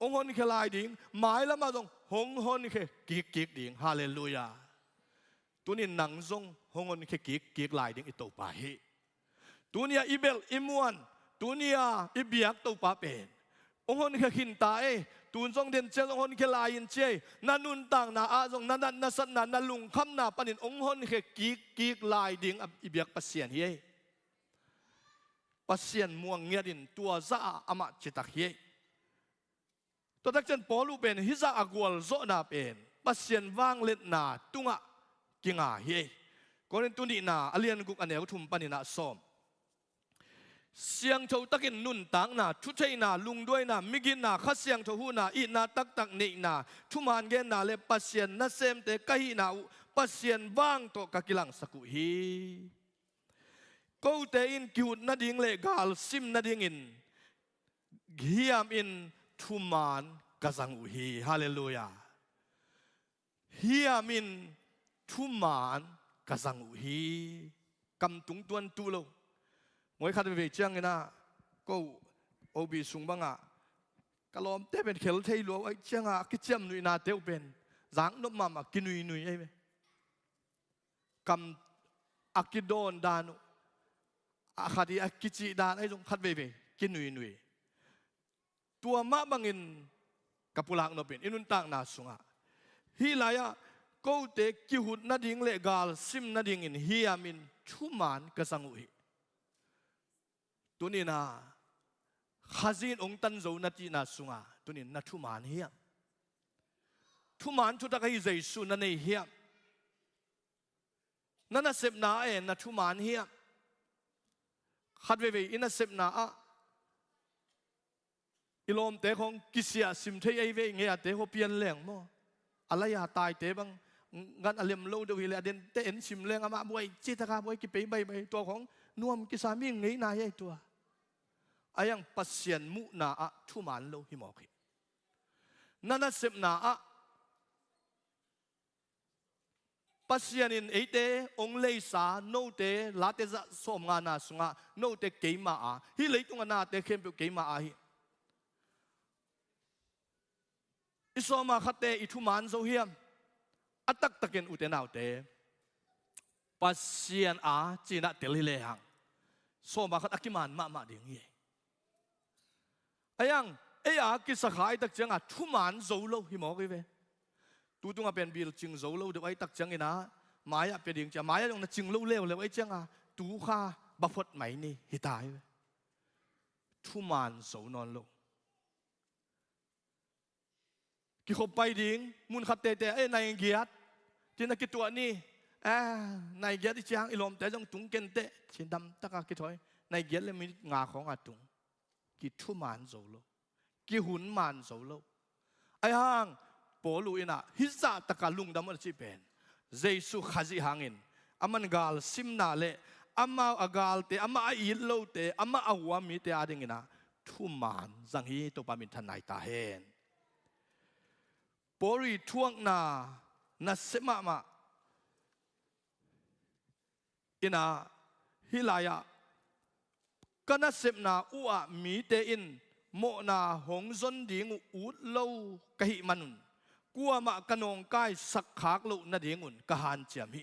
hong honkhia lai ding, mailamah zong hong honkhia kikkik ding. Halleluiah. Tunin nang zong hong honkhia kikkik lai ding i Topa hi. Tuni-ah i belh i muan, tuni-ah i biak Topa pen hong honkhia khin ta ei. Tun zong den ciang zong honkhia lai in ci ei. Na nuntakna ah zong na nat na satna, na lungkhamna panin hong honkhia kikkik lai ding a i biak Pasian hi ei. Pasian muang ngiatin tua zah ah amah citak hi ei. Tua tak ciang Paul uh pen hih zah a gualzawhna pen Pasian vangliatna tungah kinga hi ei. Korintu nihna a lian guk a neu thum panin ah sawm. Siangtho takin nuntakna, thutheihna, lungduaina, migitna, Kha Siangtho huhna, itna taktak neihna, thuman genna le Pasian nasemte ka hihna uh Pasian vang tawh ka kilangsak uh hi. Kote in kihut nading le galsim nadingin hiamin thuman ka zang uh hi. Halleluiah. Hiamin thuman ka zang uh hi. Kam tungtuan tuh lo. Muai khat veivei ciangin ah ko O B sung bangah ka lawmte pen khel thei lua uh ahih ciangah a kiciamnuihnate uh pen zaknop mahmah kinuinui ahi ve. Kam a kidawn dan uh, a khat i a kicih dan ahi zong khat veivei kinuinui. Tua mah bangin ka pulak nopin i nuntakna sungah hih lai-ah kote kihut nading le galsim nadingin hiamin thuman ka zang uh hi. Tunin ah Khazih in hong tan zo na cihna sungah tunin na thuman hiam? Thuman thutak ahi Jesu na nei hiam? Na nasepna ah na thuman hiam? Khat veivei i nasepna ah i lawmte khong kisiah sim thei ahi ve, i ngeihate hua pian leng maw? A lai-a taite bang ngan a lem lo deuh hileh a dente en sim leng amah buai citaka buai kipei baibai, tua khong nuam kisa, mi ngeina hi ei tua. Ahi hang Pasian muhna ah thuman lo hi mawk hi. Na nasepna ah Pasian in eite hong leisa, note Late za sawmngana sungah note keima a, hih leitunga nate khempeuh keima a hi. I sawma khatte i thuman zo hiam? A taktakin ute naute, Pasian a cinah tel hi lehang sawma khat a kiman mahmah ding hi. Ahi hang ei a kisakha ahih tak ciangah thuman zo lo hi mawk hi ve. Tutungah pen bilcing zo lo deuh ahih tak ciangin ah mai-ah pia ding cia, mai-ah zong na cing lo leuleu ahih cianga tu kha ba phot mai ni hi ta hi ve. Thuman zo nawn lo. Kikhop pai ding mun khat tete, eh, nai giat ci-in a kituah ni. Eh, nai giat i ciang i lawmte zong tung kenteh ci-in damtaka kithawi. Nai giat le minit nga khawnga tung. Kithuman zo lo. Kihunman zo lo. Ahi hang Paul uh in ah hih zahtaka lungdam un a cih pen Jesu Khazih hangin aman galsimna le amau a galte, amah a it lote, amah a hua mite adingin ah thuman zang hi. Topa minthan nai ta hen. Paul ii thuakna nasia mahmah in ah hih lai-ah ka nasepna uhah mite in mawhna hong zon ding uh ut lo ka hih manun kuamah ka nawngkaisak khak loh nadingun ka hanciam hi.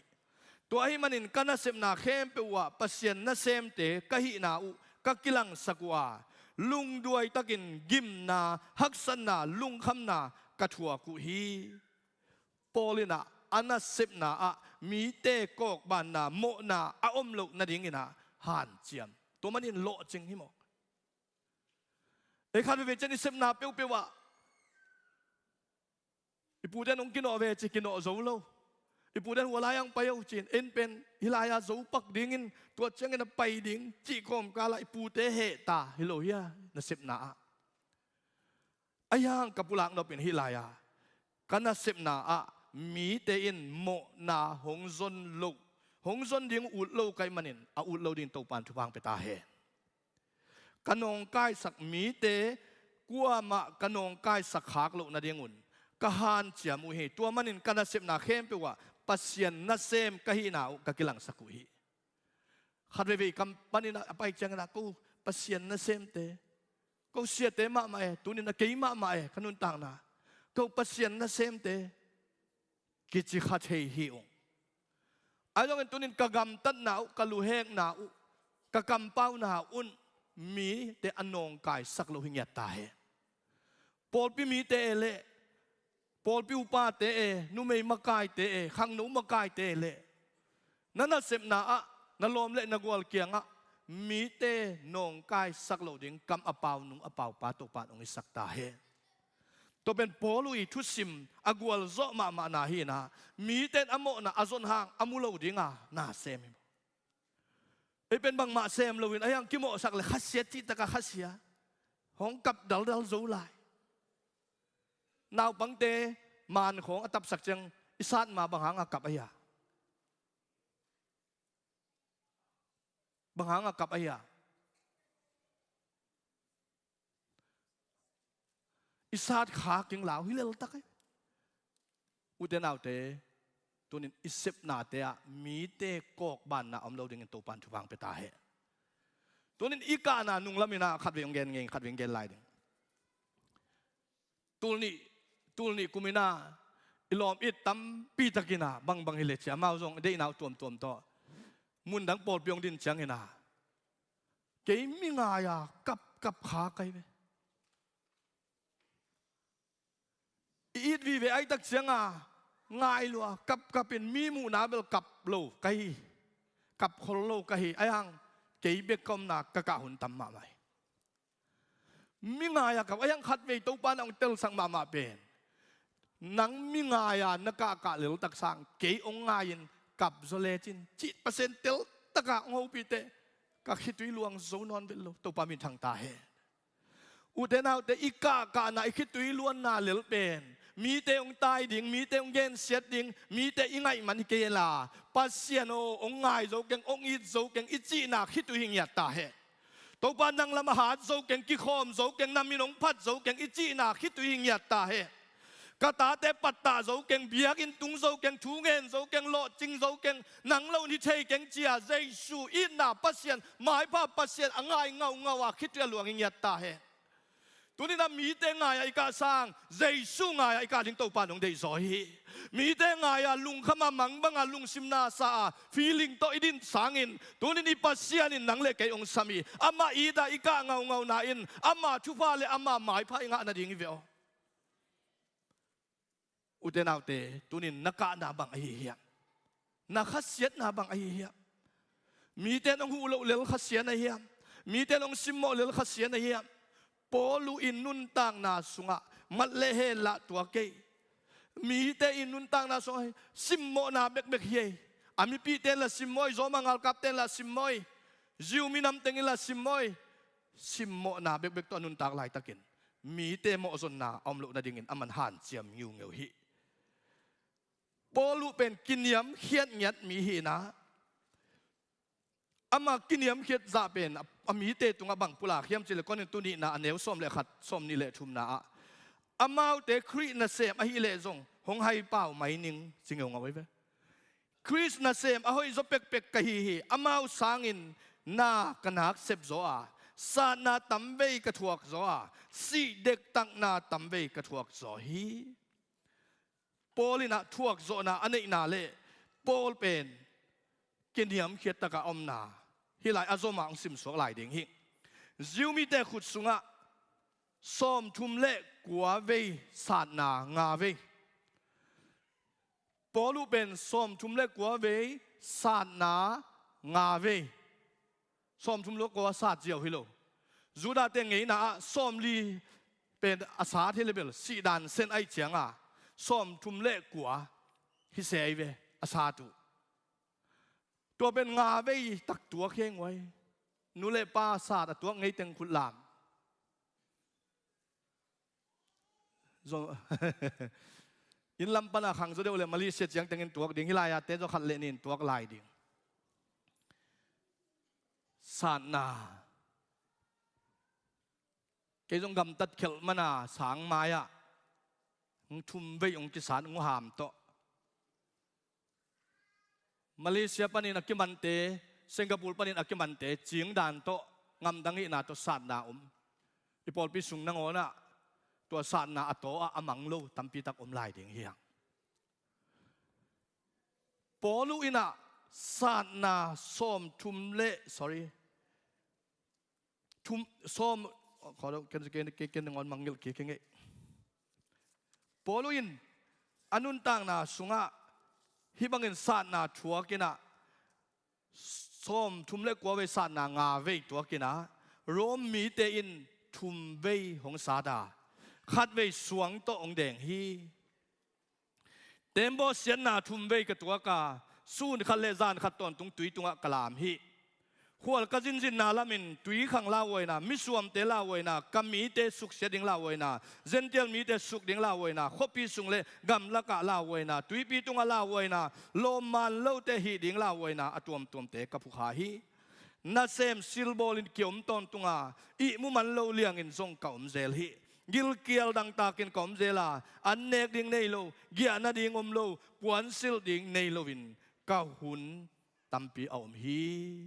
Tua ahih manin ka nasepna khempeuh uhah Pasian nasemte ka hihna uh ka kilangsak uh a, lungduaitakin gimna, haksatna, lungkhamna ka thuak uh hi. Paul in ah a nasepna ah mite kawkbanna, mawhna a om loh nadingin ah hanciam. Tua manin lawhcing hi mawk. Ei khat veve ciang i sepna peuhpeuh ah i pute in hong kinawh ve ci, kinawh zo lo. I pute in hua lai-ah hong pai o ci-in, ei pen hih lai-ah zo pak dingin, tua ciangin a pai ding cih kawmkal ah i pute heh ta hi lo hia, nasepna ah. Ahi hang ka pulak nop in hih lai-ah ka nasepna ah mite in mawhna hong zon loh, hong zon ding ut lo ka hih manin a ut lo dingin Topa in thupha hong pia ta hen. Ka nawngkaisak mite kuamah ka nawngkaisak khak loh nadingun ka hanciam uh hi. Tua manin ka nasepna khempeuh ah Pasian nasem ka hihna uh ka kilangsak uh hi. Khat veivei kam panin a pai ciangin ah ko Pasian nasemte, ko siate mahmah e, tunin a kei mahmah e ka nuntakna, ko Pasian nasemte kici kha thei hi ung. Ahi zongin tunin ka gamtatna uh, ka luhekna uh, ka kampauna un mite a nawngkaisak loh hi ngiat ta hen. Pawlpi mite e leh, pawlpi upate e, numei makaite e, khangno makaite e leh, na nasepna ah na lawm le na gual kiangah mite nawngkaisak loh ding kam a pau nung a pau pa Topa in hong hisak ta hen. Tua pen Paul uh ii thusim a gualzawh mahmahna hi in ah, mite in a mawhna a zon hang a mu lo dinga na sem hi maw. Ei pen bangmah sem loin, ahi hang kimawhsak le khasia, cihtakah khasia, hong kap daldal zo lai. Naupangte man khawng a tapsak ciang i sat ma bang hanga kap ahi a? Bang hanga kap ahi a? I sat kha keng lau hi leltak e. Ute naute, tunin i sepnate ah mite kawkbanna om lo dingin Topa in thupha hong pia ta hen. Tunin i kahna nunglam in ah khatvei hong gen ngei, khatvei hong gen lai ding. Tul nih, tul nih kum in ah i lawm it tampi takin ah bangbang hi leh ci amau zong deihna uh tuamtuam tawh mundang pawlpi hong din ciangin ah kei mi ngai-a kapkap kha ka hi ve. I it vive ahih tak cianga ngai lua, kapkap in mi muhna bel kap lo ka hi, kap khol lo ka hi, ahi hang kei bek ka omna ka kah hun tam mahmah hi. Mi ngai-a kap, ahi hang khatvei Topa in ah hong telsak mahmah pen, nang mi ngai-a na kahkah leltak sang kei hong ngai-in kap zaw lecin cih Pasian teltakah hong hopih teh ka khitui luang zo nawn vet lo. Topa min thang ta hen. Ute naute, i kahkahna, i khitui luanna lel pen mite hong tai ding, mite hong gensiat ding, mite i ngaih man hi kei la, Pasian aw hong ngai zo keng, hong it zo keng i cihna khitui hi ngiat ta hen. Topa, nang lam a hat zo keng, kikhawm zo keng, na min hong phat zo keng i cihna khitui hi ngiat ta hen. Ka tate pattah zo keng, biakinn tung zo keng, thu ngen zo keng, lawhcing zo keng, nang lo in hi thei keng ci-a Jesu itna Pasian, maipha Pasian a ngai ngaungau a khitui a luang hi ngiat ta hen. Tunin a mite ngai-a i kah sang Jesu ngai-a i kah ding Topa in hong deihzaw hi. Mite ngai-a lungkham a, mangbang a, lungsim nasa a, feeling tawh i din sangin tunin i Pasian in nang le kei hong sam hi. Amah it-a i kah ngaungauna in ama thupha le ama maipha i ngah nading hi ve aw. Ute naute, tunin na kahna bang ahi hiam? Na khasiatna bang ahi hiam? Mite in hong huh loh lel khasiat na hiam? Mite in hong simmawh lel khasiat na hiam? Paul uh in nuntakna sungah mat le hen lah tua kei. Mite in nuntakna sungah simmawhna bekbek hi ei. A mipihte in lah simmawh ei, Roma ngalkapte in lah simmawh ei, Jew minamte in lah simmawh ei. Simmawhna bekbek tawh a nuntak laitakin mite mawhzonna a om loh nadingin aman hanciam ngiungeu hi. Paul uh pen kiniamkhiat ngiat mi hi-in ah, ama kiniamkhiat zah pen a, a mite tungah bang pulak hiam cih leh Korin tu nihna a neu sawm le khat, sawm nih le thumna ah, amaute Khrih nasem ahih leh zong hong haipau mai ning, ci ngeungau hi ve. Khrih nasem a hoihzaw pekpek ka hi hi. Amau sangin na ka nak sepzaw a, satna tamvei ka thuakzaw a, sih dektakna tamvei ka thuakzaw hi. Paul in ah thuakzawhna a neihna le Paul pen kiniamkhiat takah a omna hih lai a zom ah hong simsuak lai ding hi. Jew mite khut sungah sawmthum le kua vei satna nga vei. Paul uh pen sawmthum le kua vei satna nga vei. Sawmthum le kua sat ziau hi lo. Judah-te ngeina ah sawmli pen a sat hi leh bel sihdan sen ahih ciangah sawmthum le kua hi se ahi ve a sat uh. Tua pen nga vei tak tuak hi ei nguai. Nu le pa sat a tuak ngei teng khut lam. Zo-, inn lam pana khang zaw deuh le Malaysia ciangtengin tuak ding, hih lai-a te zaw khat le nih in tuak lai ding. Satna. Kei zong gamtat khelh mana sang mai-ah hong thum vei hong kisat, hong ham tawh. Malaysia panin a kimante, Singapore panin a kimante, cingdan tawh, ngamdang hihna tawh satna om. I pawlpi sung nangawnah tua satna a taw-ah a mang lo tampi tak om lai ding hi hang. Paul uh in ah satna sawmthum le, sorry, thum, sawm, khaw lo, ken, ken, ken, ken nangawn mangngilh kik hi ngei. Paul uh in a nuntakna sungah hih bangin satna thuak in ah, sawmthum le kua vei satna nga vei tuak in ah, Rom mite in thum vei hong sat a, khat vei suang tawh hong deng hi. Tembaw siatna thum vei ka tuak a, sun khat le zan khat tawntung tui tungah ka lam hi. Khual ka zinzinna lamin tui khang lauhuaina, misuamte lauhuaina, ka mite suksiat ding lauhuaina, Gentile mite suk ding lauhuaina, khuapi sung le gamlakah lauhuaina, tuipi tungah lauhuaina, lawmman lote hih ding lauhuaina a tuamtuamte ka phukha hi. Nasem silbawlin ki-om tawntung a, ihmu man lo liangin zong ka om zel hi. Gilkial dangtakin ka om zel a, an nek ding nei lo, giahna ding om lo, puansilh ding nei loin ka hun tampi a om hi.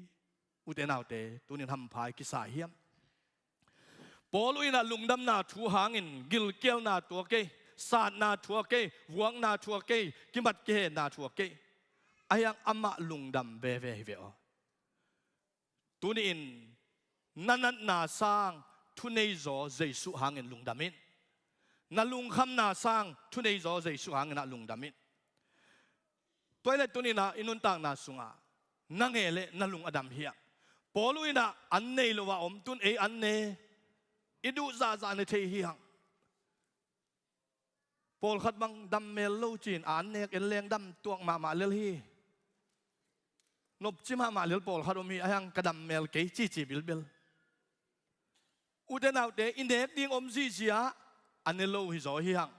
Ute naute, tunin hampha i kisa hiam? Paul uh in ah lungdamna thu hangin gilkialna thuak kei, satna thuak kei, vuakna thuak kei, kimat kihenna thuak kei. Ahi hang amah lungdam veve hi ve aw. Tuni-in na natna sang thuneizaw Jesuh hangin lungdam in. Na lungkhamna sang thuneizaw Jesuh hangin ah lungdam in. Tua ahih leh tuni-in ah i nuntakna sungah na nge leh na lung a dam hiam? Paul uh in ah an nei lo a om, tun ei an ne, i duh zahzah ne thei hi hang. Pawlkhat bang dam mel lo ci-in a an nek en leng dam tuak mahmah lel hi. Nopci mahmah lel pawlkhat om hi, ahi hang ka dam mel kei cici bilbel. Ute naute, i nek ding om zihziah a ne lo hi zaw hi hang.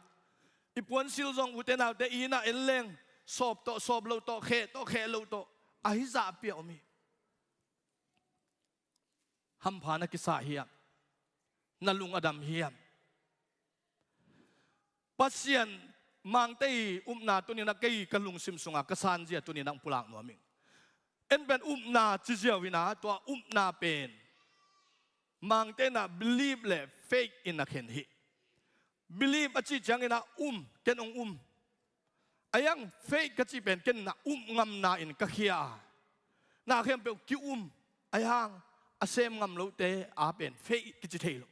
I puansilh zong ute naute, i inn ah en leng sawp tawh sawp lo tawh, kheh tawh kheh lo tawh, ahi zahpi a om hi. Hampha na kisa hiam? Na lung a dam hiam? Pasian, Mangte i upna tuni-in ah kei ka lungsim sungah ka sanzia tuni-in ah hong pulak nuam ing. En pen upna ci ziau in ah, tua upna pen Mangte in ah believe le faith in a khen hi. Believe a cih ciangin ah um, ken hong um. Ahi hang faith ka cih pen ken in ah um ngamna in ka khia a, na khempeuh ki-um, ahi hang a sem ngam lote a pen faith kici thei lo.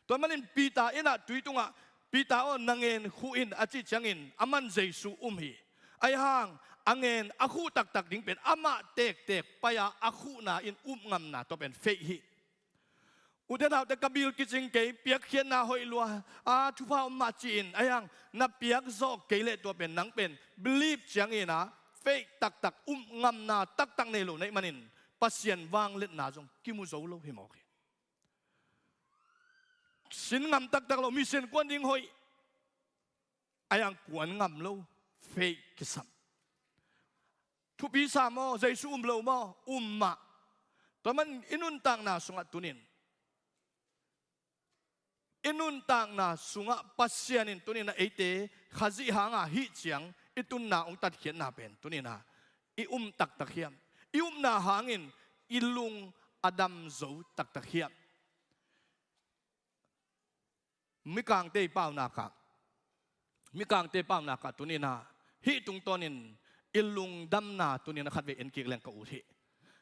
Tua manin Peter in ah tui tungah, Peter aw, na ngen khuh in a cih ciangin aman Jesuh um hi. Ahi hang a ngen a khuh taktak ding pen amah tektek pai-a a khuhna in upngamna tawh pen faith hi. Ute naute, ka bil kicing kei, piakkhiatna hoih lua, a thupha om mah ci-in, ahi hang na piak zawh kei leh tua pen nang pen believe ciangin ah faith taktak, upngamna taktak nei lo na hih manin Pasian vangliatna zong kimu zo lo hi mawk hi. Sin ngam taktak lo, mission kuan ding hoih, ahi hang kuan ngam lo, faith kisam. Thupi sa maw, Jesu um lo maw, um mah. Tua man i nuntakna sungah tunin, i nuntakna sungah Pasian in tunin ah eite Khazih hanga hih ciang i tunna hong tatkhiatna pen tunin ah i um taktak hiam? I upna hangin i lung a dam zo taktak hiam? Mikangte i paunak ah, Mikangte paunak ah tunin ah hih tungtawnin i lungdamna tunin ah khatvei en kik leng ka ut hi.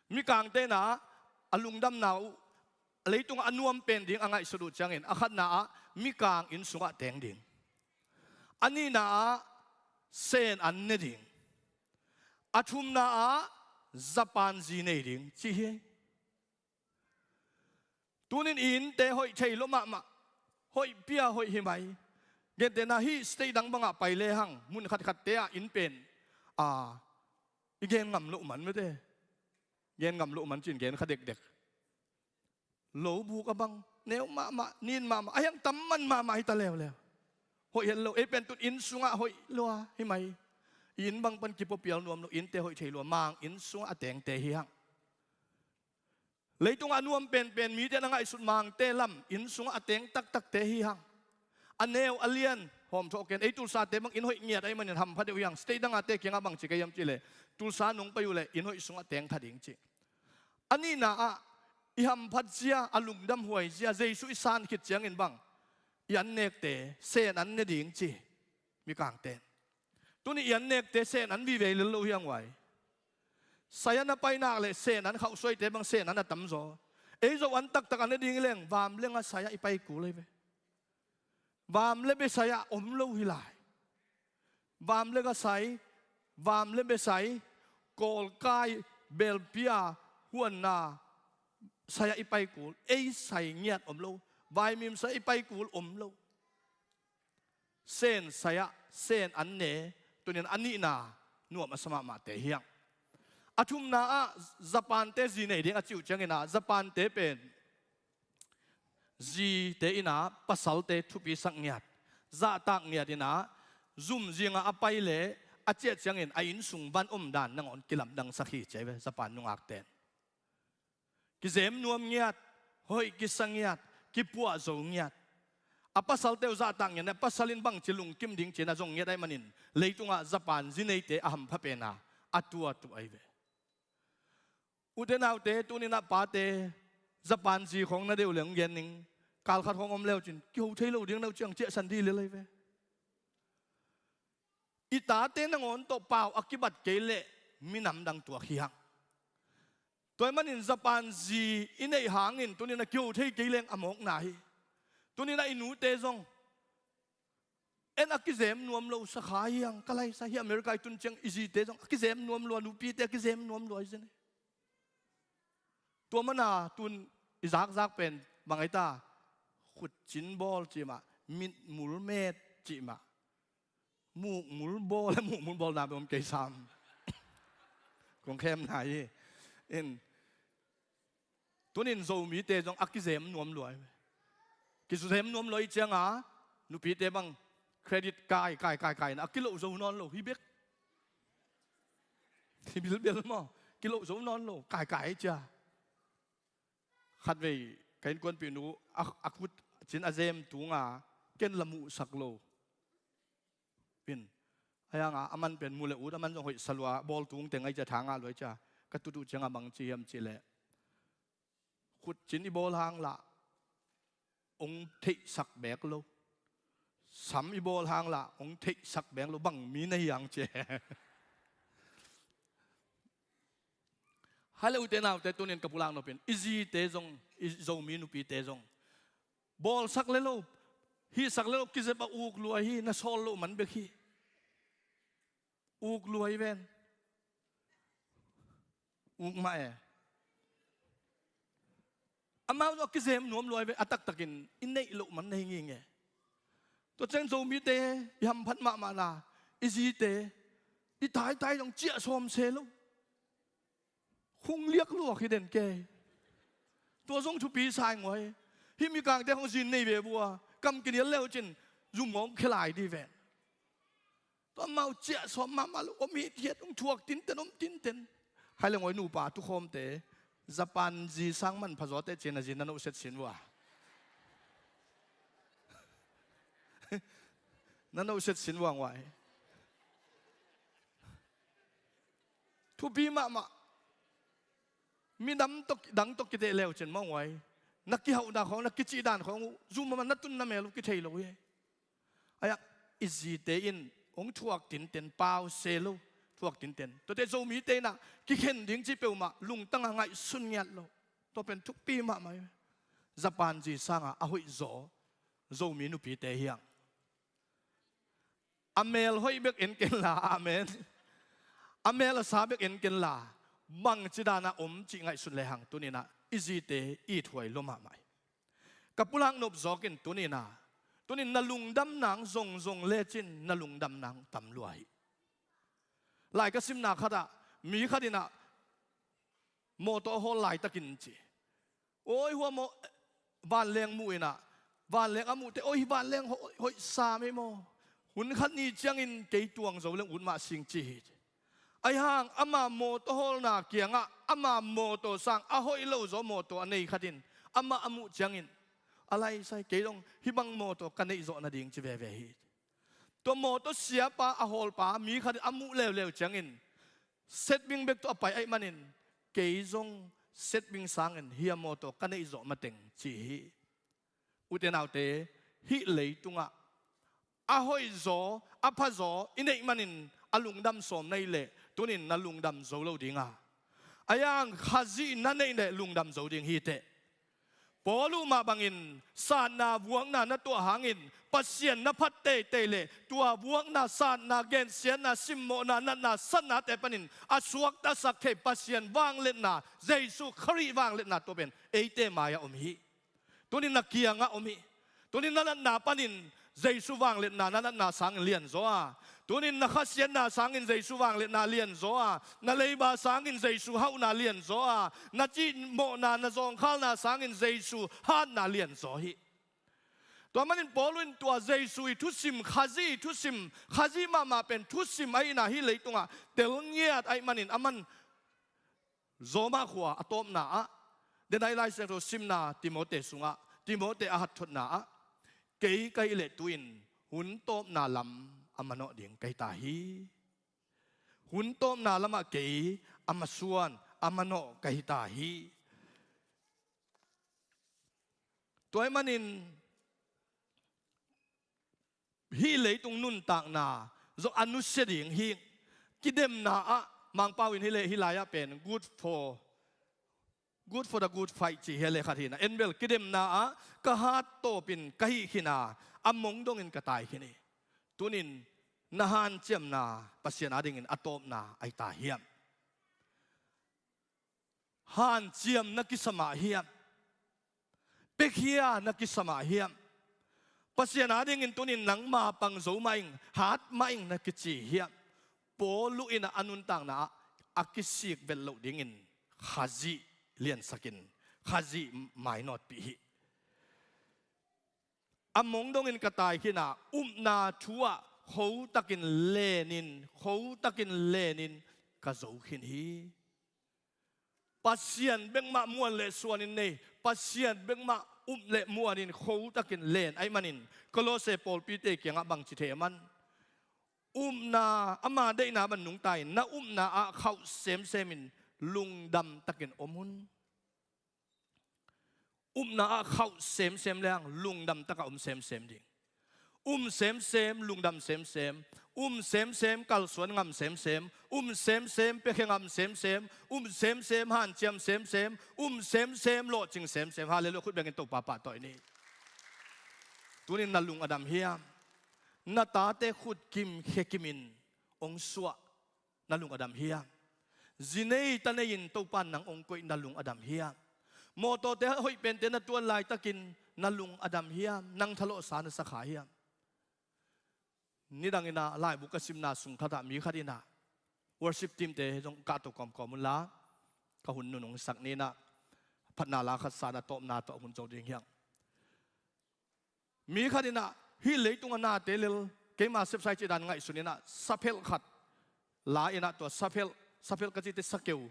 Mikangte in ah a lungdamna uh, leitungah a nuam pen ding a ngaihsut uh ciangin, a khatna ah Mikang inn sungah teng ding, a nihna ah Sen an ne ding, a thumna ah Japan zi nei ding ci hi. Tunin i innte hoih thei lua mahmah, hoih pia hoih hi mai. Gentehna hih state dang bangah pai lehang mun khatkhatte ah inn pen, a, i gen ngam loh man mete. Gen ngam loh man ci-in gen kha dekdek. Lo buk a bang neu mahmah, nin mahmah, a hiang tam man mahmah hi ta leuleu. Hoih het lo, ei pen tun inn sungah hoih lua hi mai. I inn bang pan kipuapial nuam lo, innte hoih thei lua, Mang inn sungah a tengte hi hang. Leitungah a nuam penpen mite na ngaihsut Mangte lam inn sungah a teng taktakte hi hang. A neu a lian hawm thawh ken, ei Tulsate bang inn hoih ngiat ahih manin hampha deuh hi hang. State dangate kiangah bang ci ka hiam cih leh, Tulsa nong pai uh leh inn hoih sungah teng kha ding ci. A nihna ah i hamphat zia, a lungdam huai zia, Jesu i san khit ciangin bang i an nekte Sen an ne ding ci. Mikangte, tuni i an nekte Sen an vive lel lo hi hang uai. Saya na pai nak leh Sen an, khauhsuaite bang Sen an a tamzaw. Ei Zo an taktak a ne ding leng vam le nga saya i pai kul ei ve. Vam le be saya om lo hi lai. Vam le nga sai, vam le be sai, kawlkai, belpia, huanna saya i pai kul. Ei sai ngiat om lo. Vaimim saya i pai kul om lo. Sen saya, Sen an ne, tunin a nihna nuam a sa mahmahte hi hang. A thumna ah Japan-te zi nei ding a cih uh ciangin ah, Japan-te pen zite in ah pasalte thupisak ngiat, zahtak ngiat in ah, zum zingah a pai leh a ciah ciangin a innsung van omdan nangawn kilamdangsak hi ci ahi ve, Japan nungakte'n. Kizem nuam ngiat, hoih kisa ngiat, kipuah zo ngiat. A pasalte uh zahtak ngiat, a pasal in bangci lungkim ding ci-in a zong ngiat ahih manin, leitungah Japan zi neite a hampha pen a, a tuatu ahi ve. Ute naute, tunin ah pate, Japan zi khawng na deih uh leh hong gen ning, kalkhat khawng om leu cin, kiho thei lo ding na uh ciang ciahsan dih lel ahi ve. I tate nangawn tawh pau a kibat kei leh minam dang tuak hi hang. Tua ahih manin Japan zi i neih hangin tunin a kiho thei kei leng a mawkna hi. Tunin a i nute zong, en a kizem nuam lo sa kha hi hang, ka laisa hi. America i tun ciang i zite zong a kizem nuam lua, nupite a kizem nuam lua hi zen hi. Tua mana tun i zakzak pen bang ahi ta, khutcin bawl cih mah, mitmul met cih mah. Mukmul bawl, mukmul bawl na bawm kei sam. Kong khem na hi. In, tunin Zomite zong a kizem nuam lua hi. Kizem nuam lua hi cianga, nupite bang credit kai, kai, kai, kai na, a kiloh zo nawn lo hi bek. Hi bilbel maw, kiloh zo nawn lo, kai, kai hi cia. Khatvei ka innkuanpihnu a, a khutcin a zem tunga ken la muhsak lo. Pin, a hianga a man pen mu le ut a man zong hoih sa lua, bawl tung teng ahi cia, tha ngah lua ahi cia. Ka tut uh cianga bang ci hiam cih leh, khutcin i bawl hang lah hong theihsak beek lo. Sam i bawl hang lah hong theihsak beek lo, bang mi na hi hang cia. Hai le ute naute, tunin ka pulak nopin, i zite zong, i Zomi nupite zong, bawlsak le lo, hihsak le lo, kizep a uk lua hi, na sawl loh man bek hi. Uk luai ven. Uk mah e. Amau zong a kizem nuam luai ve, a taktakin i neih loh man na hi nginge. Tua ciang Zomite i hamphat mahmahna, i zite i taitai zong ciah sawm se lo. Hong liak luak hi den kei. Tua zong thupi sa ing ua hi. Hih mikangte hong zin nei ve vua, kam kinial leu cin zum hong khia lai di ven. Tua amau ciah sawm mahmah lo om hi, thiat hong thuak tinten om tinten. Hai le ngawi nupa tukhawmte, Japan zi sang manpha zaw teh cin a zi na nohset sin vua. Na nohset sin vua nguai. Thupi mahmah. Midam tawh, dang tawh kiteh leu cin mah nguai. Na kihauhna khawng, na kicihdan khawng uh zum mahmah, na tun na mel uh kithei lo hi. Ai-ah i zite in hong thuak tinten, pau se lo, thuak tinten. Tuate Zomite in ah kikhen ding cih peuhmah lungtang a ngaihsun ngiat lo. Tua pen thupi mahmah hi. Japan zi sangah a hoihzaw Zomi nupite hi hang. A mel hoih bek en kenla, amen. A mel a sa bek en kenla, bangci danah om cih ngaihsun lehang tuni-in ah i zite i thuai lua mahmah hi. Ka pulak nop zawkin tuni-in ah, tuni-in na lungdam nang zongzong lecin na lungdam nang tam lua hi. Lai ka simna khatah mi khat in ah mawtaw a hawl laitakin ci. Oi, hua maw, vanleng muh in ah, vanleng a muh teh, oi, vanleng hoih, hoih sam ei maw. Hun khat ni ciangin kei tuang zo leng ut mah sing ci hi. Ahi hang ama mawtaw hawlna kiangah ama mawtaw sang a hoih lo zaw mawtaw a nei khat in amah a muh ciangin, a laisai, kei dong hih bang mawtaw ka neih zawh nading ci veve hi. Tua mawtaw siapa a hawlpa mi khat in a muh leuleu ciangin setbing bek tawh a pai ahih manin kei zong setbing sangin hih a mawtaw ka neih zawh mateng ci hi. Ute naute, hih leitungah a hoihzaw, a phazaw i neih manin a lungdam sawm na hih leh, tunin na lungdam zo lo ding a, ahi hang Khazih na neih leh lungdam zo ding hi teh. Paul uh mah bangin satna vuakna na tuah hangin Pasian na phat teitei leh tua vuakna, satna, gensiatna, simmawhna, natna, satnate panin a suaktasak thei Pasian vangliatna, Jesu Khrih vangliatna tua pen eite mai-ah om hi. Tunin na kiangah om hi. Tunin na natna panin Jesu vangliatna, na natna sangin lianzaw a, tunin na khasiatna sangin Jesu vangliatna lianzaw a, na leiba sangin Jesu hauhna lianzaw a, na cihmawhna, na zawngkhalna sangin Jesu hatna lianzaw hi. Tua manin Paul in tua Jesu i thusim, Khazih i thusim, Khazih mahmah pen thusim ahihna hih leitungah tel ngiat ahih manin aman Roma khua a tawpna ah, denai Lai Siangtho simna Timote sungah, Timote a hatthotna ah, kei ka hih leh tu-in hun tawpna lam a manawh ding ka hi ta hi. Hun tawpna lamah kei a masuan, a manawh ka hi ta hi. Tua ahih manin hih leitung nuntakna zong a nusia ding hi. Kidemna ah, Mangpau in hih leh hih lai-ah pen good for, good for the good fight ci hi a le khat hi-in ah, en bel, kidemna ah ka hat tawpin ka hih khin a, a mong dongin ka tai khin hi. Tunin na hanciamna Pasian adingin a tawpna ahi ta hiam? Hanciam na kisa mah hiam? Piakhia na kisa mah hiam? Pasian adingin tunin nangma pang zo mah ing, hat mah ing na kici hiam? Paul in a nuntakna ah a kisik vet loh dingin Khazih liansakin, Khazih mainawtpih hi. A mong dongin ka tai khin a, upna thu ah khotakin lenin, khotakin lenin ka zo khin hi. Pasian bekmah muan le suanin nei, Pasian bekmah up le muanin khotakin len ahih manin Kolose pawlpite kiangah bangci thei a man? Upna, ama deihna bang nungta in, na upna ah khauh semsemin lungdam takin om un. Upna ah khauh semsem leng lungdam takah om semsem ding. Um semsem lungdam semsem. Um semsem kalsuan ngam semsem. Um semsem piakhia ngam semsem. Um semsem hanciam semsem. Um semsem lawhcing semsem. Halleluiah, khut bengin Topa pahtawi ni. Tunin na lung a dam hiam? Na tate khut kim khia kimin hong suah, na lung a dam hiam? Zi nei ta nei-in Topa in nang hong koih, na lung a dam hiam? Mawtawte hoih pente na tuan laitakin na lung a dam hiam? Nang thalawhsa na sa kha hiam? Nidang in ah laibu ka simna sung khatah mi khat in ah, worship team-te zong kahto kawmkawm unla, ka hun nunung sak ni in ah, phatna la khat sa in ah tawpna tawh hun zo ding hi hang. Mi khat in ah, hih leitung a nate lel keima sepsa hi cih dan ngaihsun in ah, saphelh khat la in ah, tua saphelh, saphelh ka cihte sakeu,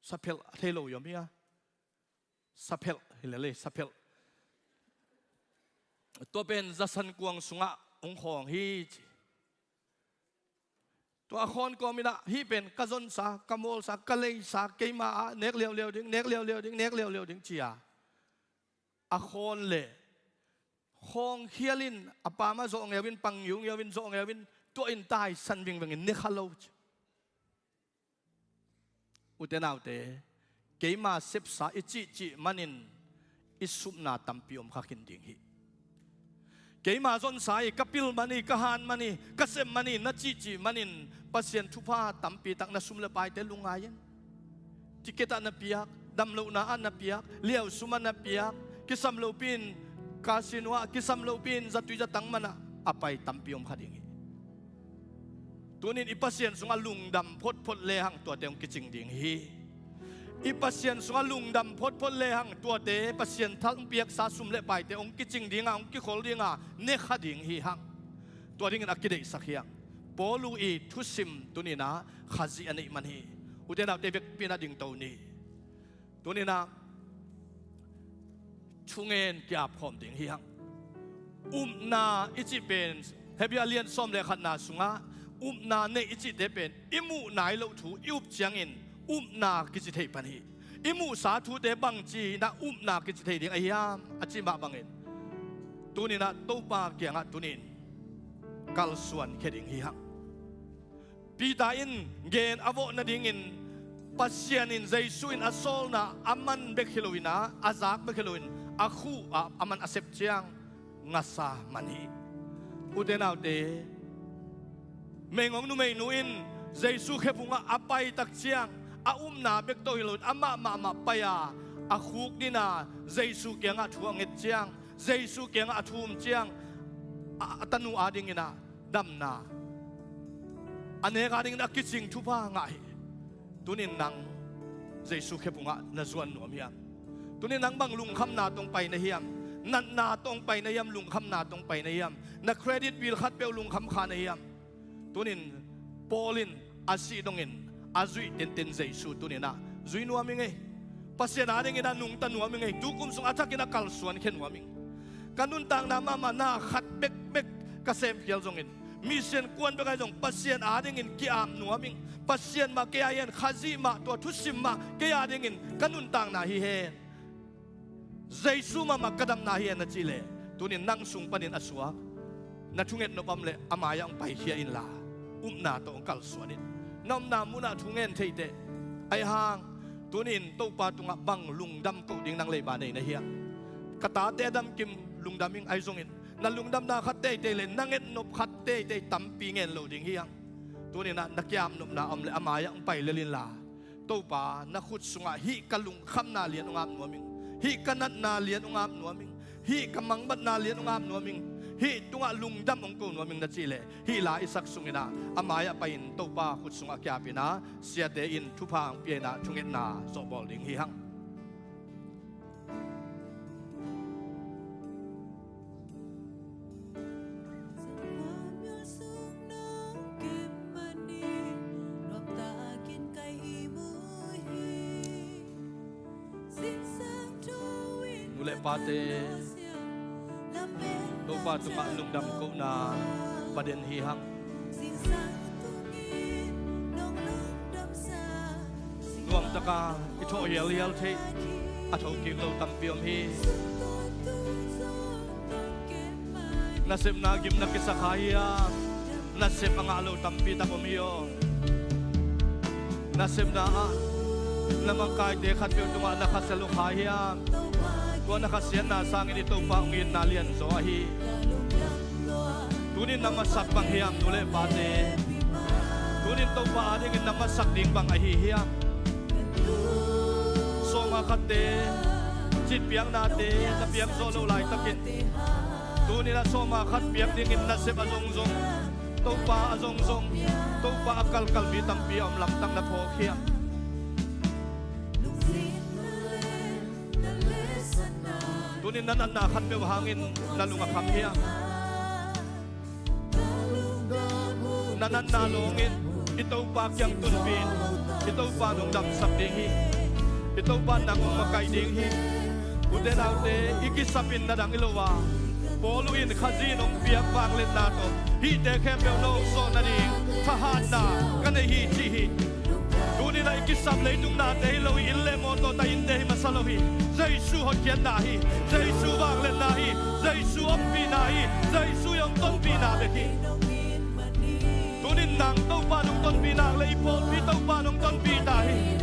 saphelh a thei lo i om hi a, saphelh hi lel ei, saphelh. Tua pen zasan kuang sungah hong khawng hi ci. Tua a khawn kawm in ah, hih pen ka zonsa, ka mawlsa, ka leisa, keima ah nek liauliau ding, nek liauliau ding, nek liauliau ding ci a, a khawn leh khawng khial in, a pam ah zawh ngeu in, pang ngiungiau in, zawh ngeu in, tua in taisan vingveng in, ne kha lo ci. Ute naute, keima sepsa i cihcih manin i supna tampi om kha khin ding hi. Keima zonsa hi, ka pil man hi, ka han man hi, ka sep man hi na cihcih manin Pasian thupha tampi tak na sum le paite lungngai in. Ticket ah na piak, damlohna ah na piak, liausum ah na piak, kisam lopi in casino ah, kisam lopi in zatui zatang man ah a pai tampi om kha ding hi. Tunin i Pasian sungah lungdam photphot lehang tuate hong kicing ding hi. I Pasian sungah lungdam photphot lehang tuate, Pasian thal hong piaksa sum le paite hong kicing dinga, hong kikhol dinga, ne kha ding hi hang. Tua dingin a kideihsak hi hang. Paulu i thusim tuninah Khazih a neih man hi. Ute naute, vekpi in a dingto ni. Tuninah thungen ki-apkhawm ding hi hang. Upna i cih pen, Hebru a lian sawm le khatna sungah upna neih i cihte pen i muh nai loh thu i up ciangin upna kici thei pan hi. I muhsa thute bangci inah upna kici thei ding ahi hiam a cih mah bangin tuninah Topa kiangah tunin kalsuan khia ding hi hang. Peter in gen a vawh nadingin Pasian in Jesu in a sawlna a man bek hi loinah, a zak bek hi loin, a khuh ah a man a sep ciang ngasa man hi. Ute naute, meigong numeinu in Jesu khephungah a paitak ciang a upna bek tawh hi loin amah mahmah pai-a, a khuk dina Jesu kiangah thu a nget ciang, Jesu kiangah a thum ciang, a, a tanu adingin ah damna, a nek adingin a kicing thupha ngah hi. Tunin nang Jesu khephungah na zuan nuam hiam? Tunin nang bang lungkhamna tawh pai na hiam? Natna tawh pai na hiam? Lungkhamna tawh pai na hiam? Na credit bill khat peuh lungkham kha na hiam? Tunin Paul in a sih dongin a zuih tenten Jesu tuninah zui nuam ing ei. Pasian adingin a nungta nuam ing ei. Tukum sung a thakin a kalsuan khia nuam ing. Ka nuntakna mahmah na khat bekbek ka semkhial zongin, mission kuan bek ahi zong Pasian adingin ki-ap nuam ing. Pasian mah kei a hi hen, Khazih mah, tua thusim mah kei adingin ka nuntakna hi hen. Jesu mahmah ka damna hi hen na cih leh, tunin nang sung panin a suak, na thunget nop om leh a mai-ah hong paikhia inla, upna tawh hong kalsuan in. Na omna munah thungen theiteh. Ahi hang, tunin Topa tungah bang lungdam koh ding nang leiba nei na hiam? Ka tate a damkim lungdam ing, ahi zongin na lungdamna khat teitei le na ngetnop khat teitei tampi ngen lo ding hi hang. Tuninah na ki-apnopna om leh a mai-ah hong pai lel inla, Topa, na khut sungah hih ka lungkhamna lian hong ap nuam ing, hih ka natna lian hong ap nuam ing, hih ka mangbatna lian hong ap nuam ing, hih tungah lungdam hong ko nuam ing na cih leh, hih la i sak sunginah a mai-ah pai-in Topa khut sungah ki-ap inah, siate in thupha hong pia inah thungetna zawhbawl ding hi hang. Nu le pate, Topa tungah lungdam kohna pa den hi hang. Nuamtaka i thawh hialhial theih a thokik lo tampi om hi. Nasepna gimna kisa kha hiam? Nasep a ngah lo tampi tak om hi aw. Nasepna ah na mangkaite khatpeuh tungah na khasiat lo kha hiam? Tua na khasiatna sangin i Topa hong itna lianzaw ahi. Tunin na masak bang hiam, nu le pate? Tu Topa adingin na masak ding bang ahi hiam? Sawma khatte citpiaknate na piak zawh loh laitakin, tuni-in a sawma khat piak dingin nasep a zongzong, Topa a zongzong, Topa a kalkal mi tampi a om lamtang na phawk hiam? Tuni-in na natna khat peuh hangin na lung a kham hiam? Na natna lawngin i Topa kiang tunpih in. I Topa nong damsak ding hi. I Topa nang hong makaih ding hi. Ute naute, i kisapin na dang hi lo a, Paul in Khazih in hong piak vangliatna tawh hihte khempeuh na hawlsawh nading thahatna ka nei hi ci hi. Tuni-in a i kisap leitung nate hi lo hi, inn le mawtaw ta innte hi masa lo hi. Jesu hotkhiatna hi, Jesu vangliatna hi, Jesu ompihna hi, Jesu i hong tonpihna bek hi. Tuni-in nang Topa nong tonpih nak leh i pawlpi Topa nong tonpih ta hi.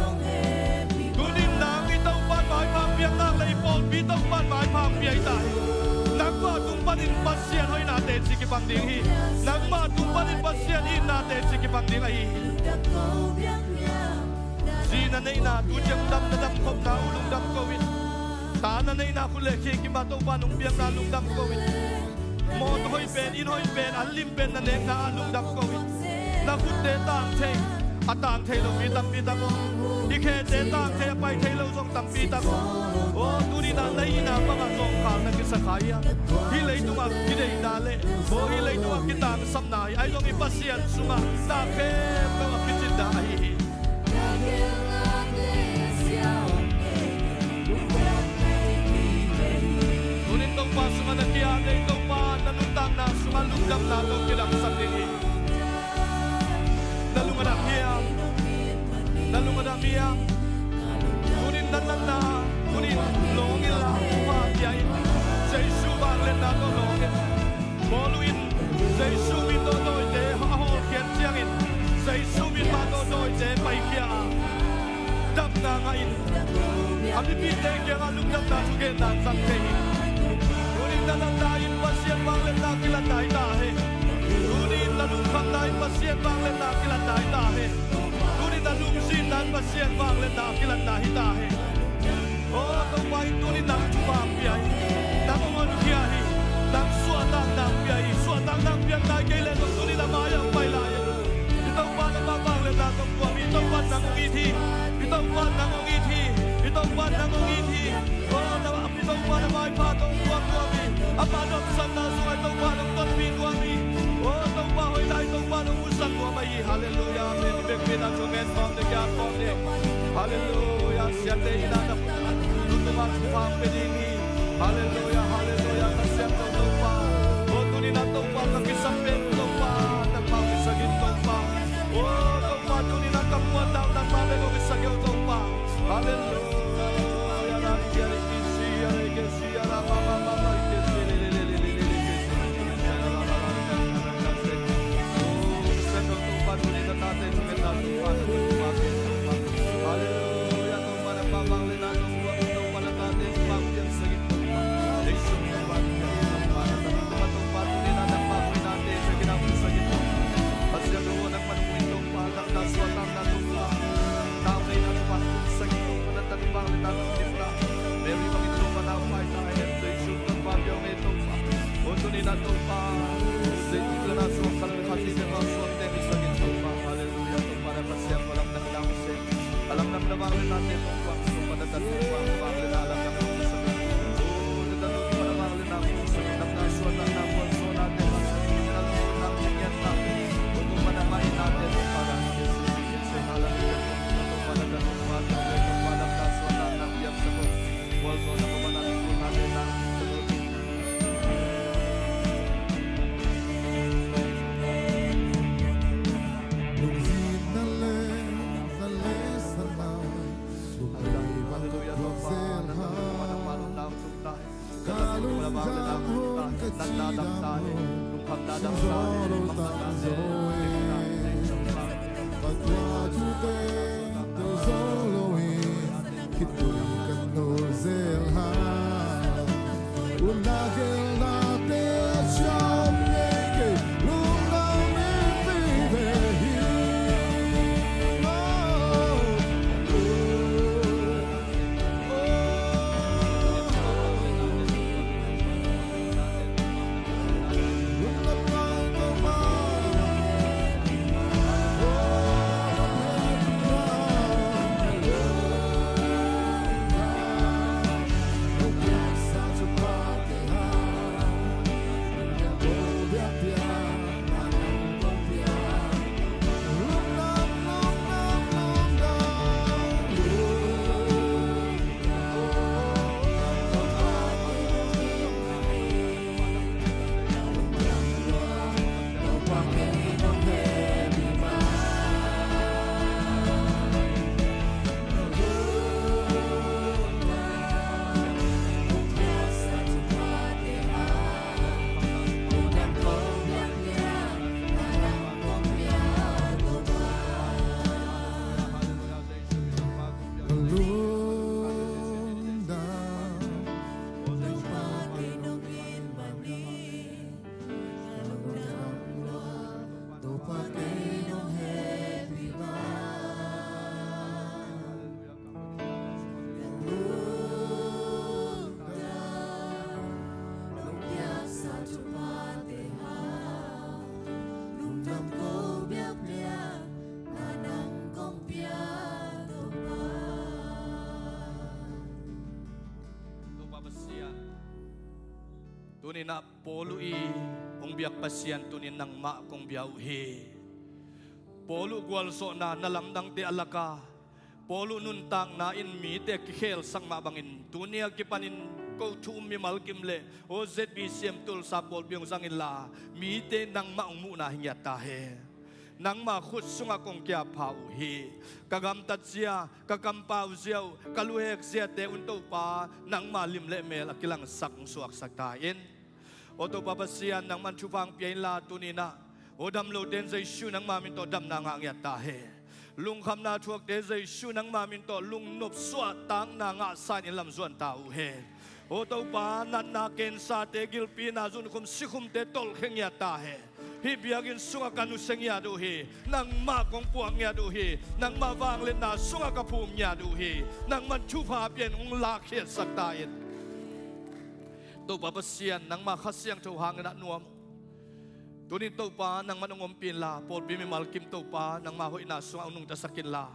Tuni-in nang i Topa maipha piak nak leh i pawlpi Topa maipha piak ta hi. Nangmah tung panin Pasian hoihnate ci kibang ding hi. Nangmah tung panin Pasian itnate ci kibang ding ahi hi. Zi na neihna, tu ciang dam na damkhopna uh lungdam ko in. Ta na neihna, khut le khe kim a Topa nong piakna lungdam ko in. Mawtaw hoih pen, inn hoih pen, an lim pen na nekna ah lungdam ko in. Na khutte tang thei, a tang thei lo mi tampi tak om. I khete tang thei, a pai thei lo zong tampi tak om. Aw, tuni-in a na itna bangah zawngkhal na kisa kha hiam? Hih leitungah kideihna le, aw, hih leitungah kitangsapna hi. Ahi zong i Pasian sungah na khempeuh a kicin dah ahi hi. Tuni-in Topa sungah na ki-at leh Topa na nuntakna sungah lungdamna tawh kidangsak ding hi. Na lung a dam hiam? Na lung a dam hiam? Tuni-in na natna, tuni-in lawng inla, Topa kiang in. Jesu vangliatna tawh lawng in. Paul in Jesu min tawh dawite a hawlkhia ciangin, Jesu min mah tawh dawite paikhia a, damna ngah in, a mipihte kiangah lungdamna thugenna zang thei hi. Tuni-in na natna in Pasian vangliatna kilatna hi ta hen. Tuni-in na lungkhamna in Pasian vangliatna kilatna hi ta hen. Tuni-in na lungzinna in Pasian vangliatna kilatna hi ta hen. Aw Topa, tuni-in nang thupha hong pia hi. Nang hong honkhia hi. Nang suahtakna hong pia hi. Suahtakna hong piak nai kei leh zong tuni-in a mai-ah hong pai lai hi. I Topa na mah vangliatna tawh kuam hi. I Topa nang hong it hi. I Topa nang hong it hi. I Topa nang hong it hi. Aw na, i Topa na maipha tawh kuam nuam hi. Amah na omsakna sungah i Topa nong tonpih nuam hi. Aw Topa hoih lai, Topa nong musak nuam ahi hi. Halleluiah. Amen. I bek mi na thungen nuam ding, kiat nuam ding. Halleluiah. Siate in a na tuntunga thupha pia ding hi. Halleluiah, halleluiah. Kha Siangtho Topa. Aw tuni-in a Topa ka kisap pen Topa, nangmah hong kisap in Topa. Aw Topa, tuni-in a ka muanna nangmah bek hong kisap in Topa. Halleluiah. Ninah Paul uh i hong biak Pasian tunin nangmah kong bia uh hi. Paul uh gualzawhna na lamdangte a laka Paul uh nuntakna in mite kikhelsak mah bangin tunia kipanin ko thu um mimal kim le aw Z B C M Tulsa pawlpi hong zang inla mite nangmah hong muhna hi ngiat ta he. Nangma khut sungah kong kiapha uh hi. Ka gamtat zia, ka kampau zia uh, ka luhek ziate un Topa nangma lim le mel a kilangsak hong suaksak ta in. Aw Topa Pasian nangman thupha hong pia inla tuninah aw damlote in Jesu nangma min tawh damna ngah ngiat ta he. Lungkhamna thuakte Jesu nangma min tawh lungnop suahtakna ngahsa in lamzuan ta uh he. Aw Topa natna kensate gilpina zunkhum sikhumte tolhkhia ngiat ta he. Hih biakinn sungah ka nusia ngiat uh hi. Nangmah kong puak ngiat uh hi. Nangmah vangliatna sungah ka phum ngiat uh hi. Nangman thupha pian hong lakkhiatsak ta in. Topa Pasian nangmah Kha Siangtho hangin a nuam uh. Tunin Topa nangman hong ompih inla pawlpi mimal kim Topa nangmah hoihna sungah hong nungtasak inla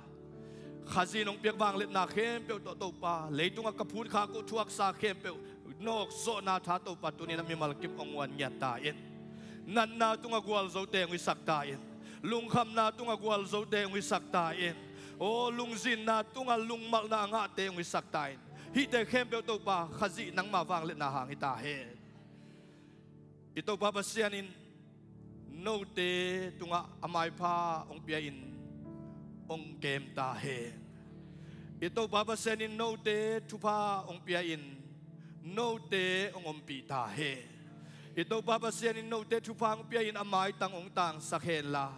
Khazih in hong piak vangliatna khempeuh tawh Topa leitungah ka phutkhak uh thuaksa khempeuh nawkzawhna tha Topa tuninah mimal kim hong uan ngiat ta in. Natna tungah gualzote hong hisak ta in. Lungkhamna tungah gualzote hong hisak ta in. Aw lungzinna tungah lungmalhna a ngahte hong hisak ta in. Hihte khempeuh Topa Khazih nangma vangliatna hang hi ta hen. I Topa Pasian in note tungah a maipha hong pia in hong kem ta hen. I Topa Pasian in note thupha hong pia in note hong ompih ta hen. I Topa Pasian in note thupha hong pia in a maitang hong tangsak henla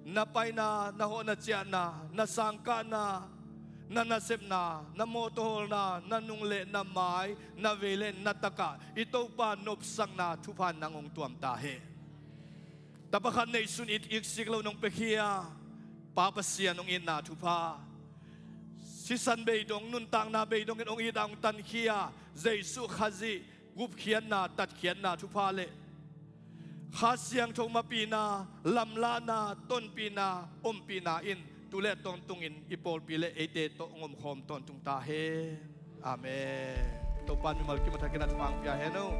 na paina, na hawhna ciahna, na sangkahna, na nasepna, na mawtawhawlna, na nung le na mai, na vei le na takah i Topa nopsakna thupha nang hong tuam ta hen. Tapa khat neihsun it iksik lo nong piakhia Pa Pasian hong itna thupha, sisan beidong nuntakna beidongin hong it a hong tankhia Jesuh Khazih gupkhiatna tatkhiatna thupha le Kha Siangtho mapihna lamlahna tonpihna ompihna in tu le tawntungin i pawlpi le eite tawh hong omkhawm tawntung ta hen. Amen. Topa in mimal kim a thakin a thupha hong pia hen o.